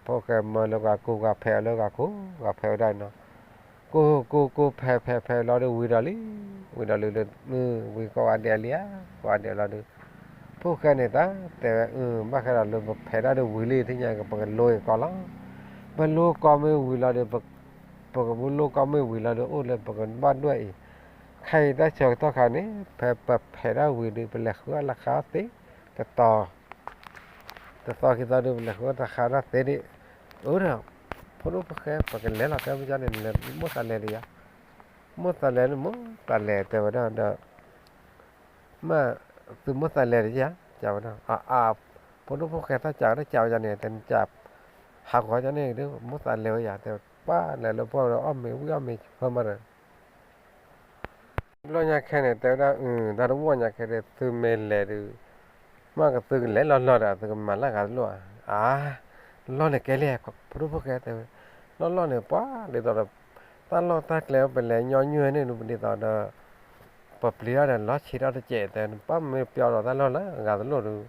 ဖိၣ်ဃဲမၢလၢဂၤကိၢ် ဂၤဖဲးအီၤလၢဂၤကိၢ် ဂၤဖဲးဝဲဒၣ်နီၤ, ကိၢ်ကိၢ်ကိၢ် ဖဲးဖဲးဖဲးလီၤဒီးဝံၤဒီးလံ, ဝံၤဒီးလံဒီး ဝံၤကိးဂၤဒဲးလံဧါ, ကိးဂၤဒဲးလီၤဒီး, ဖိၣ်ဃဲန့ၣ်တၢ် တဲဝဲ ဘၣ်ဃးဒီးလၢပဖဲးဒၣ်ဒီးဝံၤလံ ထံၣ်ညါက့ၤ ပကလိက့ၤကီးလီၤ, ပလိကီးမ့ၢ်ဝံၤလီၤဒီး ပကလိကီးမ့ၢ်ဝံၤလီၤဒီး အိၣ်လၢပကဘၣ်ဒွဲၣ်အံၤ, ခဲအံၤတၢ်ဆၢကတီၢ်ခါန့ၣ် ဖဲပဖဲးဒၣ်ဝံၤဒီး ပလဲၤဃုအီၣ်လၢဃါအီၣ်သ့, တတီၤ တသီခံသီဒီး ပလဲၤဃုအီၣ်တၢ်ဃါတၢ်သ့ဒံး, အၢဒီး ဖိဒိၣ်ဖိၣ်ဃဲ ပကလဲၤလီၤ တဲမ့ၢ်ကန့ၣ် မိၣ်သးလဲၤဒံးယါ, မိၣ်သးလဲၤန့ၣ် မိၣ်သးလဲၤတဲဝဲဒၣ်ဒီး မ့ၢ်သုမိၣ်သးလဲၤဒံးယါ, ကဝဲဒၣ် အါ ဖိဒိၣ်ဖိၣ်ဃဲ တၢ်ကးတၢ်ကးဝဲန့ၣ် တနကး ဟးဂီၤကန့ၣ်ဒီး မိၣ်သးလဲၤဝဲယါ တဲပၢ်လဲၤလၢပှၢ်ဒီး အီၣ်မ့ၤဝံၣ်အီၣ်မ့ၤဖၢမးဒီး တဘျီညါခဲန့ၣ် တဲဝဲဒၣ် တၢ်တဝီညါခဲဒီး သုမ့ၢ်လဲၤဒီး မ့ၢ်ကသုကလဲၤလီၢ်လီၢ်ဒီး သုကမၤလၢဂၤတလိၣ်ဧါ, လီၢ်န့ၣ်ကဲလံ, ဖိဒိၣ်ဖိၣ်ဃဲတဲဝဲ, လီၢ်လီၢ်န့ၣ် ပှၤဒ်သိးဒီး တၢ်လီၢ်တၢ်ကျဲ ပလဲၤညီနုၢ်န့ၣ်ဒုး ဒ်သိးဒီး ပပျံၤတၢ်ဒီးလီၢ်ဆံးထီၣ်တစဲးတဲ, ပၢ်မ့ၢ်ပျီဒီးတၢ်လီၢ်လၢအဂၤတလိၣ်ဒီး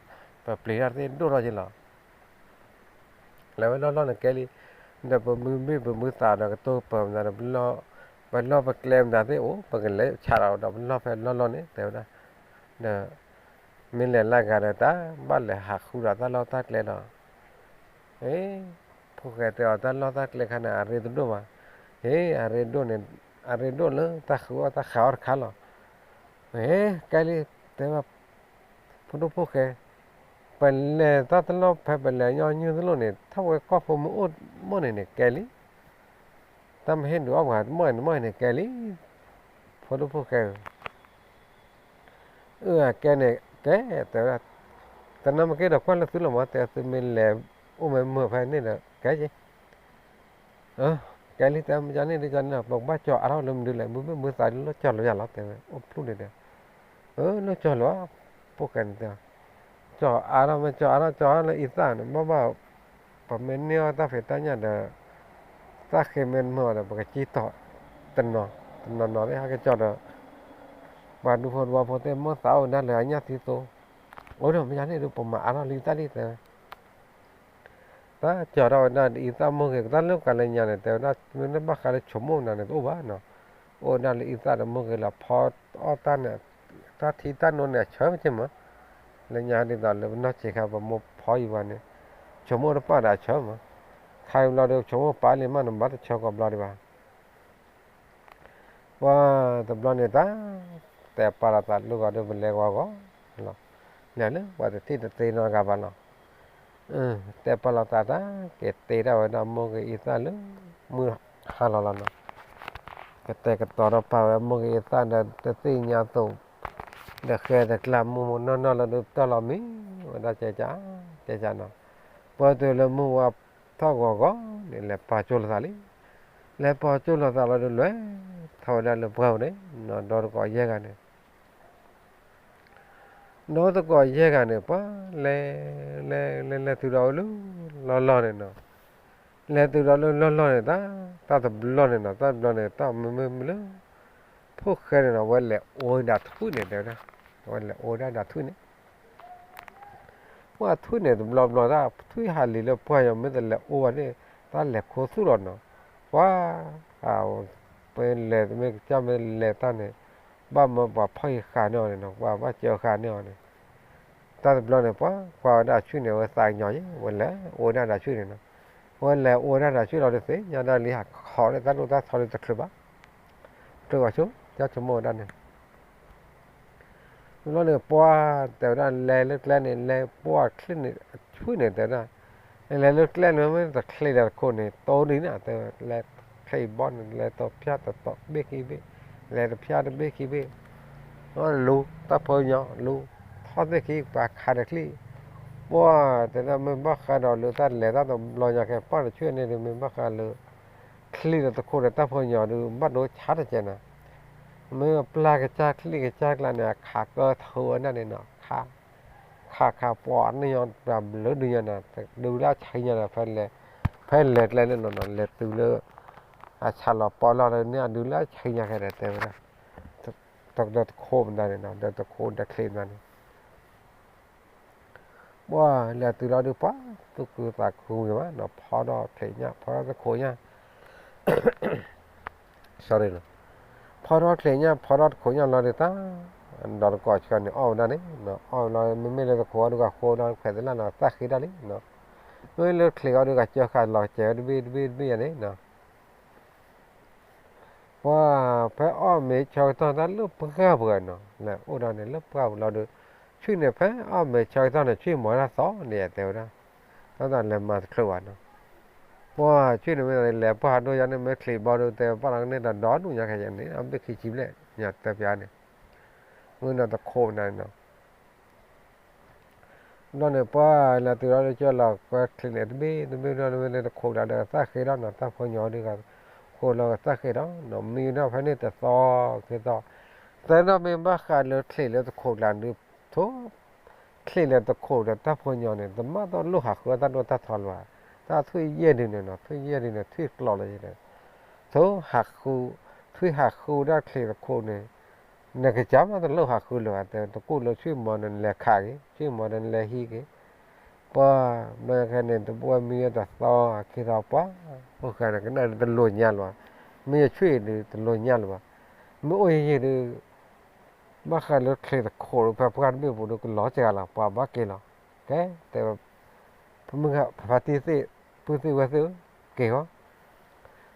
ပပျံၤတၢ်သ့ၣ်ဒိၣ်ထီၣ်က့လီၤ. လဲၤဝဲလီၢ်လီၢ်န့ၣ်ကဲလံ, ဒီးပမုၢ်ဘ့ၣ်ပမုၢ်သးဒီးကတိၢ်ပၢၤမနုၤဒီး ပလီၢ်ပကျဲမနုၤသ့ၣ်အိၣ် ပကလဲၤဆးဒီး ဒီးပလီၢ်ဖဲလီၢ်လီၢ်န့ၣ် တဲဝဲဒၣ်, ဒီး မ့ၢ်လဲၤလၢဂၤဒီး တၢ်ဘၣ်လဲၤဟးဃုဒီးတၢ်လီၢ်တၢ်ကျဲဒီး, အ့ ဖိၣ်ဃဲတဲအီၤ တၢ်လီၢ်တၢ်ကျဲခါန့ၣ် အရ့တဒိၣ်ဘၣ်, အ့ အရ့ဒိၣ်န့ၣ် အရ့ဒိၣ်လၢတၢ်ဃုအီၣ်တၢ်ဃးအီၣ်တခါလီၤ. အ့ ကဲလံ, တဲဝဲ ဖိဒိၣ်ဖိၣ်ဃဲ, ပလဲၤတၢ်တလီၢ်ဖဲပလဲၤညီနုၢ်တလိၣ်န့ၣ် ထီၣ်ဝဲကီၢ်ဖိမုၢ်အိၣ်မ့ၢ်န့ၣ်န့ၣ်ကဲလံ, တၢ်မ့ၢ်ဟ့ၣ်ဒုးအီၣ်ပှၤတမီၢ်န့ၣ်တမီၢ်န့ၣ်ကဲလံ, ဖိဒိၣ်ဖိၣ်ဃဲဧၢ အၢ အကဲန့ၣ်ကဲ, တဲဝဲဒၣ်, တနၢ်မ့ၢ်က့ၤဒီးကွၢ်လၢသုလီၤမး တဲသုမ့ၢ်လဲၤအိၣ်မ့ၢ်မုာ်ဖဲန့ၣ်ဒီးကဲက့ၤ, ကဲလံ တဲမ့ၢ်ကန့ၣ်ဒ်ကန့ၣ်ဒီး ပကဘၣ်ကၠီၤအါထီၣ်လၢမနုၤလဲၣ် မုၢ်မ့ၢ်မုၢ်သးဒ်လီၢ်ကၠီၤလီၤယၤလီၤ တဲဝဲ အိၣ်ဖျိန့ၣ်ဒီး, အၢ လီၢ်ကၠီၤလီၤ, ဖိၣ်ဃဲန့ၣ်တဲ ကၠီၤအါထီၣ်မ့ၢ်ကၠီၤအါထီၣ်ကၠီၤအါလၢအံသၣ်န့ၣ် ဘၣ်ဘၣ်, ပမ့ၢ်န့ၢ်အီၣ်တၢ်ဖံးတၢ်ညၣ်ဒီး တၢ်ဃ့မ့ၢ်မုာ်ဒီး ပကစံၣ်တီၤတနီၤ, တနီၤနီၤသ့ၣ်ဟဲက့ၤကၠီၤဒီး ပှၤဒူဖိတဝီဖိသ့ၣ် မိၢ်သးအိၣ်ဒၣ်လၢအညၣ်သံသိ, အိၣ်ဒီးမ့ၢ်ယၤန့ၣ်ဒုး ပမၤအါထီၣ်လံသၣ်လံ တဲဝဲ တၢ်ကၠီၤထီၣ်ဝဲဒၣ်ဒ်အံသၣ်မိၢ်ဂ့ၤ တၢ်လၢကၤလၢညါန့ၣ် တဲဝဲဒၣ် မ့ၢ်တဘၣ်ဃးလၢဆိကမိၣ်နၤန့ၣ် တအိၣ်ဘၣ်နီၤ, အိၣ်ဝဲဒၣ်လၢအံသၣ်ဒီးမိၢ်ဂ့ၤလီၤ ဖီအီၣ်တၢ်န့ၣ်, တၢ်ထံတၢ်နိန့ၣ် အဆၢမ့ၢ်က့ၤမး, လၢညါဒ်သိးလၢပနီၢ်ဆံးခါ ပမိၢ်ဖီယံၤဝဲန့ၣ်, ဆိကမိၣ်တပာ်ဒီးအဆၢမး, ခါအံၤဘျီဒီး ဆိကမိၣ်ပာ်လံမး နဘၣ်တဆၢကိးဘျီဒံးဘၣ် ပှၤတဘျီန့ၣ်တၢ် တဲပာ်လီၤသးလိၣ်ဂီၤဒီး ပလဲၤဝဲဂီၤလီၤ, လဲၤလၢပှၤတထံၣ်တသ့နီတဂၤဘၣ်လီၤ, တဲပာ်လီၤသးတၢ် က့ၤတ့ထီၣ်ဝဲဒၣ်မိၢ်ဂ့ၤအံသၣ်လၢ မုၢ်ဟါလီၤလီၤနီၤ, ကတဲာ်ကတီၤထီၣ်ပာ်ဝဲမိၢ်ဂ့ၤအံသၣ်ဒီး တသ့ၣ်ညါအသိး, ဒီးဃဲတကျါ မုၢ်မုၢ်နီၢ်နီၢ်လီၤဒီး ပတီၢ်လီၤမံဝဲဒၣ်ကကကနီၤ, ပှၤတုၤလၢမုၢ်ဝါထီၣ်ဂီၤဂီၤန့ၣ် လဲၤပာ်ကၠိလိာ်သးလံ, လဲၤပာ်ကၠိလိာ်သးလီၤဒီး လဲၤထီၣ်ဝဲဒၣ်လၢပှၢ်ပူၤန့ၣ်နီၤ, ဒီသကိးယဲၢ်ဂၤန့ၣ် ဒီသကိးယဲၢ်ဂၤန့ၣ် ပှၤလဲၤ လဲၤ လဲၤ လဲၤတုၤဒီးလၢလီၢ်လီၢ်န့ၣ်နီၤ, လဲၤတုၤဒီးလၢလီၢ်လီၢ်န့ၣ် တၢ် တၢ်တဘျီန့ၣ်နီၤ, တၢ်တဘျီန့ၣ် တၢ်မ့မ့ၢ်လၢ ဖိၣ်ဃဲန့ၣ်နီၤ အဝဲလဲၤအိၣ်ဒၣ်ထွံၣ်န့ၣ် တဲဝဲဒၣ်, အဝဲလဲၤအိၣ်ဒၣ်ဒၣ်ထွံၣ်န့ၣ် ပှၤထွံၣ်န့ၣ် တဘျီဘျီ တၢ်ထွံၣ်ဟးလံၤလၢပှၢ်ယီၤ မ့ၢ်တလဲၤအိၣ်ဘၣ်န့ၣ် တၢ်လဲၤခိသူၣ်လီၤနီၤ, ပှၤ ပလဲၤမ့ၢ်ကစၢ်မ့ၢ်လဲၤတၢ်န့ၣ် ဘၣ်မၢပှၤဖီၣ်ဃာ်န့ၢ်အီၤန့ၣ်နီၤ, ပှၤဘၣ်စၢဃာ်န့ၢ်အီၤန့ၣ်, တၢ်တဘျီန့ၣ် ပှၤကွၢ်ဝဲဒၣ်ထွံၣ်န့ၣ် အဝဲသးကညီၤယဲၢ် ဝဲလဲၤအိၣ်ဒၣ်ဒၣ်ထွံၣ်န့ၣ်နီၤ, ဝဲလဲၤအိၣ်ဒၣ်ဒၣ်ထွံၣ်လီၤတသ့ၣ်ညါဒၣ်လံ ဟးခိးလၢတၢ်ဒိၣ်တၢ်ထီလၢတချုးဘၣ်, ချုးဘၣ်ဆိ ကဆိကမိၣ်ဝဲဒၣ်န့ၣ် ဘျီန့ၣ် ပှၤတဲဝဲဒၣ် လဲၤလၢကျဲန့ၣ် လဲၤပှၢ်ချံၣ်န့ၣ် ထွံၣ်န့ၣ်တဲဝဲဒၣ်, လဲၤလၢကျဲန့ၣ် မ့ၢ်တချံးဒီးတခိၣ်န့ၣ် တိၢ်ဒံးန့ၣ် တဲဝဲ လဲၤချံးဘီန့ၣ် လဲၤတဖျၢၣ်တတီၤဘ့ၣ်ခံဘ့ၣ်, လဲၤတဖျၢၣ်တဘ့ၣ်ခံဘ့ၣ်, လူၤတၢ်ဖိညီ လူၤထီၣ်သ့ၣ်ခံ ပှၤခးဒီးချံၣ်, ပှၤတဲဒၣ် မ့ၢ်ဘၣ်ဃးဒီးလၢတၢ်လဲၤတၢ်တဘျီညါကဲ ပှၢ်တဆူၣ်န့ၣ်ဒီး မ့ၢ်ဘၣ်ဃးလၢ ချံၣ်ဒီးတခိၣ်ဒီးတၢ်ဖိညီဒုး ဘၣ်ဒိဆါတကဲးနၤ, မ့ၢ်ပျၢ်ကစၢ်ချံၣ်ကစၢ်ကျါန့ၣ် အခးကၢထၢဝဲဒၣ်န့ၣ်နီၤ, ခး ခးခးပှၤန့ၣ်ညီ ပှၤဘျုးဒုးညါနၤ ဒုးလၢအဆံးညါဒီး ဖဲလဲၤ ဖဲလဲၤကျဲန့ၣ်နီၤ လဲၤတုၤလၢ အဆၣ်လီၤပီလီၤဒီးန့ၣ် အဒုးလၢအဆံးညါခဲဒၣ်တဲဝဲဒၣ်, ဒီးတခိၣ်မနုၤန့ၣ်နီၤ ဒီးတခိၣ်ဒီးချံးမနုၤန့ၣ် ပှၤလဲၤတုၤလီၤဒုး ပှၤသူၣ်ခုသးခုဂ့ၤမးနီၤ ဖီထီၣ်ချံးညၣ် ဖီထီၣ်တခိၣ်ညၣ် sorry နီၤ, ဖီထီၣ်ချံးညၣ် ဖီထီၣ်တခိၣ်ညၣ်လီၤဒုး တၢ် ဒီးတကိးဆှၢန့ၣ် အီၣ်ဝဲဒၣ်န့ၣ်နီၤ အီၣ်ဝဲလီၤ မ့မ့ၢ်လၢတခိၣ်အီၤဒုး ကဃိဒီးခွဲးသလၣ်နီၤ သၣ်ဃ့ဒၣ်လံနီၤ, မ့မ့ၢ်လၢချံးအီၤဒုး ကစၢဃာ်လီၤကစဲးဝဲတဘ့ၣ်တဘ့ၣ်တဘ့ၣ်ယၤန့ၣ်နီၤ ပှၤဖဲအီၣ်မ့ၤဆၢကတီၢ်တၢ်လၢပှၢ်ပူၤနီၤ လဲၤအိၣ်ဒၣ်န့ၣ်လၢပှၢ်ပူၤလီၤဒုး ဆူၣ်န့ၣ်ဖဲအီၣ်မ့ၤဆၢကတီၢ်န့ၣ် ဆူၣ်မၤတၢ်သီန့ၣ် တဲဝဲဒၣ်, တၢ်သးလဲၤမၤတချုးဘၣ်နီၤ, ပှၤဆူၣ်န့ၣ်မ့ၢ်လဲၤပှၢ်ဒိၣ်ယါန့ၣ် မ့ၢ်ချံးဘီဒုး တဲပာ်လီၤကန့ၢ်တၢ်ဒီဒူၣ်ညါခဲယါန့ၣ် အဘ့ၣ်ခံဆံဘျဲၣ် ညါတဲပျါန့ၣ်, မ့ၢ်ဒီးတခိၣ်နၤန့ၣ်နီၤ ဘျီန့ၣ် ပှၤလဲၤတုၤလီၤလၢကၢလီၤကွဲချံးန့ၣ် တဘ့ၣ်တဘ့ၣ်ဘျီန့ၣ် မ့ၢ်လၢတခိၣ်ကျါဒီးသၣ်ဃ့ဒီးနီၤ တၢ်ဖိညီဒုး ဃိလီၤကသၣ်ဃ့ဒီးနီၤ မံဝဲဒၣ်ဖဲန့ၣ်တသီက့ၤသီ, သဲနီၣ်မ့ၢ်ဘၣ်ဃးလၢချံးလၢတခိၣ်ကျါဒုး ထိၣ်, ချ ချံးလၢတခိးဒီးတၢ်ဖိညီန့ၣ် တမ့ၢ်တလိၣ်ဟးဃုအီၣ်တၢ်ဒိၣ်တၢ်ထီလၢၤဘၣ်. တၢ်ထွံၣ်ယဲၢ်ဒုန့ၣ်နီၤ ထွံၣ်ယဲၢ်ဒုန့ၣ် ထွံၣ်ကျိးလၢယဲၢ်န့ၣ်, ထိၣ်ဟးဃု, ထွံၣ်ဟးဃုဒၣ်ချံးတခိးန့ၣ်, နကစၢ်မ့ၢ်တလိၣ်ဟးဃုလၢၤဘၣ်, တကူၣ်လၢထွံၣ်မီၤဒီးနလဲၤခးက့ၤ, ထွံၣ်မီၤဒီးနလဲၤဟံးက့ၤ, ပှၤ မ့ၢ်ခဲန့ၣ် တဘၣ်မံဝဲတသီခံသီပှၤ, အိၣ်ဃဲန့ၣ် ကနၣ်ဒုတလိၣ်ညါလၢၤဘၣ်, မ့ၢ်ယထွံၣ်ဒုတလိၣ်ညါလၢၤဘၣ်, မ့ၢ်အိၣ်ယဲၢ်ယဲၢ်ဒု ဘၣ်ဃးလၢချံးတခိးဒီး ဖဲပှၤတဘ့ၣ်ပူၤဒီးကလီၤစှၤလီၤ ပှၤဘၣ်က့ၤလီၤ. ကဲ, တဲ, ဖါတံၢ်သ့ၣ်, ပုၢ်သ့ၣ်ဝဲၢ်သ့ၣ်ဧၢ, က့ၤဃီ,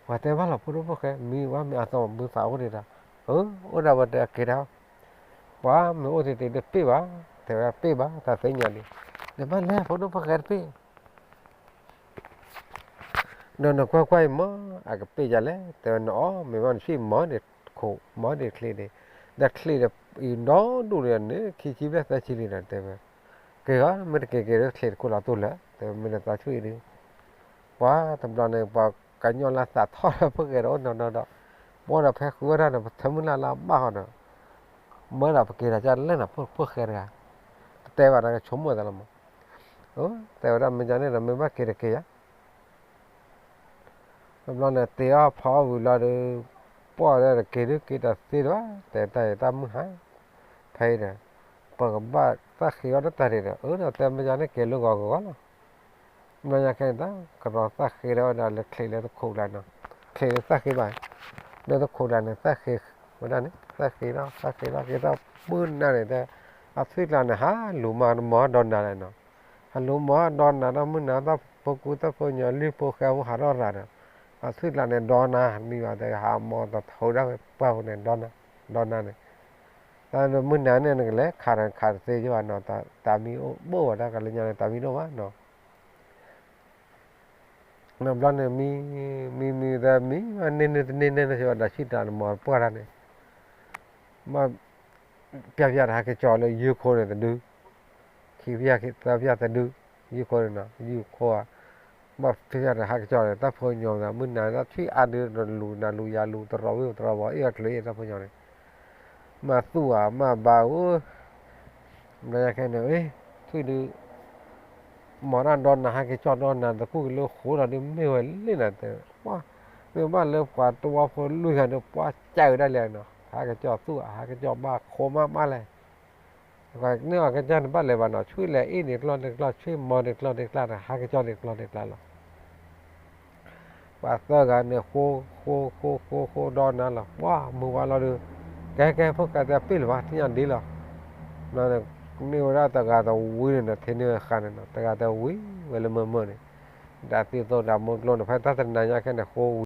ပှၤတဲဘၣ်လီၤ ဖိဒိၣ်ဖိၣ်ဃဲ မံဝဲမ့ၢ်အသီ မုၢ်သးအိၣ်ဒံးဒီး, အၢ အိၣ်ဒၣ်ဝဲတဲက့ၤဒၣ်, ပှၤမ့ၢ်အိၣ်တ့ၢ်တ့ၢ်တပ့ၢ်ဘၣ်, တဲဝဲပ့ၢ်ဘၣ် တၢ်သ့ၣ်ညါဒံး, နဘၣ်လဲၤဖိဒိၣ်ဖိၣ်ဃဲတပ့ၢ် ဒီးနကွၢ်ကွၢ်အံၤမ့ၢ် အကပ့ၢ်ယၤလဲၣ်, တဲဝဲနအီၣ်မ့ၢ်ဘၣ်နဆံၣ်မီၤဒံးခိး မီၤဒံးချံးဒံး, ဒီးချံးဒီးအံၤဒီဒူၣ်ဒီးန့ၣ် ခံဆံဘျဲၣ်သၢဆံလံဒီး တဲဝဲ, က့ၤဃီ မ့ၢ်တက့ၤက့ၤဒီးချံးတခိးလီၤတိၢ်လၢာ်, တဲဝဲမ့ၢ်နသးဆူၣ်အံၤဒုး, ပှၤတဘျီန့ၣ် ပှၤကညီလၢသးထီၣ်လၢဖိၣ်ဃဲဒီးအိၣ်နီၢ်နီၢ်ဒီး, ဘၣ်ဒီးဖဲဃုဝဲဒၣ်ဒီး ပထၢမုၢ်လၢ်လၢဘၣ်ဃီဒီး, မၢဒီးပက့ၤဒီးကၢ်လၢနဖိၣ်ဃဲတဂၤ, တတဲဘၣ်တၢ်ကဆိကမိၣ်သးလီၤမး, တဲဝဲဒၣ်မ့ၢ်ကန့ၣ်ဒီး မ့ၢ်ဘၣ်က့ၤတက့ၤယၤ တဘျီန့ၣ် တ့အီၣ်ဖီအီၣ်ဝံၤလီၤဒီး, ပှၢ်ဒီးတက့ၤဒုးက့ၤတသ့ဒံးဘၣ် တဲတၢ်အံၤတၢ်မုၢ်ဟါ, ဖဲအံၤဒီး, ပကဘၣ်သၣ်ဃ့အီၣ်ဒီးတၢ်ဒံးဒီး အၢ ဒီးတဲမ့ၢ်ယၤန့ၣ်က့ၤလၢဂီၤဂီၤလီၤ. ဘျီညါခဲအံၤတၢ်ကရီသၣ်ဃ့ဒီးဝဲဒၣ်လၢချံးလၢတခိးကျါနီၤ, ချံးလၢသၣ်ဃ့ဘၣ်, လၢတခိးကျါန့ၣ် သၣ်ဃ့ဝဲဒၣ်န့ၣ် သၣ်ဃ့ဒီး သၣ်ဃ့ဒီး က့ၤတၢ်မုၢ်နၤန့ၣ်တဲ, အထွံၣ်ကျါန့ၣ် ဟးလူၤမၤမီၤဒီးနၤလဲၣ်နီၤ ဟးလူၤမၤဒီးနၤဒီးမုၢ်နၤ တၢ်ဖိကူတၢ်ဖိညီ လံၣ်ဖိဃဲဖိဟးထီၣ်ရၤဒီး, အထွံၣ်ကျါန့ၣ် ဒီနၤမံၤဘၣ်တဲ ဟးမီၤတထီဒါဝဲပှၢ်ဖိန့ၣ် ဒီနၤ, ဒီနၤန့ၣ်, တၢ်မုၢ်နၤန့ၣ် နကလဲၤခးဒီးခးတသ့ကဘၣ်နီၤ, တၢ်မံၤအိၣ်ဘၣ်ဝဲဒၣ်ကလၢညါန့ၣ် တၢ်မံၤဒိၣ်ဘၣ်နီၤ နီၤဘျီန့ၣ် မံ, မံမံသးမံ မ့ၢ်န့ၢ်န့ၢ်တန့ၢ်န့ၢ်န့ၣ် စ့ၢ်ဝဲဒၣ်ဆံၣ်တၢ်နမီၤပှၢ်တၢ်န့ၣ်, မ့ၢ်, ပျၢ်ပျၢ်တဟးကစီၣ်လၢယုၢ်ခိန့ၣ်တဒု, ခံပျၢ်သၢပျၢ်တဒု, ယုၢ်ခိန့ၣ်နီၤ ယုၢ်ခိဧါ, မ့ၢ်ပျၢ်ပျၢ်တဟးကစီၣ်ဒီး တၢ်ဖိညီမံၤ မုၢ်နၤတၢ်ထွံၣ်အါဒုး နလူၤနၤလူၤယၤလူၤ တရီဝံၤတရီဘီ အ့ၣ်အီၤချုးအ့ၣ်တၢ်ဖိညီန့ၣ် မၤသူၣ်ဧါ မၤဘါဧိၤ, ဘျီညါခဲန့ၣ် ထွံၣ်ဒုး မီၤတၢ်ဒီနၤ ဟးက့ၤကၠီၣ်ဒီနၤ သကူၣ်က့ၤလၢဃိဒီးဒုး မ့ၢ်ဝဲလံနၤတဲ, ပှၤ, မ့ၢ်ဘၣ်လၢပှၤတဝီဖိလွံၢ်ဂၤဒီး ပှၤစၢ်ဝဲဒၣ်လဲၣ်နီၤ ဟးက့ၤကၠီၣ်သူၣ် ဟးက့ၤကၠီၣ်ဘၣ် ခိမးမးလဲၣ်, န့ၢ်အီၤကစၢ်န့ၣ်ဘၣ်လဲၤဘၣ်နီၤ ဆွံလဲၤအ့ၣ်န့ၣ်ကျီၢ်န့ၣ်ကျီၢ် ဆွံမီၤန့ၣ်ကျီၢ်န့ၣ်ကျါဒီး ဟးက့ၤကၠီၣ်န့ၣ်ကျီၢ်န့ၣ်ကျါလီၤ ပှၤသၢဂၤန့ၣ် ဃိ, ဃိ, ဃိ, ဃိ, ဃိဒီနၤလီၤ. ပှၤမုၢ်ဝါလီၤဒီး, ကဲ, ကဲ, ဖိၣ်ဃဲတဲပ့ၢ်လၢၤဘၣ် ထံၣ်ညါဒ်လီၤ. ဘျီန့ၣ်, န့ၢ်ဝဲဒၣ်တဂၤတဝံၤန့ၣ်ဒီး ထံၣ်န့ၢ်ဝဲဃာ်န့ၣ်နီၤ, တဂၤတဝံၤဝဲလၢမၢမၢန့ၣ်, ဒၣ်သံသိးဒၣ်မိၢ်ကျိန့ၣ် ဖဲတၢ်တနၤညါခဲန့ၣ် ဃိဝံၤ